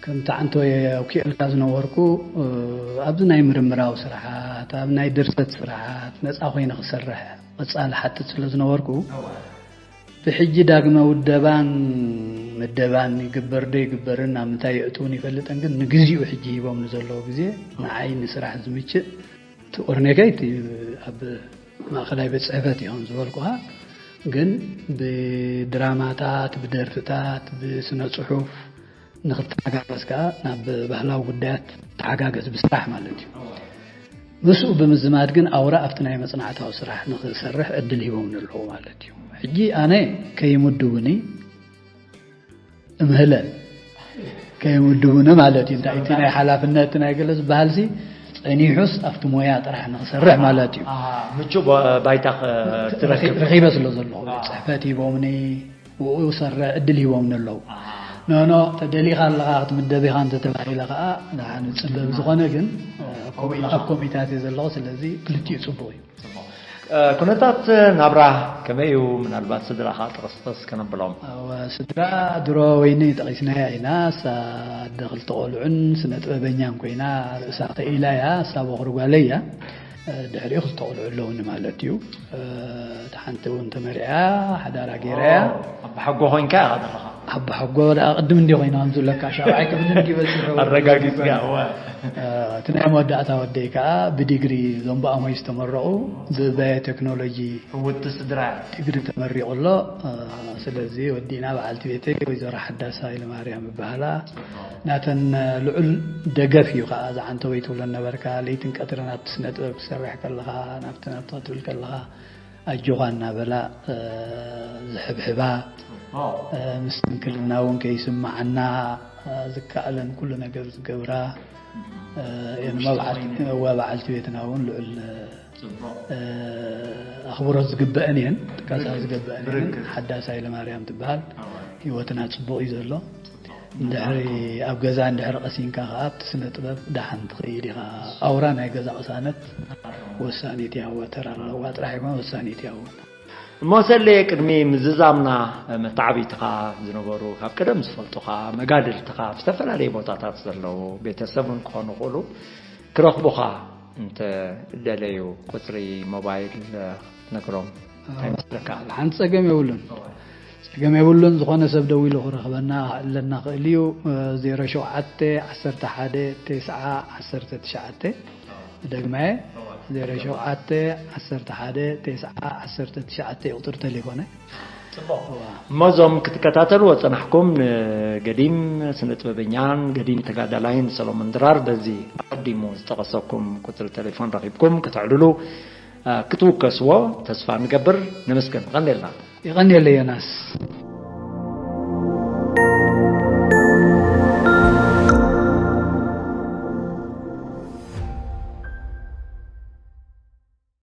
ከምቲ ዓንተወይ ኣውኪኤልካ ዝነበርኩ ኣብዚ ናይ ምርምራዊ ስራሓት፣ ኣብ ናይ ድርሰት ስራሓት ነፃ ኮይነ ክሰርሕ ቀፃሊ ሓትት ስለ ዝነበርኩ፣ ብሕጂ ዳግመ ውደባን ምደባን ይግበር ዶ ይግበርን ኣብ ምንታይ የእትውን ይፈልጥን፣ ግን ንግዚኡ ሕጂ ሂቦም ንዘለዉ ግዜ ንዓይ ንስራሕ ዝምችእ እቲ ኦርኔከይ እቲ ኣብ ማእኸላይ ቤት ፅሕፈት እዮም ዝበልኩኻ፣ ግን ብድራማታት፣ ብደርፍታት፣ ብስነ ፅሑፍ ንክተሓጋገዝ ከዓ ናብ ባህላዊ ጉዳያት ተሓጋገዝ ብስራሕ ማለት እዩ። ምስኡ ብምዝማድ ግን ኣውራ ኣብቲ ናይ መፅናዕታዊ ስራሕ ንክሰርሕ ዕድል ሂቦምኒ ኣለዉ ማለት እዩ። ሕጂ ኣነ ከይምድቡኒ እምህለ ከይምድቡኒ ማለት እዩ። እንታይ እቲ ናይ ሓላፍነት ናይ ገለ ዝበሃልሲ ፀኒሑስ ኣብቲ ሞያ ጥራሕ ንክሰርሕ ማለት እዩ። ምቹ ባይታ ክትረክብ። ረኺበ ስለ ዘለኹ ቤት ፅሕፈት ሂቦምኒ ብኡ ሰርሕ ዕድል ሂቦምኒ ኣለዉ። ኖኖ ተደሊኻ ኣለኻ ክትምደብ ኢኻ እንተተባሂለ ከዓ ንሓ ንፅበ ብዝኾነ ግን ኣብ ኮሚታት እየ ዘለኹ። ስለዚ ክልቲኡ ፅቡቕ እዩ። ኩነታት ናብራ ከመይ እዩ? ምናልባት ስድራኻ ጥቕስጥቕስ ከነብሎም። ስድራ ድሮ ወይኒ ጠቒስናያ ኢና። እሳ ኣደ ክልተ ቆልዑን ስነ ጥበበኛን ኮይና ርእሳ ክኢላ እያ። እሳ ቦኽሪ ጓለይ እያ። ድሕሪኡ ክልተ ቆልዑ ኣለውኒ ማለት እዩ። እቲ ሓንቲ እውን ተመርዕያ ሓዳራ ገይራ እያ። ኣባሓጎ ኮይንካ ኢኻ ዘለኻ። ኣባሓጎ ደኣ ቅድም እንዲ ኮይና ከምዚ ለካ ሻብዓይ ክፍሊ እንዲ በፂሑ ኣረጋጊፅካ። እቲ ናይ መወዳእታ ወደይ ከዓ ብዲግሪ ዞምባኣሞይ ዝተመረቑ ብባዮቴክኖሎጂ ዕውቲ ስድራ ዲግሪ ተመሪቑ ኣሎ። ስለዚ ወዲና በዓልቲ ቤተይ ወይዘሮ ሓዳስ ሃይለማርያም ይበሃላ። ናተን ልዑል ደገፍ እዩ ከዓ ዝዓንተወይ ትብሎ ነበርካ። ለይትን ቀትርን ኣብቲ ስነ ጥበብ ክሰርሕ ከለኻ ናብቲ ናብቲ ክትብል ከለኻ ኣጆኻ እናበላ ዝሕብሕባ፣ ምስ ስንክልና እውን ከይስምዓና ዝከኣለን ኩሉ ነገር ዝገብራ እየን። እሞ በዓልቲ ቤትና እውን ልዑል ኣኽብሮት ዝግበአን እየን፣ ጥቃሳ ዝግበአን እየን። ሓዳስ ሃይለማርያም ትበሃል። ህይወትና ፅቡቕ እዩ ዘሎ። እንድሕሪ ኣብ ገዛ እንድሕሪ ቀሲንካ ከዓ ኣብቲ ስነ ጥበብ ደሓን ትኽይድ ኢኻ። ኣውራ ናይ ገዛ ቅሳነት ወሳኒት እያ፣ ወተር ኣለዋ ጥራሕ ይኮነ ወሳኒት እያ እውን። እሞ ሰሌ ቅድሚ ምዝዛምና መተዓብይትኻ ዝነበሩ ካብ ቀደም ዝፈልጡኻ መጋድልትኻ ኣብ ዝተፈላለዩ ቦታታት ዘለዉ ቤተሰብ እውን ክኾኑ ይኽእሉ ክረኽቡኻ እንተ ደለዩ ቁፅሪ ሞባይል ነግሮም እንታይ መስለካ? ሓንቲ ፀገም የብሉን። ፀገም የብሉን። ዝኾነ ሰብ ደዊሉ ክረኽበና ኣለና ክእል እዩ። ዜሮ ሸውዓተ ዓሰርተ ሓደ ተስዓ ዓሰርተ ትሽዓተ። ደግመየ ዜሮ ሸውዓተ ዓሰርተ ሓደ ተስዓ ዓሰርተ ትሽዓተ ቁፅሪ ተሌፎነ። እሞ እዞም ክትከታተልዎ ዝፀናሕኩም ንገዲም ስነ ጥበበኛን ገዲም ተጋዳላይን ሰሎሞን ድራር በዚ ኣቐዲሙ ዝጠቐሰኩም ቁፅሪ ቴሌፎን ረኺብኩም ከተዕልሉ ክትውከስዎ ተስፋ ንገብር። ነመስገን። ቀንዴልና። ይቐንየለ ዮናስ።